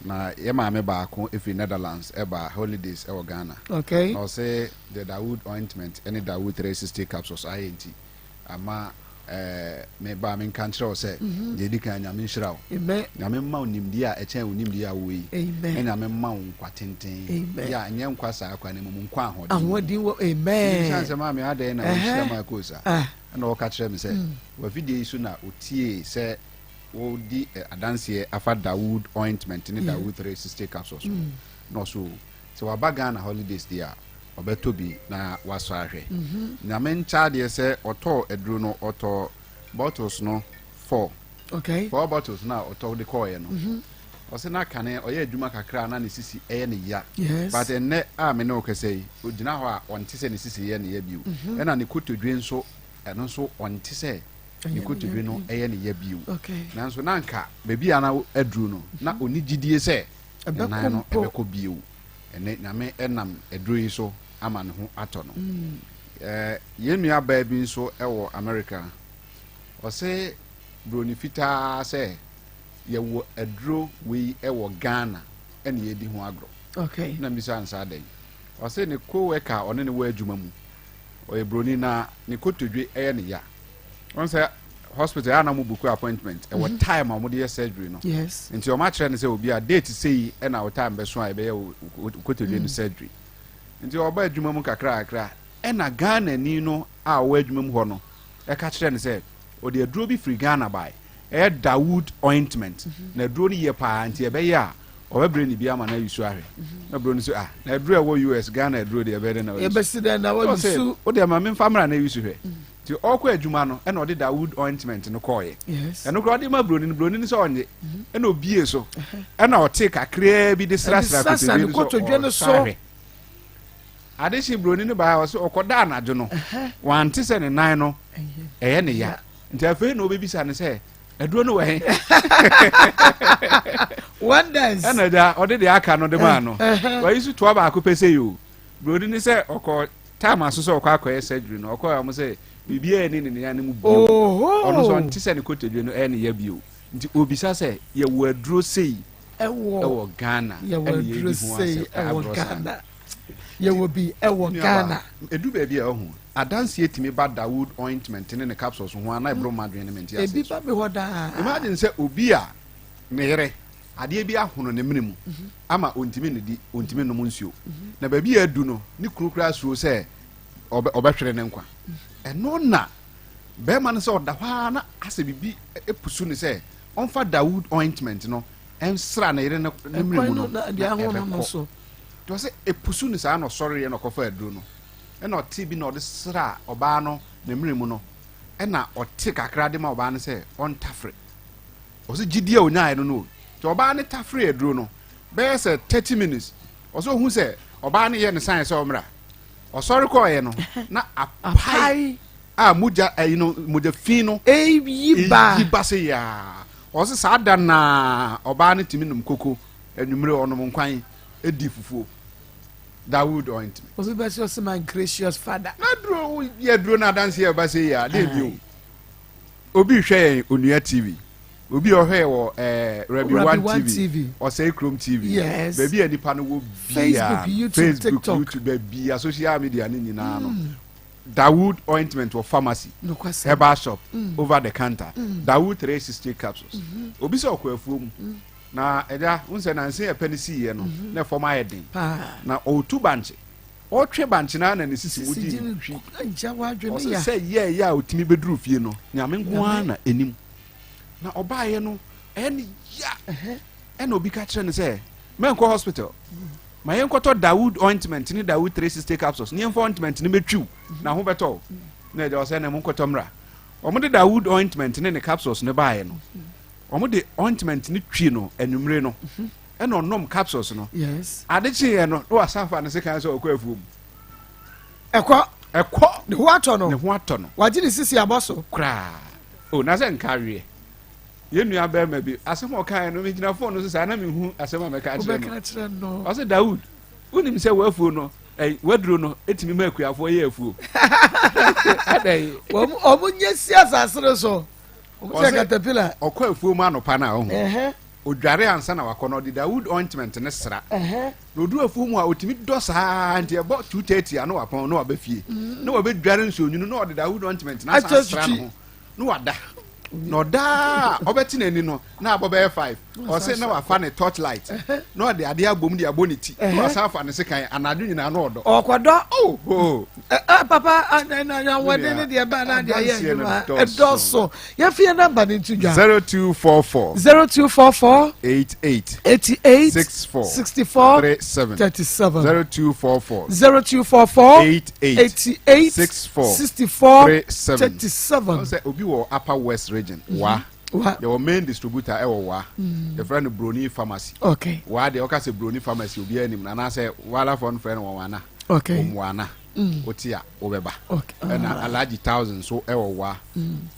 Na yɛ maame baako ɛfiri Netherlands ɛba holidays ɛwɔ Ghana na ɔsɛ the Dawood ointment ɛne Dawood 360 capsules ayɛ nti ama me ba, menka nkyerɛ wo sɛ deɛ ɛdi kan, Nyame nhyira wo, Nyame mma wo nimdeɛ a ɛkyɛn wo nimdeɛ a wowɔ yi, na Nyame mma wo nkwa tenten yɛ a ɛnyɛ nkwa saa kwa na mmom nkwa ahoɔden wɔ. Amen. Sɛ maame adɛn na wɔhyira ma akoo saa? Ɛna ɔka kyerɛ me sɛ wafidie yi so na ɔtiee sɛ wɔdi adanseɛ afa Dawood ointment ne Dawood 360 capsules na ɔso sɛ waba Ghana holidays deɛ a, ɔbɛtɔ bi na wasɔ ahwɛ. Nyame nkyɛ adeɛ sɛ ɔtɔɔ aduro no, ɔtɔ bottles no four. Four bottles no a ɔtɔ de kɔɔeɛ no, ɔsɛ na kane ɔyɛ adwuma kakra na ne sisi ɛyɛ ne ya. But ɛnnɛ a me ne wo kasa yi, ɔgyina hɔ a ɔnte sɛ ne sisi yɛ ne ya bio. Ɛna ne kotodwe nso, ɛno nso ɔnte sɛ ne kotodwe no ɛyɛ ne ya bio. Nanso na anka baabi a na aduro no, na ɔni gyidie sɛ ne nan no ɛbɛkɔ bio. Ɛnɛ Nyame ɛnam aduro yi so ama ne ho atɔ no. Yɛn nua baa bi nso ɛwɔ America, ɔse broni fitaa sɛ yɛwɔ aduro wei ɛwɔ Ghana ɛna yɛdi ho agorɔ. Na mbisa nsa adɛn? Ɔse ne co-worker a ɔne ne wɔ adwuma mu, ɔyɛ broni na ne kotodwe ɛyɛ ne ya. Wɔn sɛ hospital yɛ anam book appointment ɛwɔ time a wɔde yɛ surgery no. Nti wɔn akyerɛ no sɛ obi a date sei ɛna o time bɛso a yɛbɛyɛ o kotodwe no surgery. Nti ɔba adwuma mu kakra kakra ɛna Ghana ni no a ɔwɔ adwuma mu hɔ no ɛka kyerɛ no sɛ ɔde aduro bi firi Ghana bae, ɛyɛ Dawood ointment, na aduro no yɛ paa nti ɛbɛyɛ a ɔbɛbrɛ ne bi ama no ayi so ahwɛ. Na bro no so, ah, na aduro a ɛwɔ US, Ghana aduro deɛ ɛbɛyɛ dɛ na wayi so? Yɛbɛsi dɛn na wayi so? O deɛ ma memfa mmra na ayi so hwɛ. Nti ɔkɔ adwuma no ɛna ɔde Dawood ointment no kɔɔyɛ. Ɛno koraa ɔde ma broni no, broni no sɛ ɔnye, ɛna obie so ɛna ɔte kakraa bi de srasra kotodwe no so ɔsa ahwɛ. Adehye broni no baa ɔsɛ ɔkɔda anadwo no wante sɛ ne nan no ɛyɛ ne ya, nti afei na ɔbɛbisa no sɛ aduro no wɔ he? Wonders. Ɛna gya ɔde deɛ aka no de maa no, wayi so toa baako pɛ sɛ yi o. Broni ne sɛ ɔkɔ time aso sɛ ɔkɔ akɔyɛ surgery no, ɔkɔ a ɔmo sɛ biribiara ni ne ne ya no mu bio, ɔno nso ɔnte sɛ ne kotodwe no ɛyɛ ne ya bio, nti obisa sɛ yɛwɔ aduro sei ɛwɔ Ghana yɛwɔ ɛna aduro yɛdi ho sei asɛm ɛwɔ agorɔ saa? Ghana, yɛwɔ bi ɛwɔ Nua Ghana. baa, edu baabi a ɔho adanseɛ tumi ba Dawood ointment ne ne capsules ho a na ɛboro m'adwene ne me nte Ebi aseɛ ba so. mi hɔ daa. Imagine sɛ obi a ne yere Adeɛ bi ahono ne mene mu ama ɔntumi nnidi, ɔntumi nnom nsuo. Na baabi a adu no, ne kunu koraa suro sɛ ɔbɛhwere ne nkwa. Ɛno na bɛrima no sɛ ɔda hɔ ara na asɛ biribi pusu no sɛ ɔmfa Dawood ointment no nsra ne yere no ne mene mu no na ɛbɛkɔ. Nti ɔsɛ ɛpusu no saa na ɔsɔreeɛ na ɔkɔfa aduro no. Ɛna ɔte bi na ɔde sraa ɔbaa no ne mene mu no. Ɛna ɔte kakra de ma ɔbaa no sɛ ɔntafere. Ɔse gyidie a ɔnyaeɛ no no o. Nti ɔbaa no tafere aduro no bɛyɛ sɛ 30 minutes. Ɔse ɔhu sɛ ɔbaa no yɛ no sign sɛ ɔmmra. Ɔsɔre kɔɔeɛ no na apae a mogya ɛyi no mogya fi no eyi ba eyi ba se yaa. Ɔse saa da naa ɔbaa no tumi nom koko anwummere ɔnom nkwan edi fufuo. Dawood ointment. Obi bɛse ɔse my gracious father. Na duro yɛ duro no adanseɛ ɛba se yaa deɛ bio. Obi rehwɛ yɛn Onua TV. Obi a ɔhwɛ yɛn wɔ ɛɛ eh, Rabi One TV, Ɔsɛe Kurom TV. Yes. Baabi a nipa no wɔ biara. Facebook, YouTube, Facebook, TikTok. YouTube, baabi a social media ne nyinaa no. Dawood ointment wɔ pharmacy, herbal shop, over the counter. Dawood 360 capsules. Obi sɛ ɔkɔ afuo mu. Na ɛda, n sɛ nanse ɛpɛ no siiɛ no, na ɛfam ayɛ den. Na ɔretu bankye. Ɔtwe bankye no ara na ne sisi mu di no hwi. Ɔse sɛ yɛɛyɛ a ɔtumi bɛduru fie no, Nyame nko ara na ɛnim. Na ɔbaeɛ no, ɛyɛ no ya. Ɛna obi ka kyerɛ no sɛ, mɛnkɔ hospital. Ma yɛnkɔtɔ Dawood ointment ne Dawood 360 capsules ne yɛmfa ointment no mɛtwiw na ho bɛtɔ wo. Na ɛgya ɔsɛ na monkɔtɔ mmra. Wɔde Dawood ointment ne ne capsules no baeɛ no, wɔde ointment no twi no anwummere no. Ɛna ɔnom capsules no. Yes. Ade kyeeɛ no, na wasan fa ne sekan sɛ ɔkɔ afuom. Ɛkɔ. Ɛkɔ. Ne ho atɔ no. Ne ho atɔ no. Wagye ne sisi abɔ so. Koraa. O, na sɛ nka aweɛ. Yɛn nua bɛrima bi, asɛm a ɔkaeɛ no, megyina fon no so saa na mehu asɛm a mɛka akyerɛ no. Wobɛka akyerɛ no. Ɔse, Dawood, wonim sɛ w'afuo no, ɛy, w'aduro no, ɛtumi ma akuafoɔ yɛ afuo. Adɛn? Wɔn, wɔn nyɛ si asase no so. Wɔn sɛ katapila. Ɔkɔ afuo mu anɔpa no a, ɔho. Odware ansa na wakɔ no, ɔde Dawood ointment no sra. Na odu afuw mu a, otumi dɔ saa nti ɛbɔ 2:30 a na wapɔn na waba fie. Na wabɛdware nsuonwunu na ɔde Dawood ointment no asan asra ne ho na wada. Na ɔda a ɔbɛte n'ani no na abɔ bɛyɛ 5. Ɔse na wafa ne torch light na ɔde adeɛ abom de abɔ ne ti na wasan afa ne sekan anadwo nyinaa na ɔdɔ. Ɔkɔdɔ. Oh, oh. Eh, eh, papa ahoɔden ne deɛ ba na deɛ yɛ adwuma ɛdɔɔso yɛfi yɛ namba ne nto dwa. 0244. 0244. 88. 88. 64. 64. 37. 37. 0244. 0244. 88. 88. 64. 64. 37. 37. Sɛ obi wɔ Upper West Region wa. Wa. Yɛwɔ main distributor ɛwɔ wa. Yɛfrɛ no Broni Pharmacy. Okay. Wa deɛ ɔka sɛ Broni Pharmacy obiara anim no anaasɛ walafoɔ no frɛ no wɔn wana. Okay. Wɔn wana. Wote a wobɛba. Okay. Ɛna Alhaji Thousand nso ɛwɔ wa.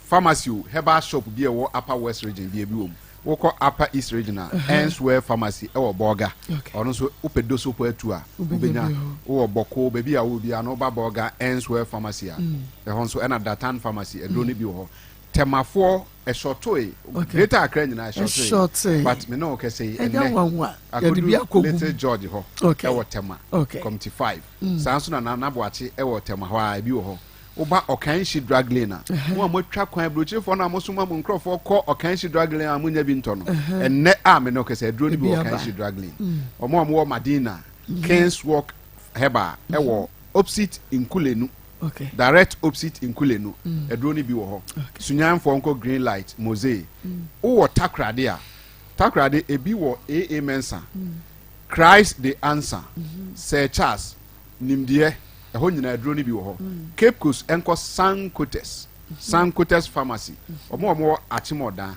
Pharmacy o, herbal shop bi a ɛwɔ Upper West Region bi ebi wɔ mu. Wokɔ Upper East Region a, Ernstwell Pharmacy ɛwɔ Bolga. Ɔno nso wopɛ dosopo atu a, wobɛnya. Wowɔ Bɔko, baabi a wowɔ biara no woba Bolga Ernstwell Pharmacy a, ɛhɔ nso ɛna Datan Pharmacy aduro no bi wɔ hɔ. Tɛmafoɔ ɛshɔtoe, Greater Accra nyinaa ɛshɔtoe. But me ne wo kɛsɛ yi ɛnnɛ akɔdu Little George hɔ ɛwɔ Tɛma, Committee 5. Saa nso na Nana Boakye wɔ Tema hɔ ara, ebi wɔ hɔ. Woba Ɔkanhyi Drug Lane a, mo a moatwa kwan, aburokyirefoɔ no a mosoma mo nkurɔfoɔ kɔ Ɔkanhyi Drug Lane a monnya bi ntɔ no, ɛnnɛ a me ne wo kasa, aduro no bi wɔ Ɔkanhyi Drug Lane. Wɔn a wɔwɔ Madina, Kings Walk Herbal wɔ opposite Nkulenu, direct opposite Nkulenu, aduro no bi wɔ hɔ. Sunyanfoɔ nkɔ Green Light, Mosee. Wowɔ Takoradi a, Takoradi ebi wɔ AA Mensah. Christ the Answer, Sir Charles, Nimdeɛ, ɛhɔ nyinaa aduro no bi wɔ hɔ. Cape Coast nkɔ Sankotes, Sankotes Pharmacy, wɔn a wɔwɔ Akyem Ɔdan,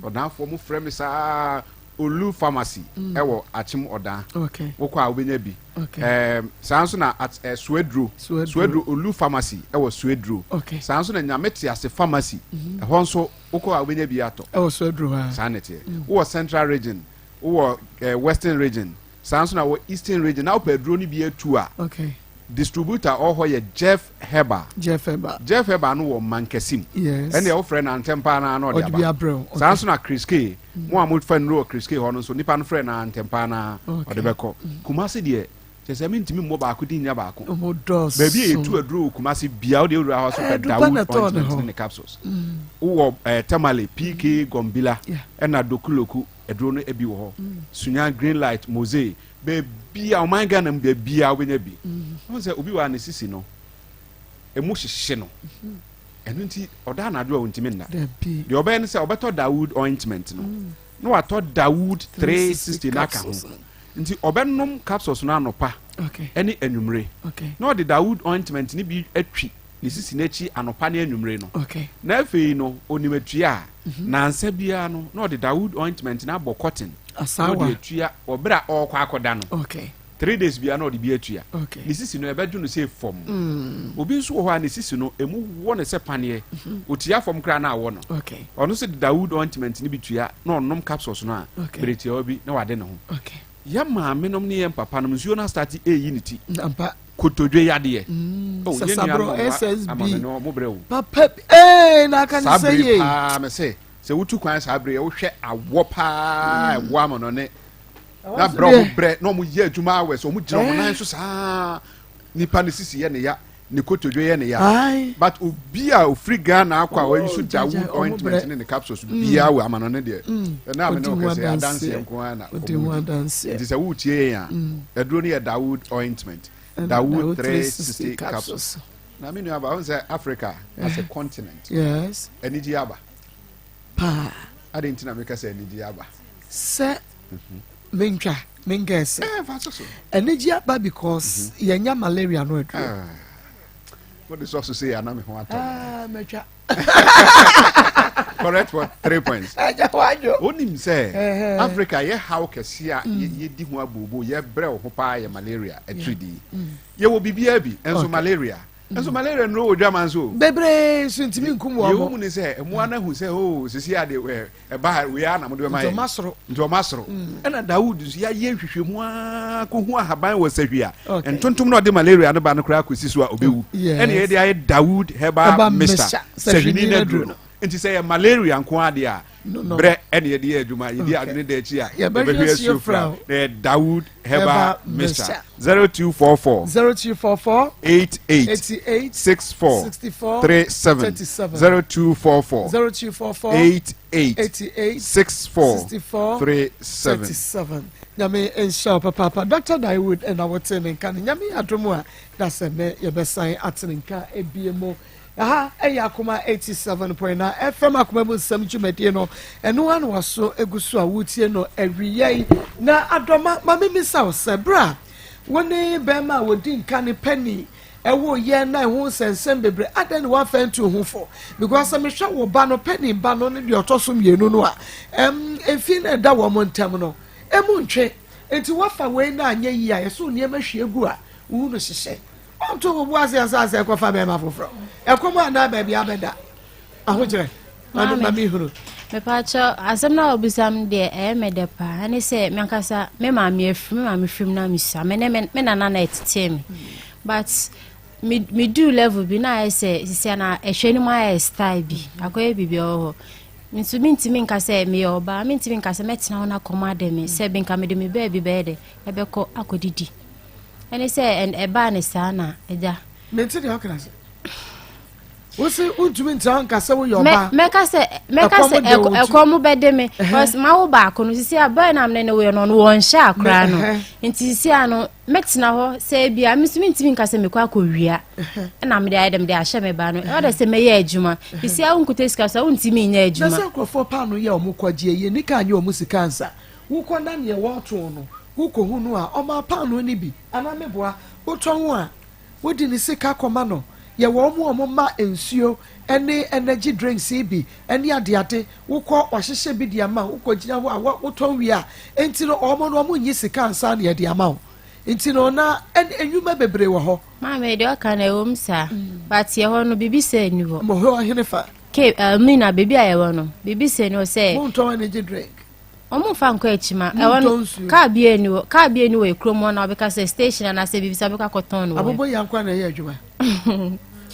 Ɔdanfoɔ mo frɛ me saa, Olu Pharmacy ɛwɔ Akyem Ɔdan, wokɔ a wobɛnya bi. Ɛɛm, saa nso na at, ɛ, Suaduro, Suaduro, Olu Pharmacy ɛwɔ Suaduro. Saa nso na Nyame Tease Pharmacy, ɛhɔ nso wokɔ a wobɛnya bi atɔ. Ɛwɔ Suaduro ha. Saa na ɛteɛ. Wowɔ Central Region, Wowɔ eh, Western region, saa nso na wɔ Eastern region na wopɛ aduro no bi atu a, okay. distributor ɔwɔ hɔ yɛ Jeff Herbal. Jeff Herbal. Jeff Herbal no wɔ Mankasim. Yes. Ɛnna wofrɛ no antɛm paa na na ɔde aba. Okay. Saa nso na Chris K. Mm. Mo a mofa nnuro wɔ Chris K hɔ no nso nipa no frɛ no antɛm paa na ɔde bɛkɔ. Mm. Kumasi deɛ kyɛ sɛ mentumi mmɔ baako din nya baako. Baabi a yɛtu aduro wɔ Kumasi bia wode wura hɔ so pɛ Dawood ointment ne ne capsules. Mm. Wowɔ eh, Tamale, PK Gombila ɛna Dokuloku. Aduro no bi wɔ hɔ. Sunya, Green Light, Mose, baabi a ɔman Ghana mu baabi a wobɛnya bi. Wohu sɛ obi wɔ a ne sisi no, emu hyehye no. Ɛno nti ɔda anadwo a ɔntumi nna. Deɛ ɔbɛyɛ ne sɛ ɔbɛtɔ Dawood ointment no na watɔ Dawood 360 no aka ho. Nti ɔbɛnom capsules no anɔpa ne anwummere na ɔde Dawood ointment no bi atwi ne sisi no akyi anɔpa ne anwummere no. Na afei no onim atua a mhm. nansa biara no na ɔde Dawood ointment no abɔ cotton na ɔde atua wɔ berɛ a ɔrekɔ akɔda no. 3 days biara na ɔde bi atua. Ne sisi no ɛbɛdwo no sɛ fam. Obi nso wɔ hɔ a ne sisi no emu wɔ no sɛ paneɛ. Otua fam koraa na awɔ no. Ɔno nso de Dawood ointment no bi tua na ɔnom capsules no a bere tiawa bi na wade ne ho. Yɛn maamenom ne yɛn papanom nsuo no astate reyi ne ti. Kotodwe yadeɛ. Oh, yɛn nuanom a wɔwɔ amame no wɔn brɛ o. Papa bi ee na aka ne Saa sɛ bere yei. paa me se sɛ wotu kwan saa bere yi wohwɛ awɔ paa ɛwɔ amanɔne na brɛ ɔmo brɛ na ɔmo yɛ adwuma hours ɔmo gyina ɔmo nan so saa nipa ne sisi yɛ ne ya ne kotodwe yɛ ne ya but obi a ofiri Ghana akɔ a wayi so Dawood ointment ne ne capsules mm. biara wɔ amano ne deɛ mm. ɛna ame ne ɔkɛsɛ adanseɛ nko ara na ɔmo di nti sɛ wotie yɛn a mm. aduro no yɛ Dawood ointment Dawood 360 capsules na me nua ba wɔn sɛ Africa as a eh. continent yes anigye aba paa adi nti na meka sɛ anigye aba sɛ mentwa menkɛse anigye aba because mhm. yɛnya malaria no aduro ah. wode sɔ so sei ana me ho atɔ ah, matwa correct for 3 points wonim sɛ Africa yɛ haw kɛse a mm. yɛdi ho abobo yɛbrɛ wo ho paa yɛ malaria atiridii mm. yɛwɔ biribiaa bi ɛnso malaria Nso malaria nnuro wɔ dwama nso o. Bebree nso ntumi nkum wɔn. Deɛ wɔn mu ni sɛ mmoa no ahu sɛ oo oh, sisi ade ɛ ɛba wei ara na mo de bɛma yɛn. Nti ɔma soro. Nti ɔma soro. Mm. Ɛna Dawud nso yɛayɛ nhwehwɛmu ara kɔhu ahaban wɔ sahwi a ntontom na ɔde malaria no ba no koraa kɔsi so a ɔbɛwu. Ɛna yɛde ayɛ Dawud herbal mixture sahwini no aduro no. Nti sɛ yɛ malaria nko ara deɛ a berɛ ɛna yɛde yɛ adwuma yɛdi adwene da akyi a yɛbɛhwɛ asuo fra na yɛ Dawood Herbal Mixture 0244 0244 88 88 64 64 37 37 0244 0244 88 88 64 64 37 37 Nyame nhyira wo papaapa Dr. Dawood ɛna wote ne nka no Nyame yɛ adom a da sɛ nnɛ yɛbɛsan ate ne nka ebie mu Ɛha yɛ Akoma 87.9 FM Akoma mu nsɛm dwumadie no. Ɛno ara na waso egu so a woretie no awia yi. Na Adɔma, ma memmisa wo sɛ, berɛ a wo ne bɛrima a wɔdi nka ne Penny ɛwoeɛ na ɛho nsɛnsɛm bebree, adɛn na woamfa antu ho fo? Because sɛ mehwɛ wo ba no, Penny ba no ne deɛ ɔtɔ so mmienu no a, ɛm, mfie no a ɛda wɔn ntam no, emu ntwe. Enti woafa wei na anyɛ yie a, yɛsɛ wo nneɛma hwie gu a, wohu no hyehyɛ. Ɔnto wo bo ase ansa sɛ ɛkɔfa bɛrima foforɔ. Ɛkɔm anaa baabi abɛda. Ahokyerɛ. Maame ma mehunu. Mepaakyɛ asɛm no a wobisa m deɛ ɛyɛ me dɛ paa ɛne sɛ me ankasa me maame afiri me maame firim na mesua me ne me nana na ɛtetee me but me meduu level bi na ayɛ sɛ sisia na ɛhwɛ no mu ayɛ style bi akɔyɛ biribi wɔ hɔ nso mentumi nka sɛ meyɛ ɔbaa mentumi nka sɛ mɛtena hɔ no akɔm adɛ me sɛ benka mede me baabi bɛyɛ dɛ ɛbɛkɔ akɔdidi Ɛne sɛ ɛbaa ne saa na agya. Mente deɛ ɔka ase. Wosi wontumi ntra nka sɛ woyɛ ɔbaa. Mɛka sɛ mɛka sɛ ɛkɔm bɛde me because ma wo baako no sisi a bɛyɛ na mene ne woyɛ no ɔno wɔn hyɛ akora no nti sisi a no mɛtena hɔ sɛ ebi a mesi mentumi nka sɛ mekɔ akɔwia ɛna mede ayɛ dɛ mede ahyɛ me ba no ɛwɔ dɛ sɛ mɛyɛ adwuma sisi a wonkuta sika so a wontumi nyɛ adwuma. Na sɛ nkurɔfoɔ paano yɛ ɔmo kɔgye yɛ nika anyɛ ɔmo sika ansa Wokɔ na neɛ wɔɔtɔn no wokɔhu no a ɔmaa paanoo no bi anaa meboa wotɔn a wode ne sika kɔma no yɛwɔ ɔmo a ɔmo ma nsuo ne energy drinks yi bi ne adeade wokɔ wahyehyɛ bi de ama wo wokɔ gyina hɔ a wotɔn wie a nti no ɔmo no ɔmo nyi sika ansa na yɛde ama wo nti no na nnwuma bebree wɔ hɔ. Maame deɛ ɔka no ɛwom saa but yɛ hɔ no biribi sɛ nni hɔ. Mo hɔ ɔhene fa. Cape Elmina baabi a yɛwɔ no biribi sɛ nni hɔ sɛ. Montɔn energy drink. Wɔn mfa nkɔ akyima. Ɛhɔ no kaa bi ani hɔ kaa bi ani wɔ ekurom hɔ na wɔbɛka sɛ station anaasɛ biribi sɛ wɔbɛkɔ akɔtɔn no wɔ. Abobo yɛ nkwa na ɛyɛ adwuma.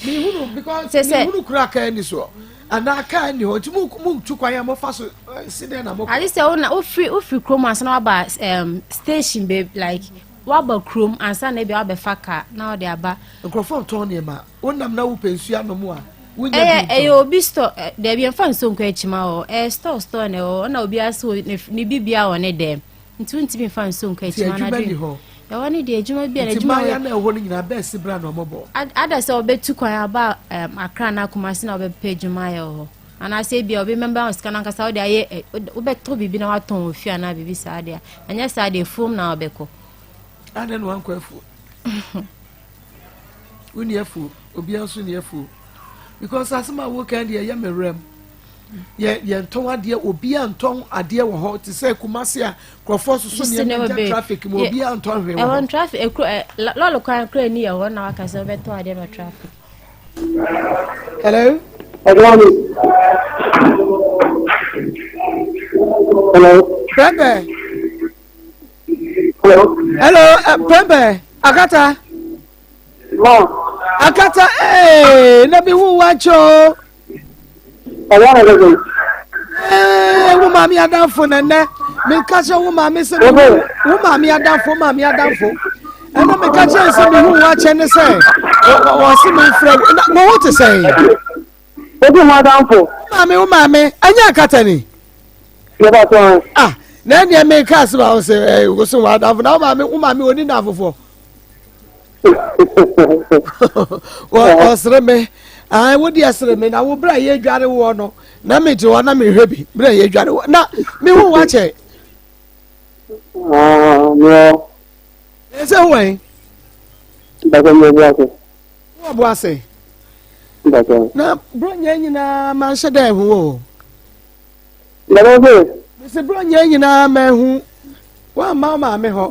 Mihunu because mihunu kura kaa ni soɔ anaa kaa ni hɔ nti mu mu tu kwan a mo fa so eh, si dɛn na mo kɔ. Ade sɛ wona wofiri wofiri kurom ansa na waba um, station babe like waba kurom ansa na ebi wabɛfa kaa na wɔde aba. Nkurɔfoɔ tɔn nneɛma wonam na wopɛ nsuo anom a. Wonya Ɛyɛ bi ɛyɛ ntɔn. obi store ɛ dɛbi yɛnfa nsuo nkɔ akyima hɔ ɛyɛ store store na ɛwɔ hɔ ɛna obiara so ne ne bibia wɔ ne dɛm nti wontumi nfa nsuo nkɔ Nti akyima adwuma anadwo ni yi. hɔ. Ɛhɔ ne deɛ adwuma bi a Nti adwuma mmayewa wɔ na ɛwɔ hɔ no nyinaa bɛɛsi bra na wɔbɔ. Ada sɛ wɔbɛtu kwan aba um, Accra anaa Kumasi na wɔbɛpɛ adwuma ayɛ wɔ hɔ anaasɛ ebia obi mɛmba wo sika no ankasa wode ayɛ ɛ, wobɛtɔ biribi na woatɔn wɔ fie anaa biribi saa deɛ ɛnyɛ saa deɛ afuom na wobɛkɔ. Adɛn na wankɔ afuo? Wonni afuo, obiara nso nni afuo. Because asɛm a woka deɛ ɛyɛ me werɛm. Yɛ yɛntɔn adeɛ, obiara ntɔn adeɛ wɔ hɔ te sɛ Kumasi a nkurɔfoɔ soso nneɛma gya traffic mu, obiara ntɔn hwee wɔ hɔ. Ɛwɔ traffic, ekuro ɛ lɔɔre kwan kura ni yɛ hɔ na waka sɛ wobɛtɔn adeɛ no traffic. Hello. Hello. Bɛbɛ. Hello. Hello, uh, Pempe, Akata. Ma. Akata, ee, eh, na bi hu wa cho. Ọwọ́ rẹ̀ lọ́dọ̀. Ee, wo maame adamfo na nnɛ meka kyerɛ wo maame sɛ wo maame adamfo wo maame adamfo ɛna meka kyerɛ sɛ mehu wo akyɛ ne sɛ wɔse memfrɛ wo na mo ho te sɛn Wodi ho adamfo. Wo maame wo maame ɛnyɛ akata ni. Yɛba so an. Ah, na ɛnneɛ meka asɛm a wo sɛ ɛ wo so wɔ adamfo na wo maame wo maame ɔni nnamfofoɔ. Ɔsere me. Ae wo deɛ sere me na wo berɛ a yɛdware woɔ no na mete hɔ na mehwɛ bi berɛ a yɛdware woɔ na mehu wakyɛ. Ɛsɛ wo wɛn? Wɔ bo ase. Na buronya nyinaa manhyɛ dɛ ɛho o. Mese buronya nyinaa mahu. Woamma wo maame hɔ.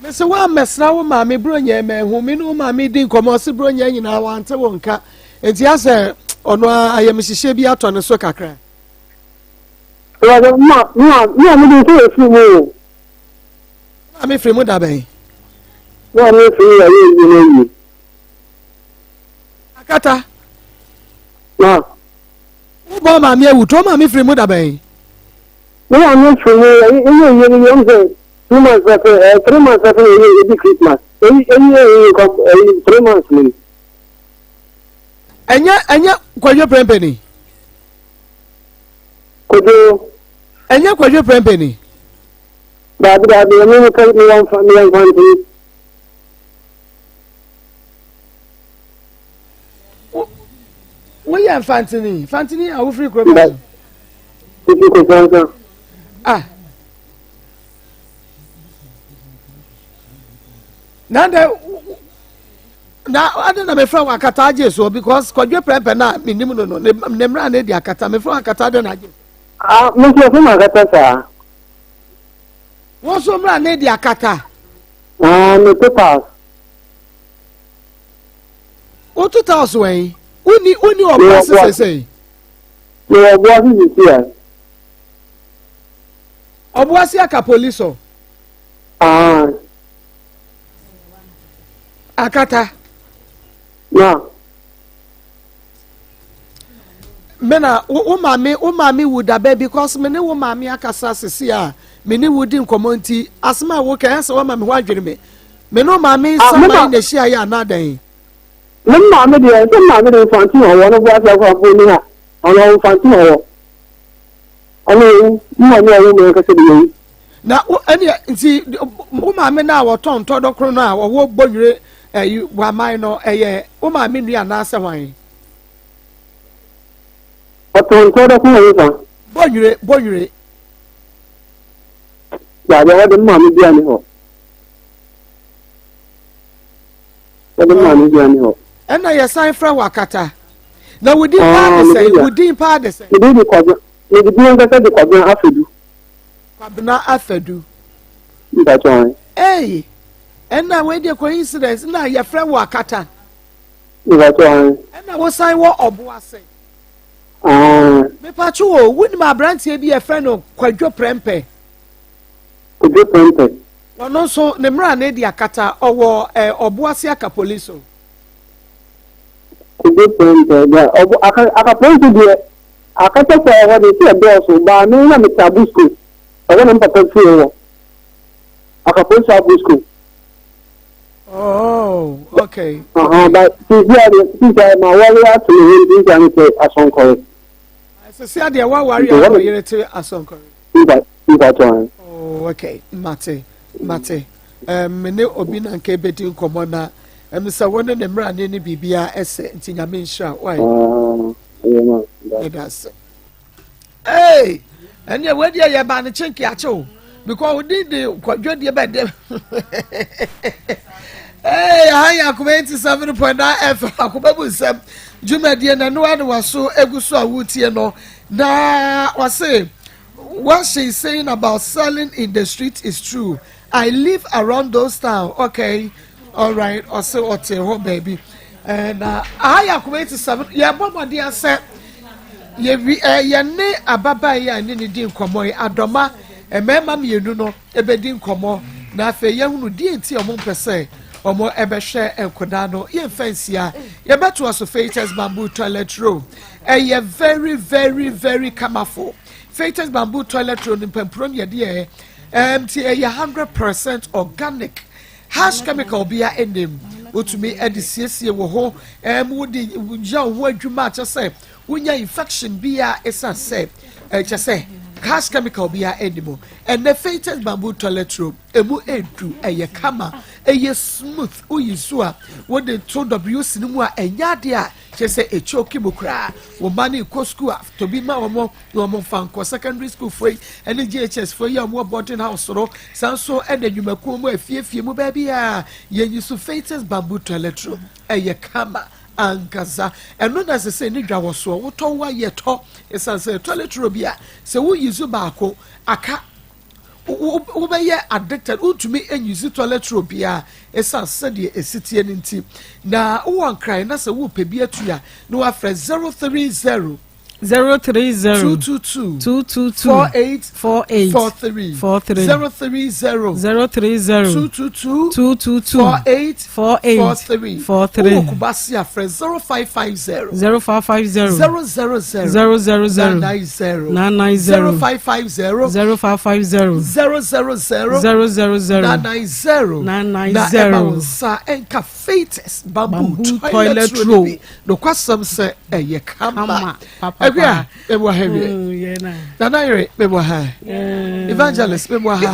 Mese woammɛsra wo maame buronya mahu. Me ne wo maame di nkɔmmɔ ɔse buronya nyinaa wante wo nka. Enti asɛ ɔno a ayamhyehyeɛ bi atɔ ne so kakra. Maame firi mu da bɛn? Maame firi mu yɛ yie na yie. Akata. Na. Wobɔ maame awu to maame firi mu da bɛn? Ne maame firi mu yɛ yie yie no yɛ sɛ two months pɛpɛ ɛɛ eh, three months pɛpɛ na ɛyɛ ebi Christmas eyi eyi eyi kɔ ɛyi three months mu. Ɛnyɛ ɛnyɛ kwadwo pɛmpɛ ni. Kwadwo. Ɛnyɛ kwadwo pɛmpɛ ni. Daabi daabi ɛmi mi kɛ mi yɛ nfa mi yɛ nfa ntini. Woyɛ mfantini mfantini a wofiri kuro bɛn so. Fifiri Kofoansa. Ah. Na dɛ na adi na mefrɛ wɔ akata agye soɔ because kwadwo prɛmpɛ na menim no no ne mmara na edi akata mefrɛ wɔ akata adi na agye. Ah, me nso yɛfrɛ me akata saa. Wo nso mmra ne de akata. Ah, me to tiles. Wo to tiles wɛn? Wonni wonni ɔbo ase sesei. Me wɔ ɔbo ase sisi a. Ɔbo ase aka polisi o. Ah. Akata. Na. Me na wo maame wo maame wu dabɛ because me ne wo maame akasa sisi a me ne wo di nkɔmɔ nti asɛm a woka ɛsɛ wama me ho adwene me me ne wo maame ah, saman na ahyia yɛ anaa dɛn. Me maame deɛ sɛ maame de mfanti na ɔwɔ no bo ase akɔ mpo ni ha ɔno ɔwɔ mfanti na ɔwɔ ɔno yɛwu me maame ɔwɔ mu ankasa de yɛwu. Na wo ɛne nti wo maame no a wɔtɔn ntɔdɔkoro no a wɔwɔ bɔnwire ɛyi waman no ɛyɛ wo maame nua anaasɛ hwan. Ɔtɔn ntɔdɔkoro wɔ nfa. Bɔnwire bɔnwire. Daabi ɔwɔ de maame bia ne hɔ. Ɔde maame bia ne hɔ. Ɛna yɛsan frɛ wɔ akata. Na wo din paa de sɛn? Wo din paa de sɛn? Me din de Kwabena. Me din ankasa de Kwabena Afedu. Kwabena Afadu. Mpakyɛ wɔn. Ei, ɛna wei deɛ coincidence na yɛfrɛ wo Akata. Mpakyɛ wɔn. Ɛna wosan wɔ ɔbo ase. Ah. Mepatwo o, wonim aberanteɛ bi yɛfrɛ no Kwadwo Prɛmpɛ. Kwadwo Prɛmpɛ. Ɔno nso ne mmara ne de akata ɔwɔ ɛ ɔbo ase aka police o. Kwadwo Prɛmpɛ deɛ ɔbo aka aka police deɛ. Akata sɛ ɛhɔ de sɛ ɛdɔɔso baa me na mete Abusko ɛhɔ na me papa fie wɔ Akaponso Abusko. Oh, okay. Uh-huh, but sisi adeɛ sisi adeɛ ma wɔre ato ne ho nti sisi adeɛ te asɔnkɔre. Sisi adeɛ waware a wɔyere te asɔnkɔre. Mpa mpa tɔn. Oh, okay, mate mate. Um, me ne obi na nka ebedi nkɔmɔ na ɛm sɛ wo ne ne mmerane ne biribiara ɛsɛ nti nyame nhyira why. Ɛda ase. Hey, ɛnneɛ wei deɛ yɛ ba ne kyenke akye o because odi de kwadwo deɛ bɛ de hey aha yɛ akoma 87.9 fm akoma mu nsɛm dwumadie na noa ne waso egu so a wotie no na wɔse what she is saying about selling in the street is true i live around those town okay alright ɔse ɔte hɔ baabi ɛɛ na aha yɛ akoma 87 yɛbɔ mmɔden asɛ Yɛwi ɛ yɛne ababaa yi a ne ne di nkɔmmɔ yi, Adɔma, mmarima mmienu no bɛdi nkɔmmɔ na afei yɛahunu deɛ nti a wɔmpɛ sɛ wɔbɛhwɛ nkwadaa no. Yɛmfa nsia, yɛbɛtoa so Feitas Bamboo Toilet Roll. Ɛyɛ very very very kamafo. Feitas Bamboo Toilet Roll no mpampuro no yɛde yɛ ɛm ti ɛyɛ 100% organic. Harsh chemical bia nnim. Wotumi de siesie wo ho, ɛm wode yɛ wo ho adwuma a kyɛ sɛ wonya infection bia ɛsan sɛ ɛkyɛ sɛ harsh chemical bia nni mu. Ɛnɛ Fatus bamboo toilet roll emu edu ɛyɛ kama ɛyɛ smooth woyi so a wode to WC no mu a ɛnyɛ adeɛ a kyɛ sɛ ɛkyoki mu koraa. Wo mma no kɔ sukuu a tɔ bi ma wɔn na wɔn mfa nkɔ secondary school foɔ yi ɛne JHS foɔ yi a wɔn wɔ boarding house no saa nso ɛna nnwumakuo mu afiefie mu baabi a yɛnyi so Fatus bamboo toilet roll ɛyɛ kama ankasa ɛno na ɛsɛ sɛ ne dwa wɔ soɔ wotɔ wo ayɛ tɔ ɛsiane sɛ toilet roll bi a sɛ woyi so baako aka wobɛyɛ addicted wontumi nyi so toilet roll biara ɛsiane sɛdeɛ ɛsi tie no nti na wowɔ nkran na sɛ wopɛ bi atu a na wafrɛ 030 030 222 222 48 48 43 43 030 030 222 222 48 48 43 43 wowɔ Kumasi afrɛ 0550 0550 000 000 990 990 0550 0550 000 000 990 990 na ɛma wo nsa ɛnka Fatus bamboo Bamboo toilet toilet roll roll. bi nokwasɛm sɛ ɛyɛ kama Kama, papa. ɛhwɛ a mewɔ ha wie yɛ na. nana yere mewɔ ha evangelist mewɔ ha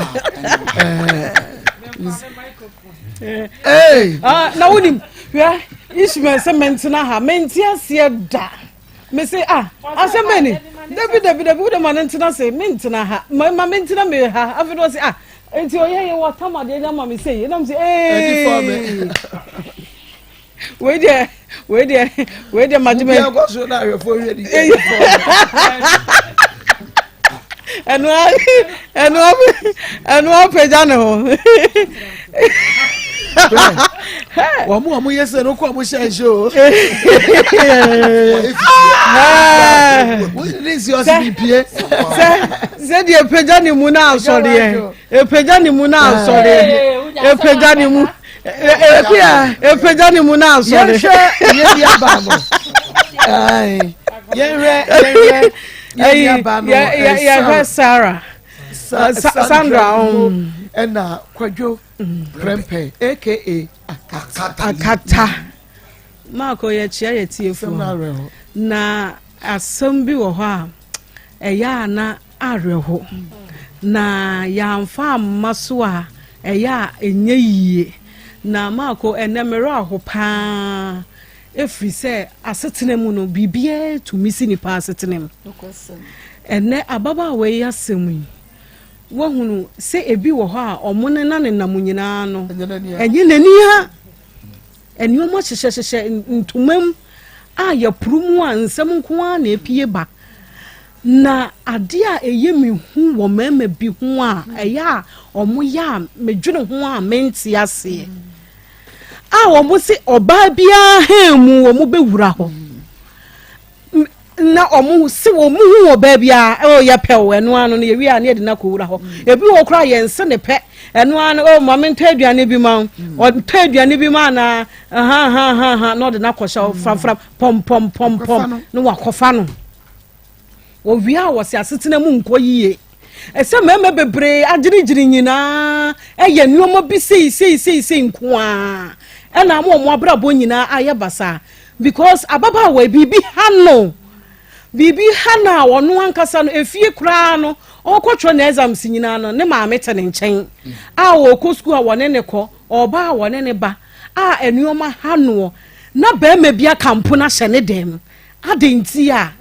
ɛɛ ee Ah, na wonim hwɛ Ishmael sɛ mentena ha mente aseɛ da mese ah asɛm bɛ ni dabi dabi dabi wode ma no ntena se mentena ha ma ma mentena me ha afei na ɔse ah nti ɔyɛ yɛ watam adeɛ de ama me sei ɛnam sɛ Ɛdi fɔ me. ee wei deɛ wei deɛ wei deɛ magye Obi me akɔ so na ahwɛfoɔ hwɛ di ɛdi fɔ me. ɛno a ɛno a ɛno apagya ne ho wɔn mu a wɔn yɛ sɛ no kɔ wɔn hyɛ nhyɛ o wɔn ne nsi ɔsi bi pie sɛ sɛdeɛ ɛpagya ne mu na asɔreɛ ɛpagya ne mu na asɔreɛ ɛpagya ne mu ɛpagya ne mu na asɔre yɛnhwɛ yɛn bi aba no Ae. yɛnhwɛ yɛnhwɛ yɛn bi aba no yɛhwɛ Sarah Sandra ɛna Kwadwo Prempeh aka Akata Akata Marco yɛkyia yɛ sɛm tiefoɔ no awerɛho na asɛm bi wɔ hɔ a ɛyɛ a na awerɛho na yɛamfa amma so a ɛyɛ a ɛnyɛ yie na Marco ɛnɛ mmerɛ aho paa ɛfiri sɛ asetena mu no biribiara tumi si nipa asetena mu ɛnɛ ababaawa yi asɛm yi wahunu sɛ ebi wɔ hɔ a ɔmo ne na nenam nyinaa no ɛnyɛ n'ani a ɛnyɛ n'ani a nneɛma hyehyɛhyehyɛ ntoma mu a yɛporo mu a nsɛm nko ara na epie ba na adeɛ a ɛyɛ me hu wɔ mmarima bi ho a ɛyɛ a ɔmo yɛ a medwene ho a mente aseɛ a wɔn se ɔbaa biara hɛn mu wɔn bɛwura hɔ na ɔmo se wɔn hu ɔbaa biara ɛwɔ yɛ pɛ o ɛno ano no yɛwie a ne yɛde no akɔwura hɔ ebi wɔ koraa yɛn nse ne pɛ ɛno ano o maame ntɔ aduane bi ma wo ɔtɔ aduane bi ma anaa ha ha ha ha na ɔde no akɔhyɛ framfram pɔmpɔmpɔmpɔm na wakɔfa no wɔwie a wɔsi asetena mu nkɔ yie. Ɛsɛ mmarima bebree agyinagyina nyinaa ɛyɛ nneɛma bi sei sei sei sei nko ara ɛna ama wɔn abrabɔ nyinaa ayɛ basaa because ababaawa yi biribi ha no. Biribi ha no a ɔno ankasa no efie koraa no ɔrekɔtwerɛ ne exams nyinaa no ne maame te ne nkyɛn a ɔrekɔ sukuu a wɔne ne kɔ ɔba a wɔne ne ba a nneɛma ha noɔ na barima bi aka mpo no ahyɛ ne dɛm adɛn nti a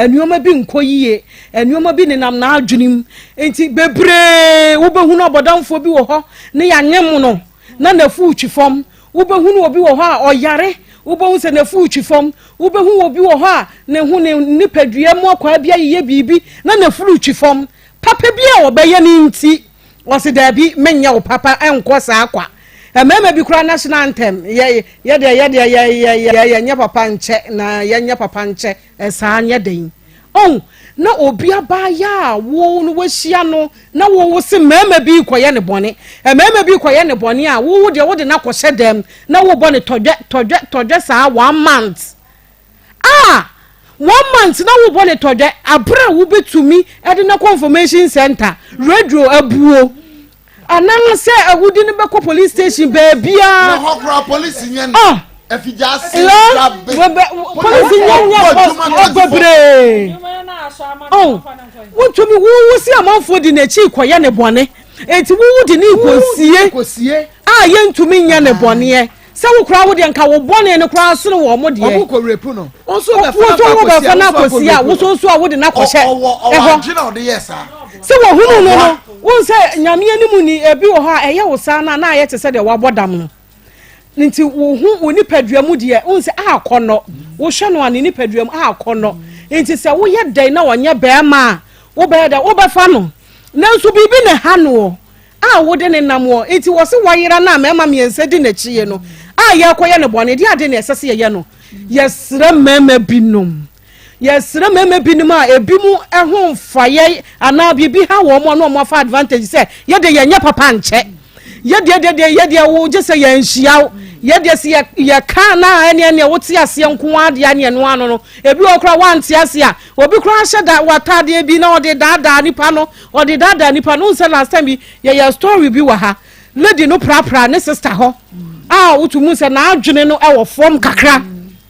nneɛma bi nkɔ yie nneɛma bi nenam n'adwene mu nti bebree wobɛhunu abɔdamfoɔ bi wɔ hɔ ne yɛanyem no na n'afu retwi fam Wobɛhunu obi wɔ hɔ a ɔyare, wobɛhu sɛ n'afu retwi fam. Wobɛhu obi wɔ hɔ a ne ho ne nipadua mu akwaa bi ayeyɛ biribi na n'afuru retwi fam. Papa bi a ɔbɛyɛ no nti, ɔse daabi, menyɛ wo papa, ɛnkɔ saa kwa. Mmarima bi koraa national anthem, yɛ yɛ deɛ yɛ deɛ yɛ yɛ yɛ yɛnyɛ papa nkyɛ na yɛnyɛ papa nkyɛ. Saa nyɛ den. Oh, na obi abaayaa a wo no wahyia no na wo wo se mmarima bi rekɔyɛ ne bɔne. Mmarima bi rekɔyɛ ne bɔne a wo wo deɛ wode no akɔhyɛ dɛm na wobɔ ne tɔdwɛ tɔdwɛ tɔdwɛ saa one month. Ah, one month na wobɔ ne tɔdwɛ abere a wobɛtumi de no akɔ information center, radio abuo. Anaasɛ awudi no bɛkɔ police station baabiara. Na hɔ koraa polisi nyɛ no. Ah. Afigya ase dabe. Polisi nyɛ nyɛ bebree. Oh, wontumi wowu si amanfoɔ di n'akyi kɔyɛ ne bɔne. Enti wowu de ne kɔsie a yɛntumi nyɛ ne bɔneɛ. Sɛ wo koraa wo deɛ nka wo bɔne no koraa sene wɔn mo deɛ. Wɔn kɔ rape no. Wo nso wobɛfa no akɔsi a wo nso nso a wode no akɔhyɛ ɛhɔ. Sɛ wɔhunu no no wo sɛ nyame anim ni ebi wɔ hɔ a ɛyɛ wo saa no a na ayɛ te sɛ deɛ wabɔ dam no. Nti wo ho wo nipadua mu deɛ wo sɛ akɔnnɔ wohwɛ no a ne nipadua mu akɔnnɔ nti sɛ woyɛ dɛn na ɔnyɛ bɛrima a wobɛyɛ dɛn wobɛfa no nanso biribi na ɛha noɔ a wode no nam wɔ nti wɔse wayera no a mmarima mmiɛnsa di n'akyi no a yɛrekɔyɛ no bɔne deɛ ade na ɛsɛ sɛ yɛyɛ no yɛsrɛ mmarima binom yɛsrɛ mmarima binom a ebi mu ho mfa yɛ anaa biribi ha wɔn a na wɔn afa advantage sɛ yɛde yɛnyɛ papa nkyɛ yɛdeɛ deɛ deɛ yɛdeɛ wo gye sɛ yɛnhyia wo yɛdeɛ sɛ yɛ yɛka na ɛne ɛne wote aseɛ nko adeɛ ne ɛno ano no ebi wɔ koraa wante aseɛ a obi koraa hyɛ da wɔ bi na ɔde daadaa nipa no Ɔde daadaa nipa no. Wohu sɛ last time bi yɛyɛ story bi wɔ ha. Lady no prapra ne sister hɔ a wotu mu sɛ n'adwene no wɔ fam kakra.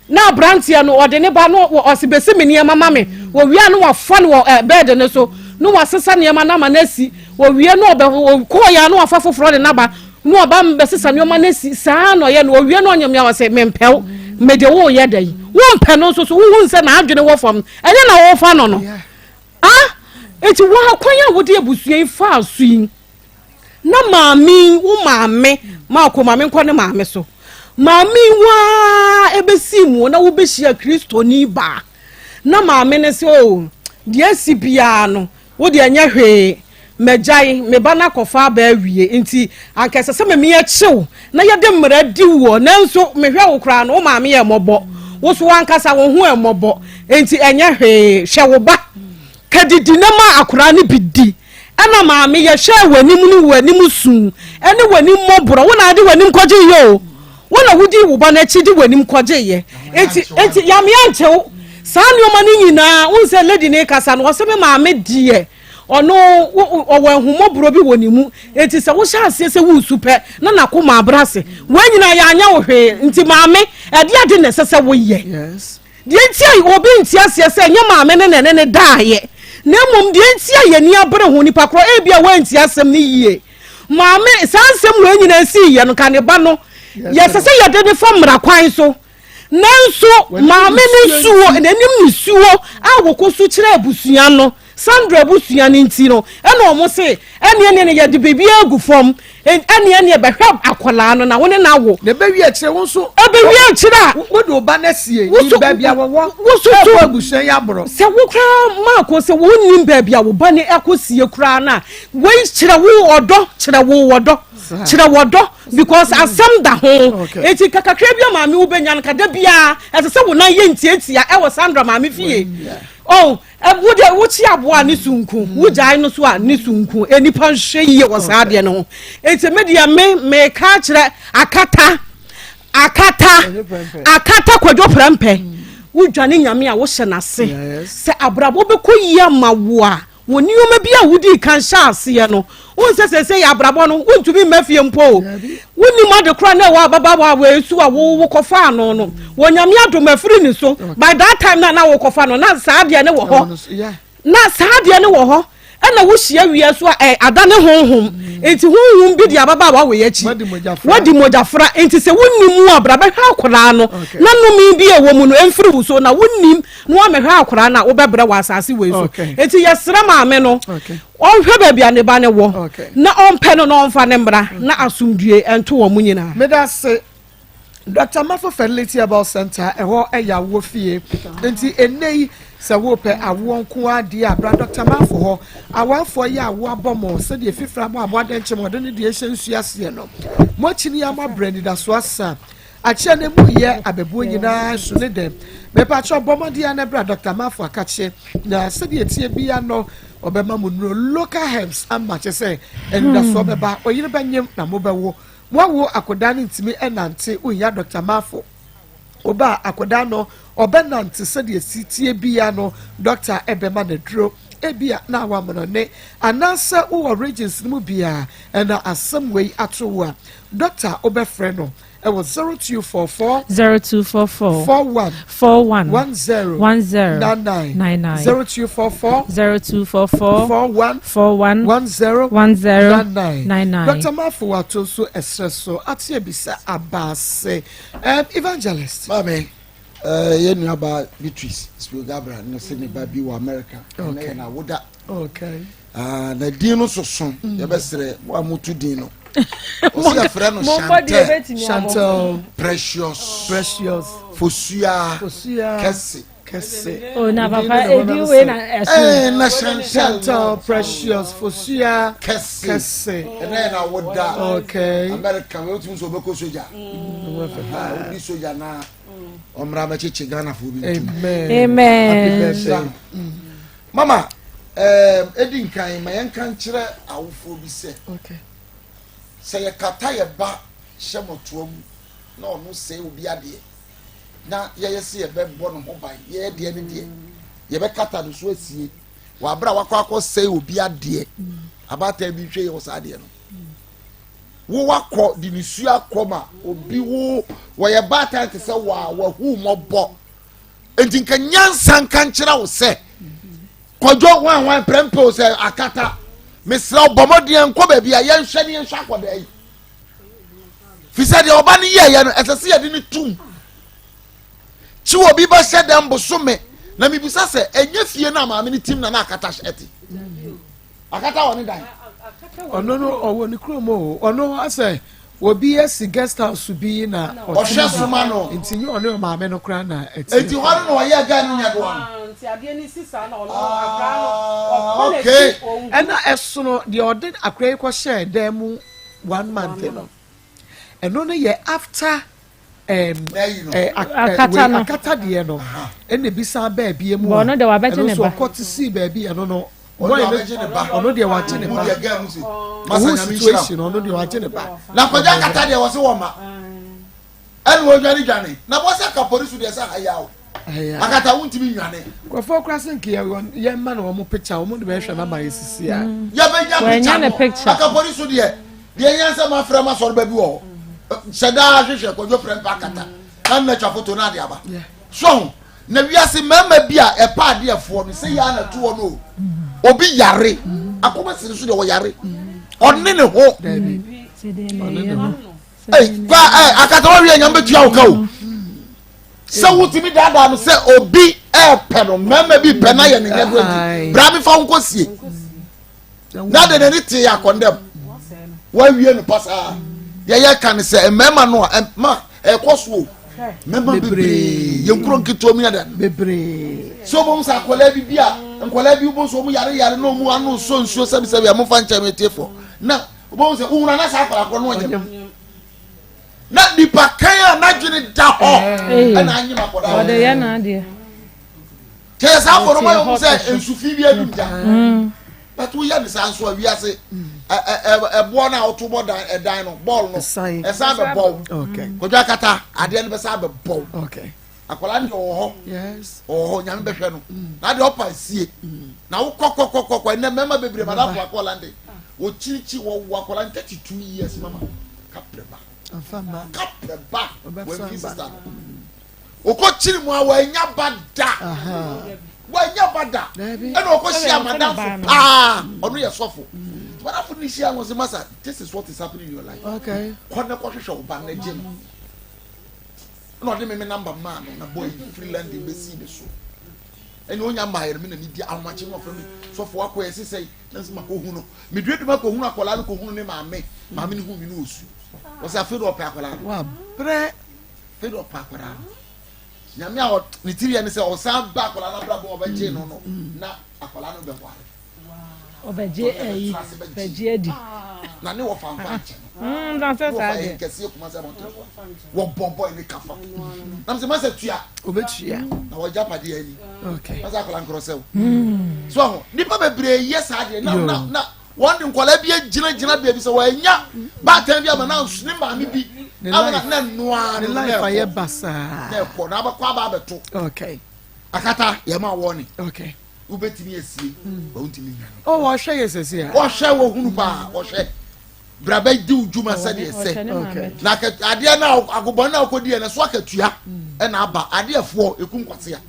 Na aberanteɛ no ɔde ne ba no ɔse bɛsi me nneɛma ma me. Wɔwie a no wafa no wɔ eh, bed no so no wasesa nneɛma no ama no asi. Wɔwie no ɔbɛ ɔkɔɔ ya no wafa foforɔ de n'aba no ɔba bɛsesa nneɛma no asi. Saa na ɔyɛ no. Ɔwie no ɔnyɛ me a ɔse mempɛw. Mede wo yɛ dɛn? Wompɛ no nso so wohu sɛ n'adwene wɔ fam. Ɛnyɛ na wɔfa no no. Ah, enti wo akwan a wode abusua yi faa so yi, na maame yi, wo maame, maako maame nkɔ ne maame so. Maame yi waa ebesi mu na wobɛhyia Kristoni baa. Na maame no sɛ, oh, deɛ asi biara no, wo deɛ nyɛ hwee. Magyae, me ba no akɔfa aba awie, nti anka ɛsɛ sɛ memea kyew na yɛde mmara di woɔ, nanso mehwɛ wo koraa no, wo maame yɛ mmɔbɔ, wo so w'ankasa wo ho mmɔbɔ, nti ɛnyɛ hwee, hwɛ wo ba, ka didi na ma akoraa no bi di. Ɛna maame yɛhwɛɛ w'anim ne w'anim su ne w'anim mmɔborɔ, wo na ade w'anim kɔgye yɛ o, wo na wodii wo ba no akyi de w'anim kɔgye yɛ, nti nti yamea nkyew saa nneɛma no nyinaa, wohu sɛ lady no kasa no, ɔsɛ me maame deɛ Ɔno, ɔwɔ ahummɔborɔ bi wɔ ne mu, enti sɛ wohyɛ aseɛ sɛ woresu pɛ, na n'akoma abrɛ ase. Wei nyinaa yɛanyɛ wo hwee, nti maame, ɛdeɛ ade na ɛsɛ sɛ woyɛ? Deɛ nti a obi nte aseɛ sɛ ɛnyɛ maame ne na ɛne ne daeɛ, na mmom deɛ nti a yɛn ani abere ho nipa korɔ, ebia wantie asɛm no yie. Maame, saa nsɛm wei nyinaa siiɛ no, nka ne ba no, yɛsɛ sɛ yɛde ne fa mmara kwan so. Nanso maame no suo, n'anim nisuo a wɔkɔsu kyerɛ abusua no, Sandra abusua no nti no, ɛna wɔn se, ɛneɛ neɛ yɛde biribi agu fam, ɛneɛ neɛ bɛhwɛ akwadaa no na wo ne no awo. Na ɛbɛwie akyire wo nso. Ɛbɛwie akyire a. Wode wo ba no asie, nim baabi a wɔwɔ, ɛbɔ abusua yi aborɔ. Sɛ wo koraa maako sɛ wonnim baabi a wo ba no akɔsie koraa no a, wei kyerɛ wo ɔdɔ, kyerɛ wo ɔdɔ, kyerɛ wɔdɔ. Because asɛm da ho. Eti nka kakra bi a maame wo benya no ka da biara ɛsɛ sɛ wo nan yɛ ntiatia ɛwɔ Sandra maame fie. Oh, wo deɛ wo kye aboa a ne su nku, wo gyae no so a ne su nku. Enipa nhwɛ yie wɔ saa adeɛ no ho. Eti me deɛ me meka kyerɛ akata akata akata kwadwo prɛmpɛ. Wo dwane nyame a wohyɛ n'ase sɛ abrabɔ bɛkɔ yie ama wo a. Wɔ nneɛma bi a wodii kan hyɛɛ aseɛ no, wohu sɛ seesei abrabɔ no, wontumi mma fie mpo o. Wonnim ade korɔ a na ɛwɔ ababaawa a wei so a wo wokɔfaa no no. Wɔ Nyame adom afiri ne so. By that time no a na wokɔfa no, na saa adeɛ no wɔ hɔ. Na saa adeɛ no wɔ hɔ. Ɛna wohyia wie so a, ɛ, ada ne honhom. Nti honhom bi di ababaawa wei akyi. Wadi mogyafra. Nti sɛ wonnim mu a, bra bɛhwɛ akwadaa no. Na nnome bi a ɛwɔ mu no, ɛmfiri wo so. Na wonnim na woammɛhwɛ akwadaa no a, wobɛbrɛ wɔ asase wei so. Nti yɛsrɛ maame no, ɔnhwɛ baabi a ne ba no wɔ, na ɔmpɛ no na ɔmfa no mmra, na asomdwoe nto wɔn nyinaa. Meda ase. Dr. Mafo Fertility Herbal Center, ɛhɔ yɛ awoɔ fie. Nti ɛnnɛ yi, sɛ wopɛ awoɔ nko ara deɛ a, bra Dr. Mafo hɔ. Awarefoɔ yɛ awoɔ abɔ mo sɛdeɛ fifire abɔ aboa dɛnkyɛm ɔde ne deɛ ɛhyɛ nsuo aseɛ no. Mo akyi no yɛ mo abrɛ anidasoɔ asa. Akyɛ no mu yɛ abɛbuo nyinaa so ne dɛ. Mepakyɛw bɔ mmɔden ara na bra Dr. Mafo akakye na sɛdeɛ ɛteɛ biara no ɔbɛma mo nnuro local herbs ama kyɛ sɛ anidasoɔ bɛba, ɔyere bɛnyem na mobɛwo. Moawo akodaa no ntumi nnante wohia Doctor Mafo woba a akodaa no ɔbɛnante sɛdeɛ ɛsi teɛ biara no doctor bɛma no aduro ebia na wamonɔne anaasɛ wowɔ regions no mu biara ɛna asɛm wei ato wo a doctor wobɛfrɛ no ɛwɔ 0244 0244 41 41 10 10 99 99 0244 0244 41 41 10 10 99 99. Dr. Mafo wato nso ɛserɛ so ate abisa aba ase um, evangelist. Maame, eh, yɛn nuabaa Beatrice Spio Gabra no sɛ ne ba bi wɔ America. Ɛnɛ yɛ n'awoda. Okay. Ah, na din no soso mm. yɛbɛsrɛ mo a moto din no ɔsi yɛfrɛ no Chantel Chantel Precious Precious Fosua Fosua Kɛse Kɛse oh na papa edi wei na ɛso eh na Chantel Chantel Precious Fosua Kɛse Kɛse ɛnɛ yɛ na woda okay America wei otumi sɛ ɔbɛkɔ soja odi soja na ɔmmra bɛkyekye Ghana fo bi ntum Amen Amen Happy birthday. Mama, ɛɛm, edi nkan, ma yɛnka nkyerɛ awofoɔ bi sɛ, sɛ yɛkata yɛ ba hyɛ mmɔtoa mu na ɔno sɛe obi adeɛ na yɛyɛ sɛ yɛbɛbɔ ne ho ban, yɛyɛ deɛ ne deɛ, yɛbɛkata ne so asie wɔ abere a wakɔ akɔ sɛe obi adeɛ. Abaatan bi nhwɛ yɛ wɔ saa adeɛ no. Wo wakɔ de ne su akɔ ma obi wo wɔyɛ baatan te sɛ wɔ a wahu mmɔbɔ. Enti nka nyansa nka nkyerɛ wo sɛ kwadwo hwan hwan prɛmpɛ o sɛ akata mesrɛ wo bɔ mmɔden nkɔ baabi a yɛnhwɛ ne yɛnhwɛ akɔdaa yi fi sɛ deɛ ɔba no yɛɛyɛ no ɛsɛ sɛ yɛde no tum kyi wɔ bi bɛhyɛ dɛm bosome na mebisa sɛ ɛnyɛ fie no a maame no tim na na akata hyɛ te Akata wɔ ne dan. Ɔno no ɔwɔ ne kurom o. Ɔno asɛ obi asi guest house bi na ɔhwɛ soma no. Nti nyɛ ɔne ɔmaame no koraa na ɛte. Nti hɔ no na ɔyɛ guy no nyɛ doa no. Nti adeɛ no si saa na ɔno akora no ɔkɔ n'akyi ohu. Ɛna ɛsono deɛ ɔde akora yi kɔhyɛɛ dan mu one month no. Ɛno no yɛ after Akata no. Akata deɛ no ɛna ebi san baa bie mu a Ɔno deɛ wabɛgye ɛno ne nso ba. ɔkɔ te sii baabi ɛno no Ɔno boy deɛ no wabɛgye ne ba. ɔno deɛ wagye ne Ɔhu ba deɛ girl no se, Masa ɔhu Nyame nhyira wo. situation ɔno deɛ wagye ne ba. Na kɔgye akata deɛ wɔse wɔma ɛna wɔdwane dwane na bɔ sɛ kapɔri so deɛ sɛ hayaw akata wontumi nnwane. Nkurɔfoɔ koraa sɛ nka yɛ mma no wɔn picture wɔn de bɛhwɛ no ama yɛ sisi a. Mm. Yɛbɛnya picture no picture. Akapɔri so deɛ deɛ yɛn sɛ ma frɛ ma sɔrɔ baabi wɔ hɔ hyɛ daa hwehwɛ kɔdwo prɛ mpa akata na nna twa foto na ade aba so ho na wiase mmarima bi a ɛpa adeɛfoɔ no sɛ yɛ ana to hɔ no obi yare akoma sini so deɛ ɔyare ɔne ne ho. Ɔne ne ho. Ei, kwa ɛ akata wa wie nyame bɛtua wo ka o sɛ wotumi daadaa no sɛ obi ɛɛpɛ no mmarima bi pɛ na yɛ ne nyɛ do nti bra me fa wo nkɔ sie na de n'ani tee akɔndɛm wawie no pasaa deɛ yɛka ne sɛ mmarima no a ma ɛkɔ so o mmarima bebree yɛn kuro nketewa mu yɛ dɛ bebree sɛ wɔn sɛ akwadaa bi bi a nkwadaa bi bɔ so wɔn yare yare na wɔn ano nsɔ nsuo sɛbisɛbi a wɔn fa nkyɛn etiefoɔ na wobɛhu sɛ wohunu ana saa akwadaa korɔ no ɔnyem na nipa kan a n'adwene da hɔ ɛna anyem akwadaa ɔde yɛ n'adeɛ kyerɛ saa afɔ no ma yɛ ɔmo sɛ nsufi bi adum gya mm. but woyɛ ne saa nso a wiase ɛboɔ no a woto bɔ dan ɛdan no bɔɔl no ɛsan bɛ bɔw kwadwo akata adeɛ no bɛsan bɛ bɔw. Akwadaa no deɛ ɔwɔ hɔ. Ɔwɔ hɔ nyame bɛhwɛ no. Mm. Na deɛ ɔpa sie. Mm. Na wokɔ kɔ kɔ kɔ kɔ ɛnɛ mmarima bebree madamfo akɔ London. Wɔkyirikyi wɔwo akwadaa no 32 years mama. Kaprɛ ba. Kaprɛ ba. Wɔamfi sista no. Ɔkɔ kyiri mu a wɔanya ba da. Wɔanya ba da. Ɛna ɔkɔ hyia madamfo paa. Ɔno yɛ sɔfo. Mm. Madamfo no hyia no sɛ masa this is what is happening in your life. Okay. Kɔ ne kɔhwehwɛ wo ba no gye no. Ɛna ɔde me me namba maa no na boy yi firi London bɛsii me so. Ɛna ɔnya mmaeɛ no me na medi ahomakye no ɔfrɛ me sɔfo akɔ yɛ sesɛe na nso makɔhu no. Medua dwuma kɔhunu akwadaa no kɔhunu ne maame. Maame no hu me no ɔsu. Ɔsɛ afei de ɔpɛ akwadaa no. Wabrɛ. Afei de ɔpɛ akwadaa no. Nyame a ne tiri yɛ ne sɛ ɔsan ba akwadaa no abrabɔ ɔbɛgye no no na akwadaa no bɛware. Ɔbɛgye ayi bɛgye adi. Na ne wɔfa nfa nkyɛ no. Mm, na sɛ saa deɛ. Kɛseɛ kuma sɛ abɔnten so a wɔbɔ bɔɔl ne kafa. Na sɛ masa tua. Obetua. Na wɔgya padeɛ ani. Okay. Masa akwadaa nkorɔ sɛw. Mm. So aho nipa bebree yɛ saa deɛ na na na wɔn de nkwadaa bi agyinagyina baabi sɛ wɔanya baatan bi ama na ne maame bi ama na na noa no na ɛkɔ na ɛkɔ na abɛkɔ aba abɛto. Okay. Akata yɛ ma wɔne. Okay. Wobɛtumi asie ba wontumi nnwane. Oh, wɔhwɛ yɛ sɛsi a. Wɔhwɛ wɔ hunu paa wɔhwɛ. Bra bɛdi wo dwuma sɛdeɛ sɛ. Na adeɛ no agobɔne no a wokɔdi yɛ no so akatua ɛna aba adeɛ foɔ ɛku nkwasea.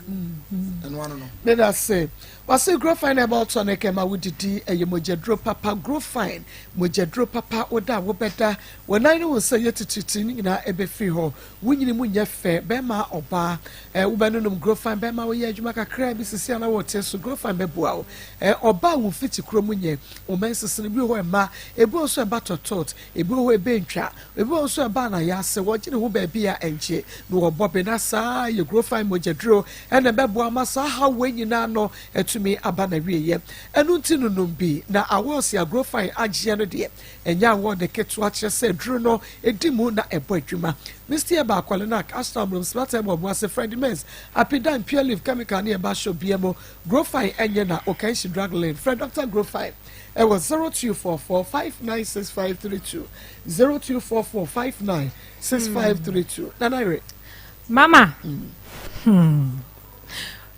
Ɛno ano no. Meda se. Wɔse Grofine herbal tonic ɛma wodidi ɛyɛ mogyaduro papa Grofine mogyaduro papa woda a wobɛda wo nan ne wo nsa yɛ titiritii ne nyinaa ɛbɛfiri hɔ Wo nyini mu nyɛ fɛ, bɛɛma, ɔbaa, eh, wo bɛ nonom Grofine bɛɛma wo yɛ adwuma kakraa bi sisi a na wo te so Grofine bɛboa wo, eh, ɔbaa wo mfiti kuro mu nyɛ, wo menses no bi wɔ hɔ ɛma, ebi wɔ nso ɛba tɔtɔt, ebi wɔ hɔ ɛbɛ ntwa, ebi wɔ nso ɛba anayɛ ase, wɔ gye ne ho baabi a ɛnkye, na wɔ bɔ be na saa yɛ Grofine mogya duro ɛna ɛbɛboa ama saa haw wei nyinaa no atumi aba na wieɛ, ɛno nti nonom bi na awɔse a Grofine agyeɛ no deɛ Ɛnyɛ awɔde ketewa kyerɛ sɛ aduru no di mu na ɛbɔ adwuma. Misty Herbal, Qualinak, Ashtown, Brom, Smart Herbal, Obuasi, Friend Mens, Apidan, Pure Leaf, Chemical ne Herbal Shop biara mu. Grofine ɛnyɛ na Okanshi Drug Lane. Frɛ Dɔkta Grofine ɛwɔ 0244 596532, 0244 596532. Nana Yere. Mama, hmm.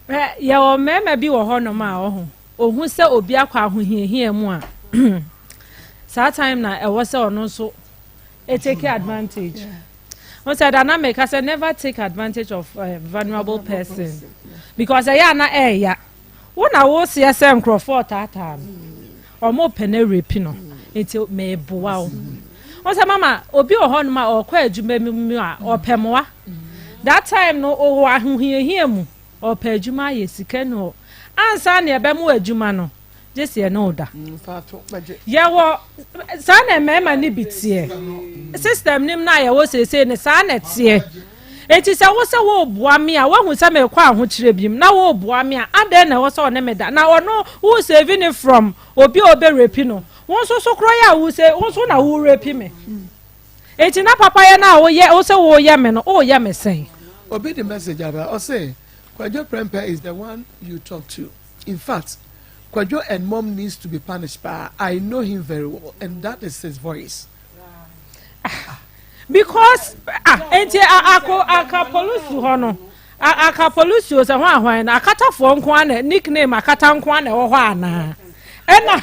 Yɛwɔ mmarima bi wɔ hɔnom a ɔho. Ohu sɛ obi akɔ ahohiahia mu a, saa time na ɛwɔ sɛ ɔno nso take advantage. Wọ́n sɛ dana meka sɛ never take advantage of a vulnerable person because ɛyɛ ana ɛɛya. Wo na wo seɛ sɛ nkurɔfoɔ taataa no, wɔn pɛ no rape no, nti meboa wo. Wọ́n sɛ mama obi wɔ hɔnom a ɔkɔ adwuma mu a ɔpɛ mmoa. That time no ɔwɔ ahohiahia mu. Ɔpɛ adwuma ayɛ, sika nni hɔ. Ansa na yɛbɛma wo adwuma no, gye sɛ yɛne wo da. Yɛwɔ saa na mmarima no bi teɛ. System no mu no a yɛwɔ seesei no, saa na ɛteɛ. Enti sɛ wo sɛ woreboa me a, woahu sɛ merekɔ ahokyerɛ bi mu na woreboa me a, adɛn na ɛwɔ sɛ ɔne me da? Na ɔno wo save no from obi a ɔbɛrepi no. Wo nso so korɔ yɛ a wo sɛ wo nso na worepi me. Enti na papayɛ no a woyɛ wo sɛ woreyɛ me no, woreyɛ me sɛn? Obi de message aba, ɔse Kwadwo Prempeh is the one you talk to. In fact, Kwadwo and mom needs to be punished paa, I know him very well and that is his voice. Ah, because ah, enti ako aka polisi hɔ no, aka polisi o sɛ ho ahwan no, akatafoɔ nko ara na nickname akata nko ara na ɛwɔ hɔ anaa? Ɛna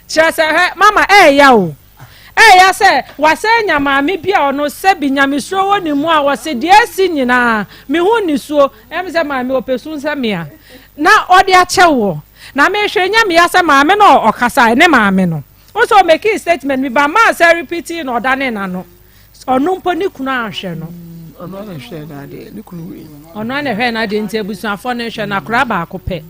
kyerɛ sɛ hɛ mama ɛɛya o. Ɛyɛ sɛ wasan anya maame bi a ɔno sɛbi nyamesuro wɔ ne mu a ɔse deɛ asi nyinaa me ho nisuo ɛm sɛ maame ɔpɛ su sɛ mea na ɔde akyɛ woɔ na mehwɛ nya meya sɛ maame no ɔkasa ne maame no wo sɛ ɔmɛkii statement bi ba maa sɛ repeat na ɔdane n'ano ɔno mpo ne kunu anhwɛ no ɔno ana hwɛ n'adeɛ ne kunu wei ɔno ana hwɛ n'adeɛ nti abusuafoɔ no nhwɛ no akora baako pɛ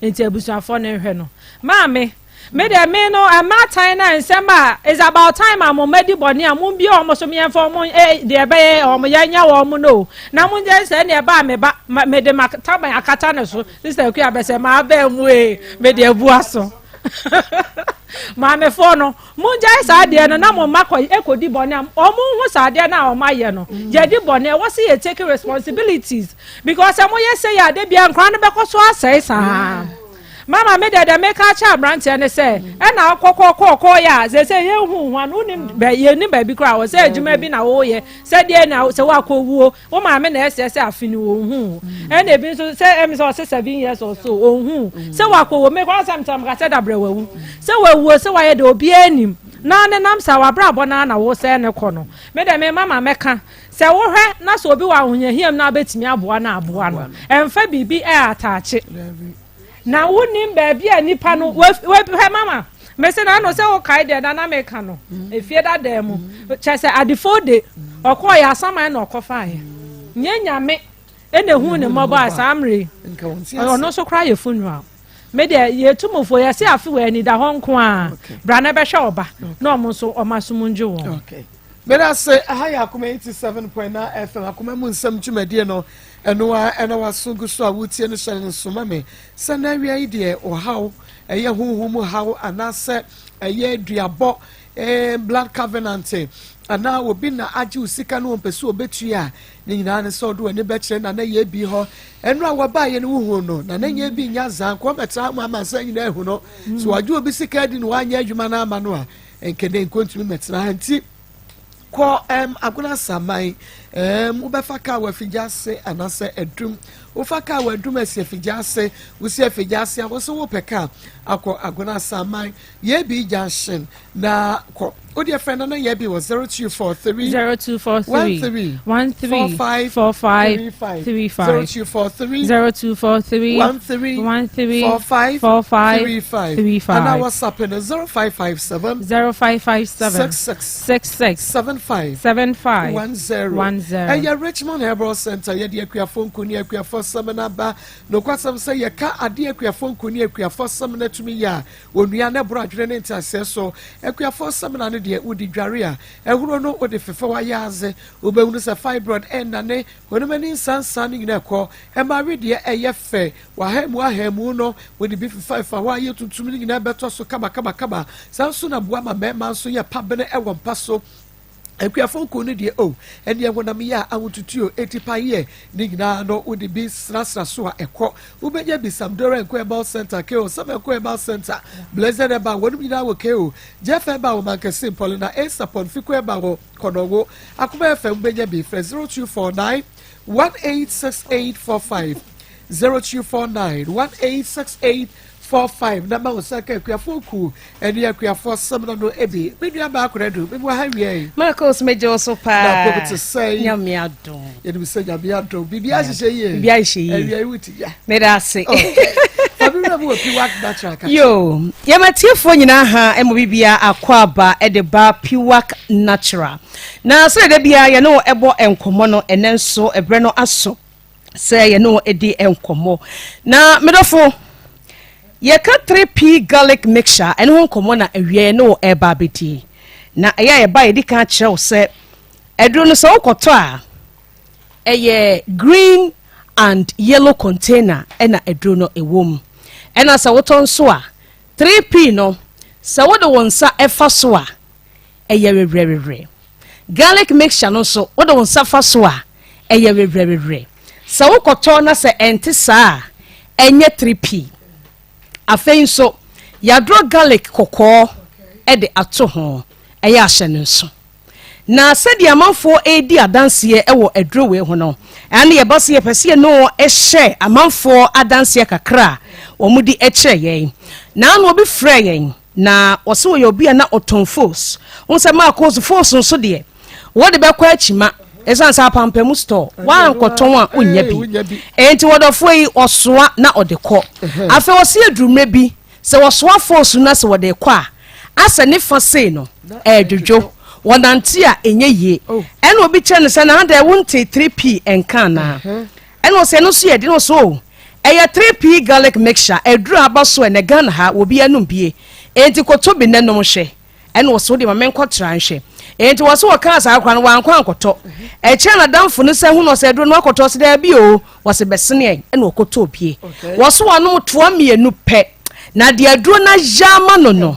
nti abusuafoɔ no nhwɛ no maame Me deɛ me no mmaatan na nsɛm a it's about time a mo mma di bɔne a mo mbie wɔn so yɛnfa wɔn eh, deɛ ɛbɛyɛ wɔn yɛnyɛ wɔn no na mo nyɛ sɛ ɛne ɛbaa me ba me de ma taban akata ne so sister akua bɛsɛ maa bɛn mu ee me de abua so maamefoɔ no mongyae saa adeɛ no na mo mma kɔ ɛkɔdi bɔne a wɔn ho saa adeɛ no a wɔn ayɛ no yɛdi bɔne ɛwɔ sɛ yɛ take responsibilities because sɛ moyɛ sɛ yɛ ade bia nkora no bɛkɔ so asɛe saa. Mama me deɛ deɛ meka akyɛ aberanteɛ ne sɛ ɛna kɔkɔkɔkɔ yɛ a sɛ sɛ yɛnhu ho ano wonim bɛ yɛnim baabi koraa wɔ sɛ adwuma bi na woyɛ sɛ deɛ na sɛ woakɔ wuo wo maame na ɛsɛ sɛ afe no ɔnhu ɛna ebi nso sɛ ɛmi sɛ ɔsɛ seven years or so ɔnhu sɛ wakɔ wuo mekɔ sɛ mtɛm ka sɛ dabrɛ wawu sɛ wawuo sɛ wayɛ deɛ obiara nim na ne nam sa wabrabɔ na na wo sɛ ne kɔ no me deɛ me mama mɛka sɛ wohwɛ na sɛ obi wɔ ahohiahia mu na abɛtumi aboa no aboa no ɛmfa biribi ɛ ataakye na wonim baabi a nipa no wahwɛ mama mese na ano sɛ wokae deɛ na na meka no efie dadaa mu kyɛ sɛ adefo de ɔkɔɔ yɛ asaman na ɔkɔfaeɛ nyɛ nyame ɛna ehu ne mmɔbɔ a saa mmerɛ yi ɔno nso koraa yɛ funeral me deɛ yɛtu mu fo yɛse afe wɔ ani da hɔ nko a bra na bɛhwɛ ɔba na ɔmo nso ɔmo asom ndwe wɔn. Meda se aha yɛ Akoma 87.9 FM Akoma mu nsɛm dwumadie no ɛno a ɛna waso gu so a wotie no hyɛ no nso ma me sɛ na awia yi deɛ ɔhaw ɛyɛ honhom mu haw anaasɛ ɛyɛ duabɔ eh, blood covenant anaa obi na agye wo sika no wɔmpɛ sɛ ɔbɛtua a ne nyinaa ne sɛ ɔde w'ani bɛkyerɛ na na yɛ bi hɔ ɛno a wɔbaeɛ no wohu no na na nyɛ bi nya zaa nkɔ mɛtra mu ama nsa nyinaa ahu no so wagye obi sika adi na wanyɛ adwuma no ama no a nkɛdɛ nkontumi mɛtena ha nti kɔ ɛm agona saman ɛm wobɛfa kaa wɔ afigya ase anaasɛ adum wofa kaa wɔ adum asi afigya ase wosi afigya ase a wɔsɛ wopɛ kaa akɔ agona saman yɛbi junction na kɔ wode frɛ no na yɛbi wɔ 0243 0243 13 13 45 45 35 35 0243 0243 13 13 45 45 35 35 ana WhatsApp no 0557 0557 66 66 75 75 10 10. Ɛyɛ Richmond Herbal Center. Yɛde akuafo nku ne akuafo sɛm aba. Nokwasɛm sɛ yɛka adeɛ akuafo nku ne akuafo sɛm no atumi yɛ a onua ne borɔ adwene ne nteaseɛ so. Akuafo sɛm no deɛ wodi dware a ɛhoro no wode fefɛ wayɛ adze wobɛhunu sɛ fibroid ɛnnane honam ani nsansan no nyinaa ɛkɔ ɛma awedeɛ ɛyɛ fɛ wahamu ahamu no wode bi fefa hɔ ayɛ tuntum no nyinaa bɛtɔ so kamakamakama. Saa nso na boa ma mmarima nso yɛ pabene ɛwɔ mpa so. Akuafo nku no deɛ o ɛneɛ honam yɛ a ahotutuo eti payɛ ne nyinaa no wode bi srasra so a ɛkɔ. Wobɛnya bi Samdora Nko Herbal Center, ko Sam Nko Herbal Center, Blessed Herbal, wɔnom nyinaa wɔ ko Jeff Herbal wɔ Mankɛse Mpɔlena Asapɔn Fiko Herbal wɔ Kɔnɔwo. Akoma FM wobɛnya bi frɛ 0249 186845, 0249 186845 na ma wo nsa ka akuafoɔ ku ɛne akuafoɔ sɛmina no ebi. Me nua baako na du memu ha wie yi. Marcus, megye wo so paa. Na pɔm te sɛ Nyame adom. Yɛnim sɛ Nyame adom biribi ahyehyɛ yie. Biribi ahyehyɛ yie. Awia yi wuti ya. Meda ase. Fa bi wura mu wɔ Piwak Natural ka. Yo, yɛmatiefoɔ nyinaa ha ɛma bibia akɔ aba ɛde ba Piwak Natural. Na sɛdeɛ da biara yɛne wo ɛbɔ nkɔmmɔ no, ɛnɛ nso ɛberɛ no aso sɛ yɛne wo ɛdi nkɔmmɔ. Na medɔfo, yɛka 3P garlic mixture ɛne ho nkɔmmɔ na awia yɛne wo ɛreba abɛdi. Na ɛyɛ a yɛba yɛdi kan akyerɛ wo sɛ aduro no sɛ wokɔtɔ a ɛyɛ green and yellow container ɛna aduro no ɛwɔ mu. Ɛna sɛ wotɔ nso a 3P no sɛ wode wo nsa ɛfa so a ɛyɛ wewerɛwewerɛ. Garlic mixture no nso wode wo nsa fa so a ɛyɛ wewerɛwewerɛ. Sɛ wokɔtɔ na sɛ ɛnte saa a ɛnyɛ 3P. Afei nso yɛadorɔ garlic kɔkɔɔ ɛde ato ho ɛyɛ ahyɛ no nso. Na sɛdeɛ amanfoɔ ɛredi adanseɛ ɛwɔ aduro wei ho no, ɛne yɛba sɛ yɛpɛ sɛ yɛne wɔn ɛhyɛ amanfoɔ adanseɛ kakra a wɔn de ɛkyerɛ yɛn. Na ano obi frɛ yɛn na wɔsɛ wɔyɛ obi a na ɔtɔn fos. Wɔn sɛ Marcos fos nso deɛ wɔde bɛkɔ akyima ɛsiane sɛ apampamu store wankɔtɔn a wonya bi. Enti wɔdɔfoɔ yi ɔsoa na ɔde kɔ. Afei wɔsi adurummerɛ bi sɛ wɔsoa fos no na sɛ wɔde kɔ a asɛ ne fa sei no ɛɛdwodwo wɔnante a ɛnyɛ yie. Ɛna obi kyerɛ no sɛ na adɛ wonte 3P ɛnka anaa? Ɛna ɔsɛ ɛno nso yɛ de na ɔsɛ o ɛyɛ 3P garlic mixture aduru aba so ɛnɛ Ghana ha wɔbi anom bie enti kɔtɔ bi nɛ nom hwɛ. Ɛna ɔsɛ wode ma menkɔtra nhwɛ. Enti wɔ so wɔkaa saa koraa no wankɔ ankɔtɔ. Ɛkyerɛ n'adamfo no sɛ hu no ɔsɛ aduro no akɔtɔ ɔsɛ daabi o wɔsɛ bɛseneɛ ɛna ɔkɔtɔ bie. Wɔ so wɔanom toa mmienu pɛ na deɛ aduro no ayɛ ama no no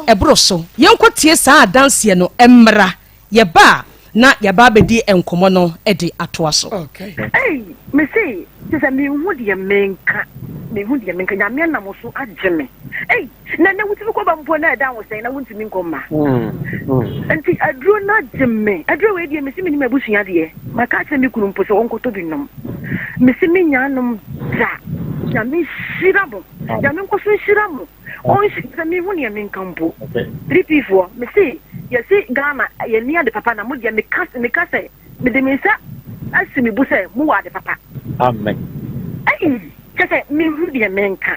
ɛboro so. Yɛnkɔ tie saa adanseɛ no mmra. Yɛba a na yɛaba abɛdi nkɔmmɔ no de atoa so. Okay. Ei, mese. Kyerɛ sɛ menhu deɛ menka, menhu deɛ menka. Nyame anam wo so agye me. Ei, na ɛnɛ wotumi kɔ ba mpo na ɛda wo sɛn na wontumi nkɔ mma. Nti aduro no agye me. Aduro wei deɛ mese menim abusua deɛ. Maka akyerɛ me kunu mpo sɛ ɔnkɔtɔ bi nom. Mese menya nom da. Nyame nhyira mo. Nyame nkɔ so nhyira mo. Ɔnhyira sɛ menhu deɛ menka mpo. 3P foɔ, mese yɛse Ghana yɛnni ade papa na mo deɛ meka meka sɛ Mede me nsa asi me bo sɛ mowɔ ade papa. Amen. Ei, kyɛ sɛ mehu deɛ menka.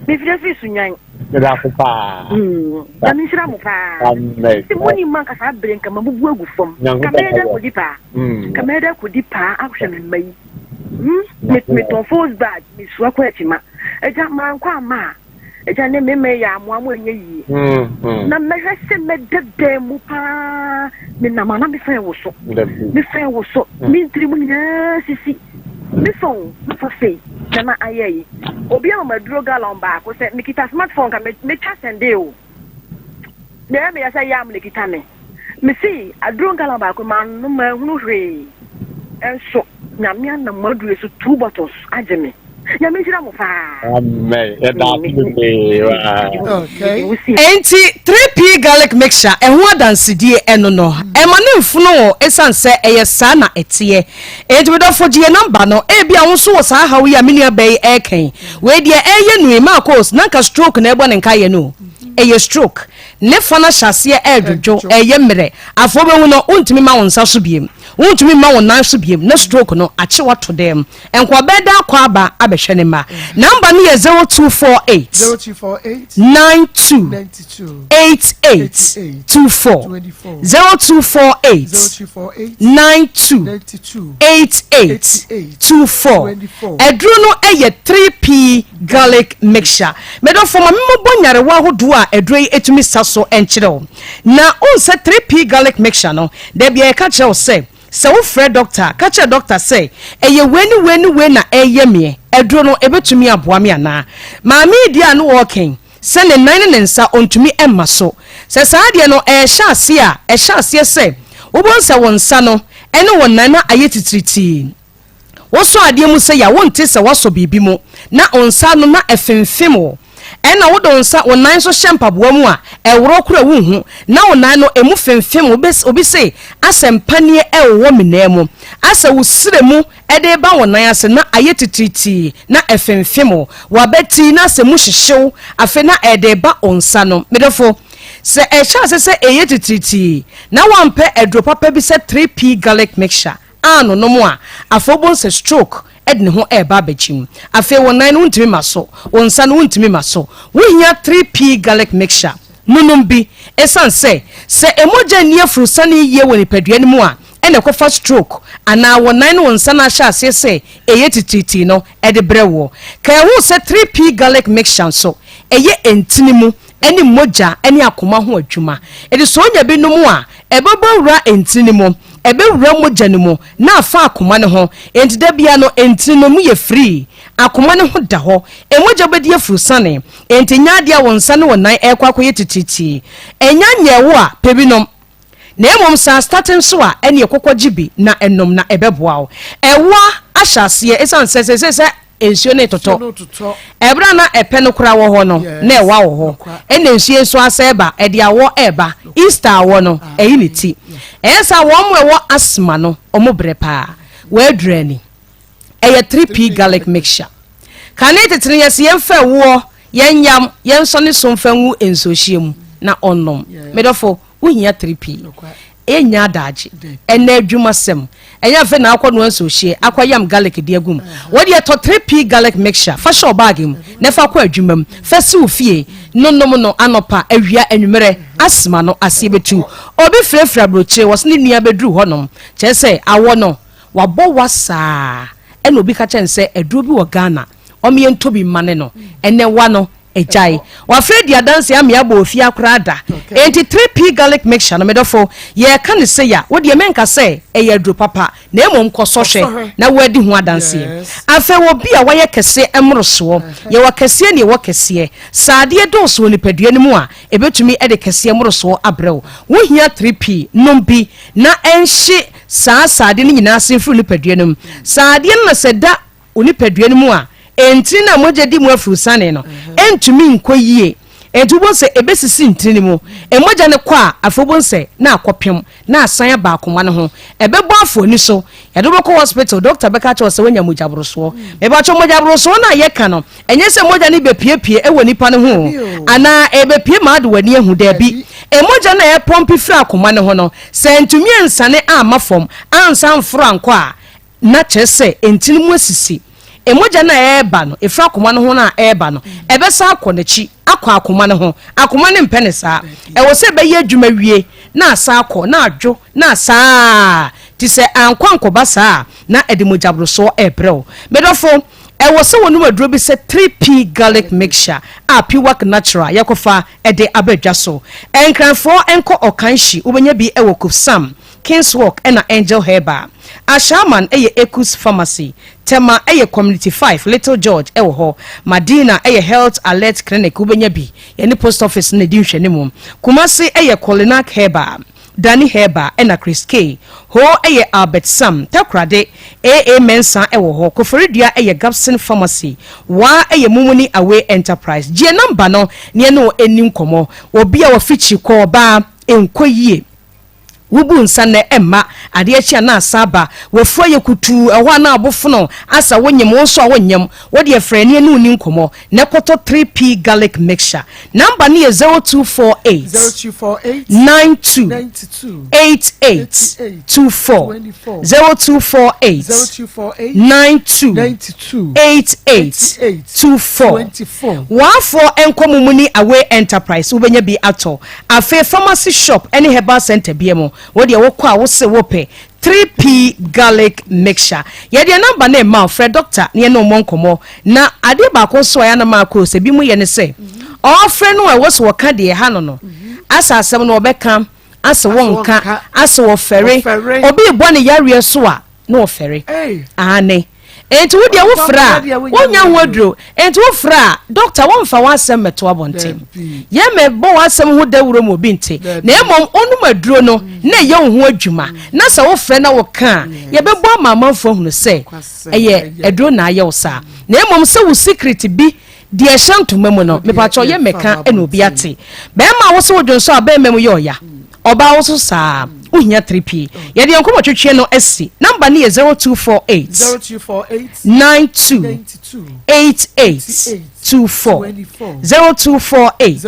Mefiri afiri so nyan. Meda ase paa. Mm, Nyame nhyira mo paa. Amen. Sɛ moni mma nka saa bere nka mabubu agu fam. Nyankopɔn Ka mɛyɛ dɛ ayɛ. akɔdi paa. Mm. Ka mɛyɛ dɛ akɔdi paa ahwɛ me mma yi. Mm, me metɔn false bag, mesua kɔ akyima. Agya, mankɔ amma a. Agya ne me mɛyɛ amoa mo ɛnyɛ yie. Na mɛhwɛ sɛ mɛda dan mu paa menam ana mefɛn wo so mefɛn wo so me ntiri mu nyinaa sisi mefa o mefa sei na na ayɛ yi obi ama maduro gallon baako sɛ mekita smartphone ka metwa sɛnde o deɛ meyɛ sɛ yam na ekita me Mese aduro gallon baako manom manhunu hwee nso Nyame anam mo aduro so two bottles agye me. Nyame nhyira mo paa. Amen. Yɛda ase bebree. Okay. Enti 3P garlic mixture ɛho adansedie ɛno no ɛma ne mfono wo ɛsiane sɛ ɛyɛ saa na ɛteɛ. Enti medɔfo gye yɛ namba no ebi a wo nso wɔ saa haw yi a me nua bɛyi yi ɛɛkɛn wei deɛ ɛɛyɛ nui Marcos na nka stroke na ɛbɔ ne nkaeɛ no o ɛyɛ stroke. Ne fa no ahyɛ aseɛ redwodwo, reyɛ mmerɛ. Afei wobɛhu no, wontumi mma wo nsa so biom. Wontumi mma wo nan so biom. Na stroke no akye wo ato dɛm. Nkoa bɛyɛ dɛn akɔ aba abɛhwɛ ne mma? Number no yɛ 0248 92 88 24. 0248 92 88 24. Aduro no yɛ 3P garlic mixture. Me dɔfo, ma memmobɔ nyarewa ahodoɔ a aduro yi tumi sa so nkyerɛ wo. Na wohu sɛ 3P garlic mixture no, da biara yɛka kyerɛ wo sɛ, sɛ wofrɛ dɔkta a, ka kyerɛ dɔkta sɛ, ɛyɛ wei ne wei ne wei na ɛreyɛ meɛ, aduro no ɛbɛtumi aboa me anaa? Maame yi deɛ a na ɔreka yi, sɛ ne nan ne ne nsa ɔntumi mma so. Sɛ saa adeɛ no ɛrehyɛ aseɛ a, ɛhyɛ aseɛ sɛ wobɛhu sɛ wo nsa no ne wo nan no ayɛ titiritii. Wosɔ adeɛ mu sei a, wonte sɛ woasɔ biribi mu, na wo nsa ano na ɛfemfem wo. Ɛnna wode wo nsa, wo nan nso hyɛ mpaboa mu a, ɛworɔ koraa wonhu, na wo nan no, emu femfem wo. Obi se, asɛ mpaneɛ ɛrewɔ me nan mu. Asɛ wo srɛ mu de reba wo nan ase na ayɛ titiritii na ɛfemfem wo. W'abati na asɛ mu hyehye wo, afei na ɛde reba wo nsa no. Me dɔfo, sɛ ɛhyɛ ase sɛ ɛreyɛ titiritii na woampɛ aduro papa bi sɛ 3P garlic mixture, annonom a, afei wobɛhu sɛ stroke de ne ho reba abɛgyim. Afei wo nan no wontumi ma so, wo nsa no wontumi ma so. Wohia 3P garlic mixture no nom bi. Ɛsiane sɛ, sɛ mogya nni afurusane yie wɔ nipadua no mu a, ɛna ɛkɔfa stroke anaa wo nan ne wo nsa no ahyɛ aseɛ sɛ ɛyɛ titiritii no de brɛ woɔ. Ka ɛho sɛ 3P garlic mixture nso, ɛyɛ ntini mu ne mogya ne akoma ho adwuma. Enti sɛ onya bi nom a, ɛbɛbɔ awura ntini no mu, ɛbɛwura mogya no mu na afa akoma no ho. Enti da biara no, ntini no mu yɛ firii. Akoma no ho da hɔ. Mogya bɛdi afurusane. Enti nyɛ adeɛ a wo nsa ne wo nan rekɔ akɔyɛ titiritii. Ɛnya nyɛɛ wo a, pɛ bi nom. Na mmom sɛ astate nso a, ɛneɛ kɔkɔ gye bi na nom na ɛbɛboa wo. Ɛwoa ahyɛ aseɛ ɛsiane sɛ seesei sɛ nsuo no retotɔ. Ɛberɛ a na ɛpɛ no koraa wɔ hɔ no, na ɛwa wɔ hɔ. Ɛna nsuo nso asɛ reba, ɛde awɔ reba. Easter awɔ no, ɛyi ne ti. Ɛyɛ saa wɔn a ɛwɔ asthma no, wɔn brɛ paa. Wɔaduru ani. Ɛyɛ 3P garlic mixture. Kane tete no yɛse yɛmfa ɛwoɔ, yɛnyam, yɛnsɔ ne so mfa ngu nsuohyeɛ mu na ɔnnom. Medɔfo, wohia 3P. Ɛnyɛ adagye. Ɛnɛ adwuma sɛm. Ɛnyɛ afei na akɔ noa nsuohyeɛ, akɔ yam garlic de agu mu. Wo deɛ tɔ 3P garlic mixture fa hyɛ wo bag mu na fa kɔ adwuma mu. Fa si wo fie. Nonom no anɔpa, awia, anwummerɛ. Asthma no aseɛ bɛtu. Obi firafira aburokyire, wɔse ne nua bɛduru hɔnom. Kyerɛ sɛ awɔ no. Wabɔ wa saa ɛna obi ka kyerɛ no sɛ aduro bi wɔ Ghana ɔmo yɛ ntɔ bi mma ne no ɛnɛ wa no agyae. Wafrɛ di adanse ama yɛabɔ ofie akoraa da. Enti 3P garlic mixture no medɔfo yɛka no sei a wodeɛ menka sɛ ɛyɛ aduro papa na mmom kɔ sɔ hwɛ na woadi ho adanseɛ. Afei obi a wayɛ kɛseɛ mmorosoɔ, yɛwɔ kɛseɛ ne yɛwɔ kɛseɛ. Sɛ adeɛ dɔɔso wɔ nipadua no mu a ɛbɛtumi de kɛseɛ mmorosoɔ abrɛ wo. Wohia 3P nom bi na ɛnhye saa sradeɛ no nyinaa ase mfiri wo nipadua no mu. Sradeɛ no na sɛ ɛda. wo nipadua no mu a, ntini no a mogya di mu afurusane no ntumi nkɔ yie. Enti wobɛhu sɛ ɛbɛsisi ntini no mu. Mogya no kɔ a, afei wobɛhu sɛ na akɔpem na asan aba akoma no ho. Ɛbɛbɔ afɔ ani so. Yɛde wo bɛkɔ hospital, doctor bɛka akyerɛ wo sɛ woanya mogyaborosoɔ. Mepakyɛw, mogyaborosoɔ no a yɛka no, ɛnyɛ sɛ mogya no bɛpiepie wɔ nipa no ho o, anaa ɛrebɛpie ma ade w'ani ahu, daabi. Mogya no a ɛrepɔmpe firi akoma no ho no, sɛ antumi ansane amma fam, ansan amforo ankɔ a, na kyerɛ sɛ ntini mu asisi. Mogya no a ɛreba no, ɛfiri akoma no ho no a ɛreba no, ɛbɛsan akɔ n'akyi, akɔ akoma no ho. Akoma no mpɛ no saa. Ɛwɔ sɛ ɛbɛyɛ adwuma wie, na asan akɔ, na adwo, na saa. Nti sɛ ankɔ ankɔba saa a, na ɛde mogyaborosoɔ rebrɛ wo. Me dɔfo, ɛwɔ sɛ wonom aduro bi sɛ 3P Garlic Mixture a Piwak Natural yɛkɔfa de aba dwa so. Nkranfoɔ nkɔ Ɔkanhyi, wobɛnya bi wɔ Kofsam. Kingswalk ɛna Angel Herbal. Ashaiman yɛ Ekus Pharmacy. Tema yɛ Community 5, Little George wɔ hɔ. Madina yɛ Health Alert Clinic, wobɛnya bi. Yɛne Post Office no na ɛdi nhwɛanimu. Kumasi yɛ Kolinak Herbal, Dani Herbal ɛna Chris K. Ho yɛ Albert Sam. Takoradi, AA Mensah wɔ hɔ. Koforidua yɛ Gabson Pharmacy. Waa yɛ Mumuni Away Enterprise. Gye number no na yɛne wo nni nkɔmmɔ. Obi a wafikyi kɔ ɔbaa, ɛnkɔ yie. Wobu nsa nnɛ ɛmma, adeɛ kye a na asa aba, w'afu ayɛ kutuu, ɛhɔ a na abofono asa wo nyem, wo nso a wonnyem, wo deɛ frɛ yɛn ne wo nni nkɔmmɔ na kɔtɔ 3P garlic mixture. Number no yɛ 0248 92 88 24, 0248 92 88 24. W'afoɔ nkɔ Mumuni Away Enterprise wobɛnya bi atɔ. Afei pharmacy shop ne herbal centre bia mu, wo deɛ wokɔ a wose wopɛ 3P garlic mixture. Yɛde yɛn number no rema wo, frɛ doctor na yɛne wo mmɔ nkɔmmɔ. Na adeɛ baako nso a ɛyɛ a na maakɔ sɛ binom yɛ ne sɛ, ɔrefrɛ no a ɛwɔ sɛ wɔka deɛ ɛha no no, asɛ asɛm no wɔbɛka, asɛ wɔnka, asɛ wɔfɛre. Obi rebɔ ne yareɛ so a, na ɔfɛre. Aane. Enti wo deɛ wo frɛ a, wonya ho aduro. Enti wo frɛ a, dɔkta wɔmfa w'asɛm mmɛto abɔnten. Yɛn mmɛbɔ w'asɛm ho dawuro ma obi nte. Na mmom wonom aduro no na ɛyɛ wo ho adwuma. Na sɛ wo frɛ na woka a, yɛbɛbɔ ama amanfoɔ ahunu sɛ ɛyɛ aduro na ayɛ wo saa. Na mmom sɛ wo secret bi Deɛ ɛhyɛ ntoma mu no, mepakyɛw yɛ mmɛka na obi ate. Bɛɛma a wose wo dwonsɔ a bɛɛma mu yɛ ɔya. Ɔbaa wo so saa. Wo hia 3P. Yɛde yɛn nkɔmɔ twetweɛ no asi. Number no yɛ 0248 92 88 24. 0248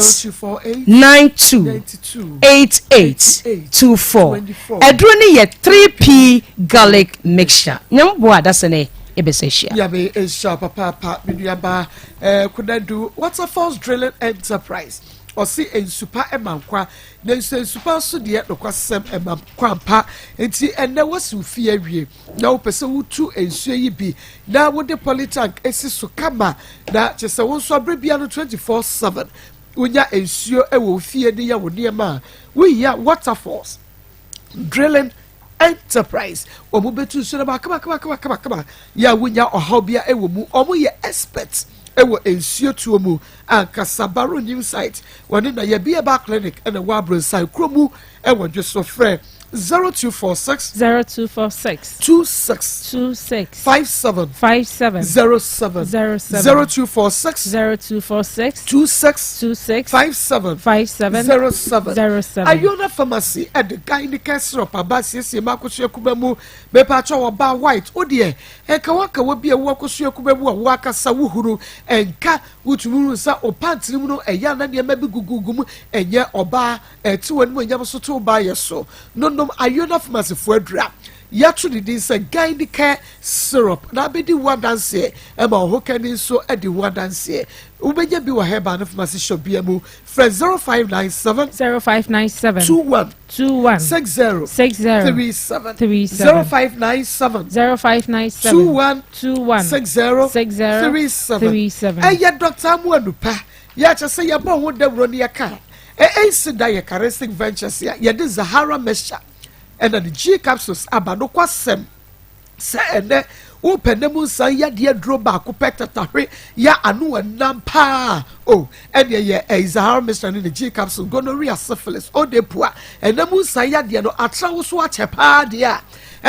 92 88 24. Aduro no yɛ 3P garlic mixture. Nyame boa adasɛnɛ. Yɛbɛsan ahyia. Nyame nhyira wo papaapa me nuabaa eh, Konadu Waterfalls Drilling Enterprise ɔse nsupa ɛma nkwa na nso nsupa nso deɛ nokwasɛm ɛma nkwa ampa nti ɛnɛ woasi wo fie awie na wopɛ sɛ wotu nsuo yi bi na wode polytank esi so kama na kyɛ sɛ wo nso abere bia no 24/7 wonya nsuo ɛwɔ wo fie de yɛ wo nneɛma a wohia Waterfalls Drilling Enterprise wɔn bɛtu nsuo no ba kama kama kama kama kama yɛ a wonya ɔhaw bia ɛwɔ mu. Wɔn yɛ expert ɛwɔ nsuo tuo mu ankasa. Baro New Site wɔne na yɛ Biaba Clinic ɛna ɛwɔ Abronsan kuro mu ɛwɔ Dwoso. Frɛ 0246 0246 26 26 57 57 07 07 0246 0246 26 26 57 57 07 07. Ayona Pharmacy ɛde Gynaecare syrup aba asiesie ma akosua kuba mu. Mepatwɔ ɔbaa white wo deɛ nkawa nkawa bi a ɛwɔ akosua kuba mu a wo akasa wo hunu nka wotumi hunu sɛ wo pant no mu no ɛyɛ ana nneɛma bi gugugu mu ɛnyɛ ɔbaa ɛte wɔ anim anyam so to ɔbaa yɛ so no nom Ayona Pharmacy fo adura yɛato ne din sɛ Gynaecare syrup na abɛdi ho adanseɛ ɛma ɔhokani nso adi ho adanseɛ. Wobɛnya bi wɔ herbal ne pharmacy shop bia mu. Frɛ 0597 0597 21 21 60 60 37 37 0597 0597 21 21 60 60 37 37. Ɛyɛ Dɔkta Amoanu pa. Yɛ kyɛ sɛ yɛbɔ ho dawuro ne yɛka a, ɛnsi da. Yɛ Charistic Ventures a yɛde Zahara Mixture ɛna ne G capsules aba. Nokwasɛm Sɛ ɛnnɛ wopɛ nna mu nsan yadeɛ aduro baako pɛ tatahwe yɛ ano ɛnam paa o ɛneɛ yɛ Ɛizahar mixture ne ne G capsule gonorrhea syphilis odepua ɛnna mu nsan yadeɛ no atra wo so akyɛ paa deɛ a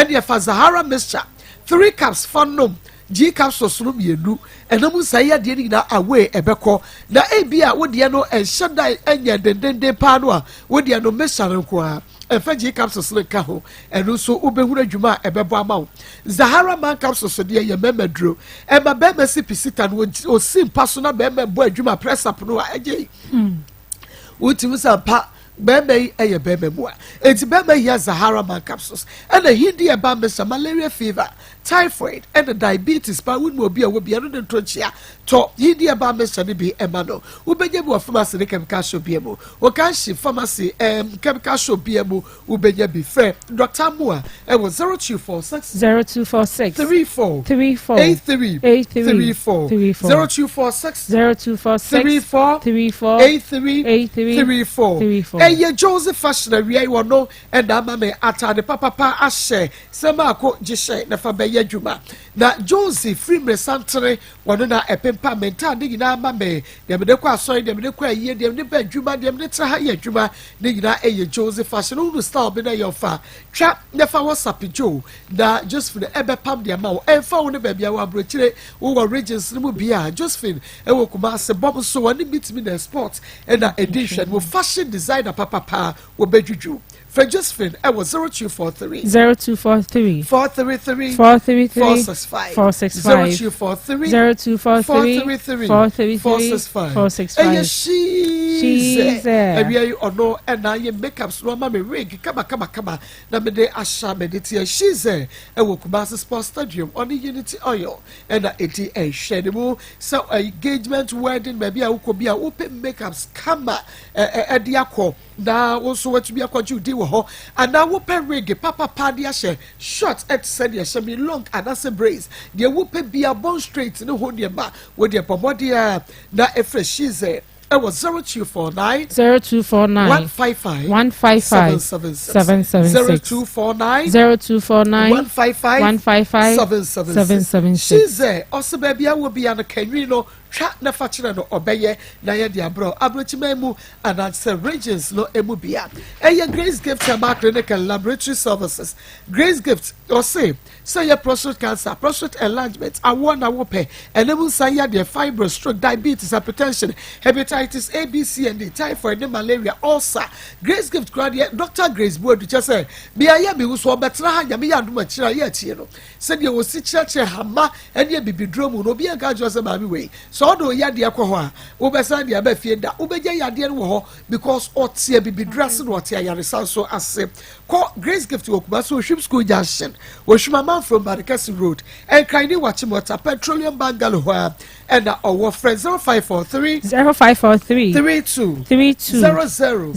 ɛneɛ fa Zahara mixture 3 cups fa nom. G capsules no mmienu, ɛnam nsa yi adeɛ no nyinaa away ɛbɛkɔ. Na ebi a wodeɛ no ɛnhyɛ da ɛnyɛ dendenden paa no a, wodeɛ no mixture no nko ara. Ɛmfa G capsules no nka ho, ɛno nso wobɛhunu adwuma a ɛbɛbɔ ama wo. Zahara man capsules deɛ yɛ mmarima duro. Ɛma barima si pisita no, ɔsi mpa so na barima bɔ adwuma press up no a ɛgye yi. Hmm. Wotumi sɛ mpa barima yi yɛ barima mu a. Enti barima hia Zahara man capsules. Ɛna hindi ɛba mmesa malaria fever, typhoid ɛna diabetes paa wonim obi a ɔwɔ bi ɛno ne ntonkyea tɔ hindi ɛba mixture no bi ɛma no wobɛnya bi wɔ pharmacy ne chemical shop bia mu Okashi pharmacy ɛm chemical shop bia mu wobɛnya bi frɛ Dr. Amoa ɛwɔ 0246 0246 34 34 83 83 34 34 0246 0246 34 34 83 83 34 34 ɛyɛ Joseph fashion awia yi wɔ no ɛna ama me atade papapa ahyɛ Sɛ maako gye hyɛ na fa bɛyɛ adwuma. Na Jonesy firi mmeresantere, wɔno na ɛpempam me ntaade nyinaa ma me, deɛ mede kɔ asɔre, deɛ mede kɔ ayie, deɛ mede ba adwuma, deɛ mede tra ha yɛ adwuma, ne nyinaa ɛyɛ Jonesy fashion. Wohunu style bi na ɛyɛ ɔfa, twa na fa WhatsApp Joe na Josephine ɛbɛpam de ama wo. Ɛmfa wo ne baabi a wɔ aburokyire, wowɔ regions no mu bi a, Josephine ɛwɔ Kumasi, bɔm nso wɔne Meet Me na Sport ɛna ɛdi nhwɛnimu, fashion designer papapa, wɔbɛdwudwu. Frɛ Josephine ɛwɔ 0243. 0243. 433. 433. 465. 465. 0243. 0243. 433. 433. 465. 465. Ɛyɛ shiizɛ. Shiizɛ. Awia yi ɔno ɛna ayɛ makeup so ama me wig kama kama kama na mede ahyɛ me de teɛ shiizɛ ɛwɔ Kumasi Sports Stadium ɔne Unity Oil ɛna edi ɛhwɛ ne mu sɛ engagement wedding baabi a wokɔ bi a wopɛ makeups kama ɛde akɔ. Na wo nso woatumi akɔgye wo din wɔ hɔ anaa wopɛ wig papapa de ahyɛ short ɛte sɛ deɛ ɛhyɛ me long anaasɛ braids deɛ wopɛ bia bone straight ne ho nneɛma wo deɛ bɔ mmɔden a na ɛfrɛ Shize ɛwɔ 0249 0249 155 155 776 776 0249 0249 155 155 776 776 Shize ɔsɛ baabi a wɔ bia no kanwi no Twa na fa kyerɛ no ɔbɛyɛ na yɛde abrɛ wo abrokyiman mu anaasɛ regions no mu bia. Ɛyɛ Grace Gift Herbal Clinic and Laboratory Services. Grace Gift ɔse sɛ ɛyɛ prostate cancer, prostate enlargement, awoɔ na wopɛ, ɛnam nsa yadeɛ, fibroid, stroke, diabetes, hypertension, hepatitis A, B, C and D, typhoid ne malaria, ulcer. Grace Gift koraa deɛ Doctor Grace Boadu kyɛ sɛ meayɛ mehu so ɔbɛtena ha Nyame yɛ adom akyire a yɛ atie no. Sɛdeɛ wɔsi kyerɛkyerɛ hama ne abibiduro mu no, obiara nka nkyerɛ sɛ maame wei, sɛ ɔde wo yadeɛ kɔ hɔ a, wobɛsan de aba fie da. Wobɛgya yadeɛ no wɔ hɔ because ɔte abibiduro ase na ɔte ayaresa nso ase. Kɔ Grace Gift wɔ Kumasi Ohwim School Junction, Ohwim Amanfrom Badekɛse Road, Nkran ne Wachimota Petroleum Bungalow hɔ ara ɛna ɔwɔ. Frɛ 0543 0543 32 32 00 00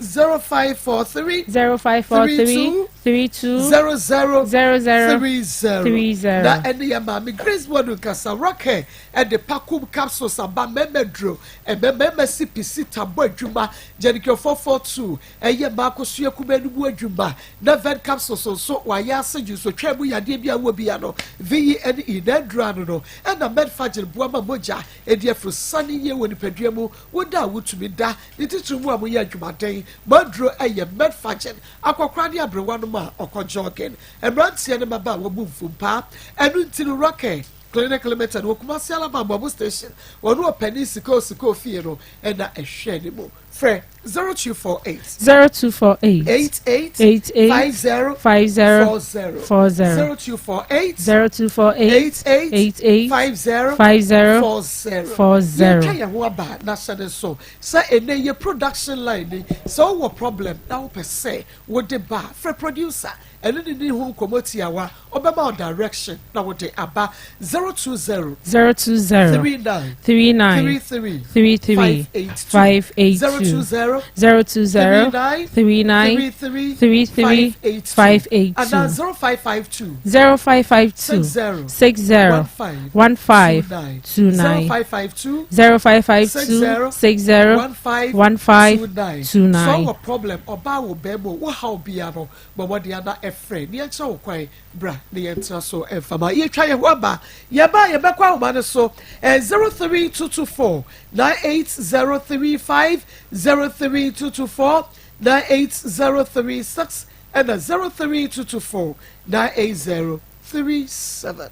0543 0543 32 00 00 30 30. Na ɛne yɛ maame Grace Boadu nkasa Rocker ɛde pakum capsules aba mmarima duro ɛmɛ mmarima si pisi tabɔ adwuma Gyenikio 442 ɛyɛ mmaa kosua kumaa no mu adwuma na Ven capsules nso wayɛ ase dwunsotwa mu yadeɛ bi a wɔ bi ano VENE na aduro ano no ɛna Medfagin boa ma mogya ɛdi afiri sane yie wɔ nipadua mu woda a wotumi da ne titiri mu a moyɛ adwumaden mo aduro ɛyɛ Medfagin Akɔkora ne aberewa nom a ɔkɔ jogging, mmeranteɛ ne mmabaa a wɔbu mfumpaa. Ɛno nti no Rocker Clinic Limited wɔ Kumasi Alaba Aboabo Station, wɔne ɔpanin Sika Osika Ofie no na ɛhwɛ ne mu. Frɛ 0248. 0248. 88. 88. 50. 50. 40. 40. 0248. 0248. 88. 88. 50. 50. 40. 40. Yɛtwa yɛn ho aba na hyɛ ne so. Sɛ ɛnɛ yɛ production line ni, sɛ wowɔ problem na wopɛ sɛ wode ba a, frɛ producer, ɛne no ni ho nkɔmmɔ tiawa, ɔbɛma wo direction na wode aba. 020 020 39 39 33 33 582 582 020 020 39 39 33 33 582 582 anaa 0552 0552 60 60 15 15 29 29 0552 0552 60 15 15 29 29. Sɛ ɔwɔ problem ɔbaa wɔ bɛɛma o wo haw bia no bɔ mmɔden ana ɛfrɛ ne yɛnkyerɛ wo kwan bra ne yɛntena so ɛmfa ma yɛtwa yɛn ho aba yɛba a yɛbɛkɔ ahoma no so eh, 03224 98035 03224 98036 ɛna 03224 98037.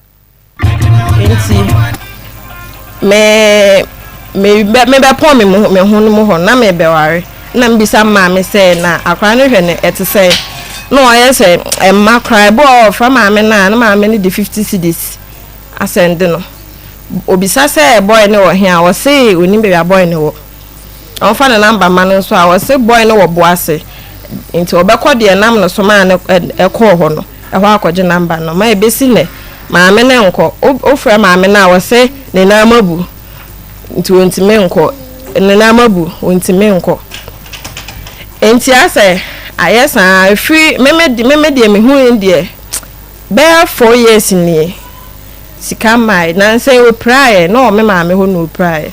Nti me me mebɛpɔn me me ho no mu hɔ na mebɛware na mebisa maame sɛ na akwadaa no hwɛ no ɛte sɛ na ɔyɛ sɛ ɛmma koraa ebi wɔ hɔ ɔfrɛ maame no a na maame no de 50 cedis asɛnde no obisa sɛ boy no wɔ he a ɔse onim baabi a boy no wɔ Ɔmfa ne number ma no nso a ɔse boy no wɔ boase nti ɔbɛkɔ deɛ nam no so maa no kɔɔ hɔ no ɛhɔ akɔgye number no ma ɛbɛsi nnɛ maame no nkɔ wofrɛ maame no a ɔse ne nan mu abu nti ɔntumi nkɔ ne nan mu abu ɔntumi nkɔ nti asɛ ayɛ saa ɛfiri meme meme deɛ mehu deɛ bɛyɛ 4 years nie sika mmae nansa yi ɔpiraeɛ na ɔwɔ me maame hɔ na ɔpiraeɛ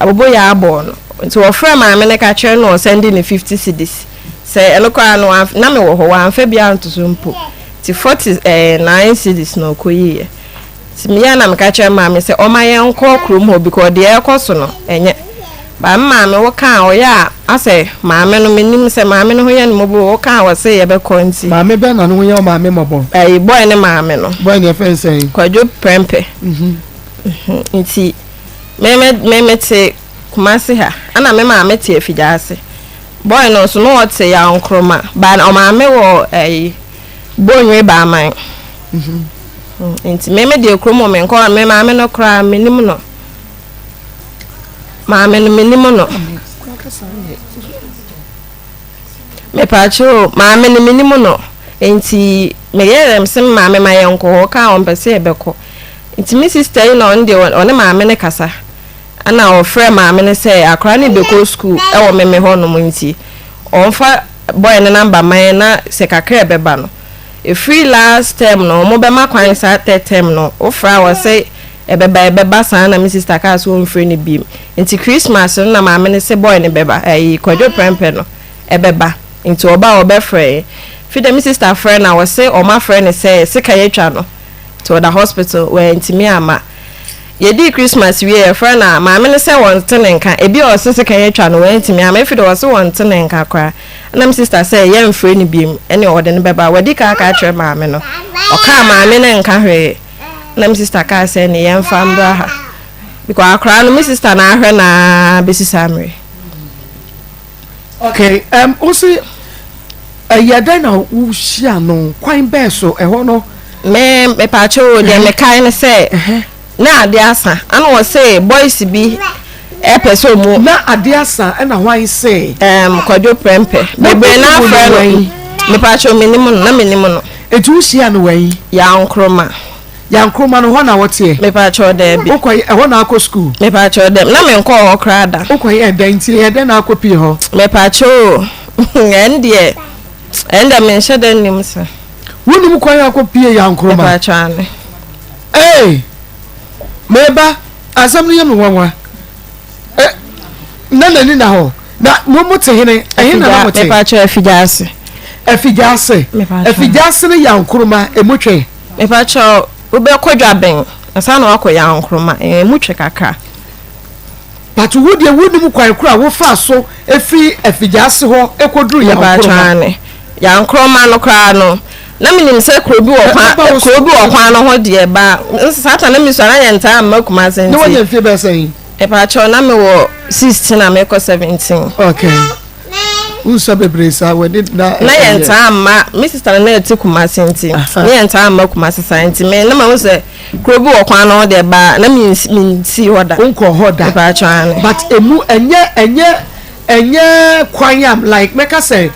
Aboboyaa bɔɔ no. Nti wɔfrɛɛ maame no ka kyerɛ no ɔsɛnde no 50 cedis. Sɛ ɛno koraa no wamf na mewɔ hɔ wamfa bi anto so mpo. Nti 49 cedis na ɔkɔyiiɛ. Nti meyɛɛ na meka kyerɛ maame sɛ ɔma yɛnkɔ kurom hɔ because deɛ ɛrekɔ so no ɛnyɛ. But me maame woka a ɔyɛ a asɛ maame no mennim sɛ maame no ho yɛ no mmɔbɔ o woka a ɔse yɛbɛkɔ nti. Maame bɛn na ne ho yɛ wo maame mmɔbɔ? Ɛyi boy ne maame no. Boy no yɛfrɛ no sɛn? Kwadwo Prɛmpɛ. Nti. Me me me mete Kumasi ha ɛna me maame te Afigyaase. Boy no nso na ɔte Yaw Nkrumah ba ɔmaame wɔ ɛyi Bonwire Baaman. Mhm. Nti me me deɛ kurom hɔ menkɔ me maame no koraa menim no. Maame no menim no. Mepaakyɛw maame no menim no. Nti meyɛɛ dɛm se me maame ma yɛnkɔ hɔ ɔkaa ɔmpɛ sɛ yɛbɛkɔ. Nti me sister yi na ɔno deɛ ɔne maame no kasa ɛna ɔfrɛ maame no sɛ akwadaa no rebɛkɔ school ɛwɔ meme hɔ nom nti ɔmfa boy no number ma yɛn na sɛ kakra ɛbɛba no ɛfiri last term no ɔmo bɛma kwan saa third term no wofrɛ a wɔse ɛbɛba ɛbɛba saa na me sister kaa sɛ ɔmfrɛ no biem nti Christmas no na maame no se boy no bɛba ɛyi Kwadwo Prɛmpɛ no ɛbɛba nti ɔba a ɔbɛfrɛ yɛn fi dɛ me sister frɛ no a wɔse ɔmo afrɛ no sɛ sika yɛtwa no Nti ɔda hospital wantumi amma. Yɛdii Christmas wiei yɛfrɛ no a, maame no sɛ wɔnte ne nka. Ebi a ɔse sekan atwa no wantumi amma. Afei deɛ ɔse wɔnte ne nka koraa. Ɛna me sister sɛ yɛmfrɛ no biom ɛne ɔde no bɛba. Wadi kan aka akyerɛ maame no. Ɔkaa maame no nka hwee. Ɛna me sister kaa sɛ ɛne yɛmfa mbra ha. Because akwaraa no me sister na ahwɛ no ara bɛsi saa mmerɛ yi. Okay, um, wo se ɛyɛ dɛn na wohyia no kwan bɛɛ so ɛhɔ no? Me mepaakyɛ o deɛ mekae ne sɛ na ade asa ana wɔse boys bi ɛpɛ sɛ ɔmu. Na ade asa ɛna hwan se? Um, Kwadwo Prɛmpɛ. Bebree na afrɛ no. Mepaakyɛ o menim no na menim no. Eti wohyia no wɛn? Yankroma. Yankroma no hɔ na wɔteɛ? Mepaakyɛw daabi. Wokɔ ɛhɔ na akɔ sukuu? Mepaakyɛw daabi na menkɔɔ hɔ koraa da. Wokɔ yɛ dɛn nti ɛyɛ dɛn na akɔ pie hɔ? Mepaakyɛw o ɛn deɛ ɛn deɛ menhyɛ dɛ nnim sa. Wonim kwan akɔ pie Yankroma? Mepaakyɛw ane. Ee meba asɛm no yɛ me nwanwa. Eh, na n'ani na hɔ na mo mo te hene ɛhe na na mo te? Mepaakyɛw Afigyaase. Afigyaase. Afigyaase no Yankroma emu twɛ. Mepakyɛw, wobɛkɔ Dwaben ansa na woakɔ Yankroma, emu twe kakra. But wo deɛ wonim kwan koro a wofaa so firi Afigyaase hɔ kɔduru Yankroma? Mepakyɛw, aane. Yankroma no koraa no, na menim sɛ kuro bi wɔ kwan, kuro bi wɔ kwan no ho deɛ, ba saa ta na mesua na yɛntaa mma Kumasi nti. Na woanya mfie bɛyɛ sɛn? Mepakyɛw, na mewɔ 16 a merekɔ 17. Okay. Wonsua bebree saa w'ani na Na yɛn taa mma me sister no na ɛte Kumasi nti ne yɛn taa mma Kumasi saa nti me na ma ho sɛ kuro bi wɔ kwan no ho deɛ baa na me nsi hɔ da. Wonkɔ hɔ da. Mepaatwa ane. But emu ɛnyɛ ɛnyɛ ɛnyɛ kwan a like mɛka sɛ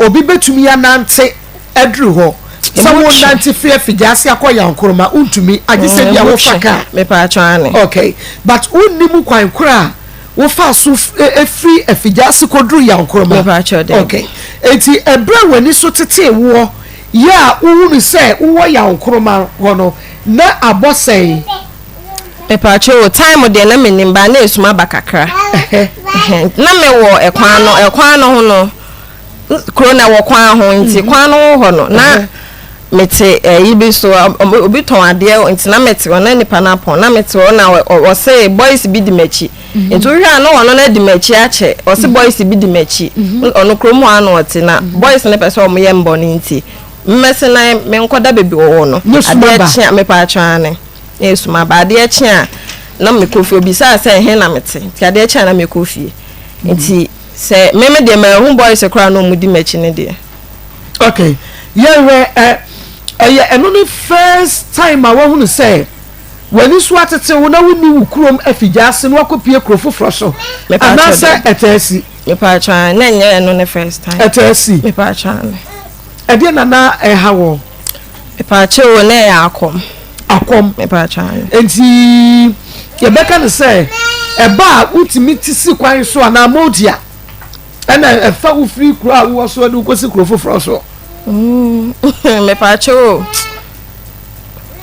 obi bɛtumi anante aduru hɔ sɛ wonante fi afigyaase akɔ Yankoroma wontumi agye sɛ bi a wofa kaa. Mepaatwa ane. Okay but wonnim kwan koro a Wofaa so firi Afigyaase kɔduruu Yankoroma. Mepakyɛw, daabi. Ok. Enti ɛberɛ a w'ani so tetee woɔ yɛ a wohunu sɛ wowɔ Yankoroma hɔ no, na abɔ sɛn? Mepakyɛw o, time deɛ na mennim, but na esum aba kakra. Ɛhɛ. Na mewɔ ɛkwan no, ɛkwan no ho no, kuro na ɛwɔ kwan ho nti mhm. kwan no ho hɔ no na mete ɛyi bi so obi tɔn adeɛ nti na mete hɔ na nipa no apɔn na mete hɔ na ɔse boys bi di m'akyi mhm. nti wohwɛ a na ɔno no adi m'akyi akyɛ ɔse mhm. boys bi di m'akyi ɔno kurom hɔ ano ɔte na boys no pɛ sɛ ɔmo yɛ mbɔ no nti mmɛse na menkɔda baabi ɔwɔ no adeɛ kye a mepa atwa ane. Na esum aba. Adeɛ kye a na mekɔ fie. Obisaa sɛ ɛhe na mete. Nti adeɛ kye a na mekɔ fie. Nti sɛ me me deɛ manhu boys koraa na wɔn di m'akyi no deɛ. Okay, yɛhwɛ ɛ ɛyɛ ɛno ne first time a wahunu sɛ w'ani so atete wo na wonni wo kurom afigya ase na wakɔpie kuro foforɔ so anaasɛ ɛtaa si? Mepatwa na ɛnyɛ ɛno ne first time. Ɛtaa si? Mepatwa no. Ɛdeɛ na na ɛha wɔ? Mepatwa o na ɛyɛ akɔm. Akɔm. Mepatwa no. Nti yɛbɛka no sɛ ɛba a wotumi te si kwan so anaa motia ɛna ɛfa wo firi kuro a wowɔ so de wokɔsi kuro foforɔ so. Mm, mepatwa o.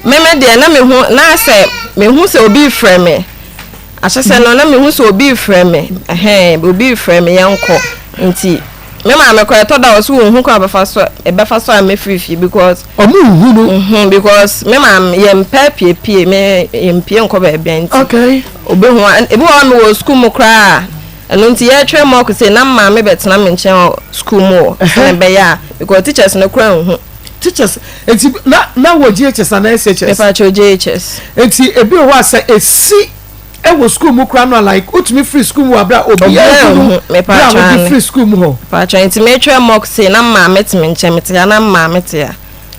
Meme deɛ na mehu na sɛ mehu sɛ obi frɛ me ahyɛsɛ no na mehu sɛ obi frɛ me ɛhɛn obi frɛ me yɛnkɔ nti Me maame koraa ɛtɔ da a ɔse ɔnhu kwan a ɔbɛfa so ɛbɛfa so a mɛfiri fie because. Ɔmo nhu no. Mhm because me maame yɛmpɛ apiepie me yɛmpie nkɔ baabi nti. Okay. Obehu a ebi wɔ hɔ a mewɔ sukuu mu koraa a ɛno nti yɛtwɛn mɔk sei na maame bɛtena me nkyɛn wɔ sukuu mu hɔ sɛnea ɛbɛyɛ a because teachers no koraa nhu. Teachers nti na na wɔ JHS anaa SHS? Mepakyɛw JHS. Nti ebi wɔ hɔ a sɛ esi. Ɛwɔ sukuu mu koraa no a like wotumi firi sukuu mu wɔ abere a obiara nhu no bere a wode firi sukuu mu hɔ. Mepatwa nti metwerɛ mock sei na maame te me nkyɛn mete ha na maame te ha.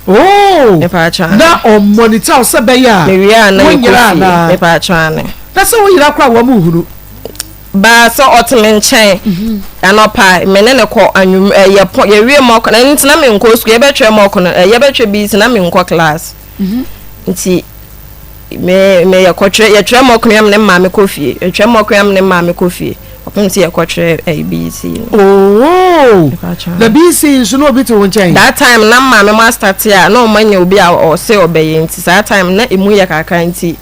Oh Mepatwa na ɔmonitor wo sɛ bɛyɛ a mewie a na mekɔ wonyera fie anaa? mepatwa ane. Na sɛ woyera koraa a wɔn nhunu. Baa sɛ ɔte me nkyɛn anɔpa me ne no kɔ anwum ɛ yɛpɔ yɛwie mock no ɛno nti na menkɔ sukuu yɛbɛtwerɛ mock no ɛ yɛbɛtwerɛ BEC na menkɔ class nti. Me me yɛkɔtwerɛ yɛtwerɛ mɔkoa me ne maame kɔ fie yɛtwerɛ mɔkoa me ne maame kɔ fie ɔpem sɛ yɛkɔtwerɛ ɛyi BEC no. Oh na BEC nso na obi te wo nkyɛn. That time na maame mo astate a na ɔmo anya obi a ɔse ɔbɛyɛ nti saa time na emu yɛ kakra nti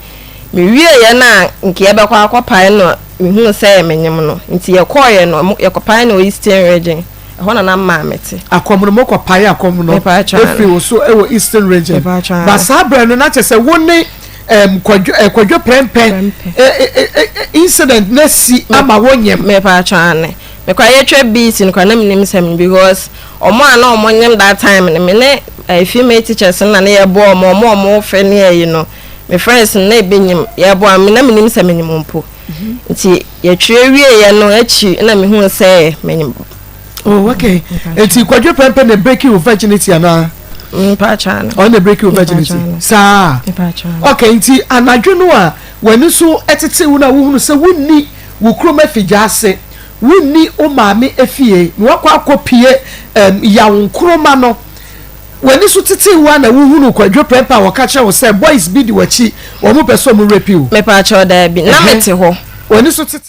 me wie yɛ na nka yɛbɛkɔ akɔpae no mehunu sɛ menyem no nti yɛkɔɔyɛ no yɛkɔpae no Eastern region. Ɛhɔ na na maame te. Akɔm no, mokɔ pae akɔm no efiri wo so wɔ Eastern region. Ba saa berɛ no na kyerɛ sɛ wo ne um, kwadwo, eh, kwadwo prɛmpɛ eh, eh, eh, incident na si ama wo nyem. Mepatwa ane. Mekora yɛtwa beat no kora na menim sɛm no because ɔmo a na ɔmo nyem that time no me ne eh, female teachers no na ne yɛboa ɔmo ɔmo ɔmo fɛ ne ɛyi no me friends no na ebi nyem yɛboa me na menim sɛ menyem mpo. Nti yɛtwerɛ wieɛ no akyi na mehuu sɛ menyem. Oh, okay. Nti Kwadwo Prempeh na break your virginity anaa? Mpakyɛ ano. Ɔno na break your virginity. Saa. Okay, nti anadwo no a w'ani so tete wo na wohunu sɛ wonni wo kurom afigya ase, wonni wo maame efie, na wakɔ akɔpie um, yaw nkroma no. W'ani so tetee wo a na wohunuu Kwadwo Prempeh a wɔka kyerɛ wo sɛ boys bi di w'akyi, wɔn pɛ sɛ wɔn rape wo? Mepaakyɛw daabi, na mete hɔ. W'ani so tete.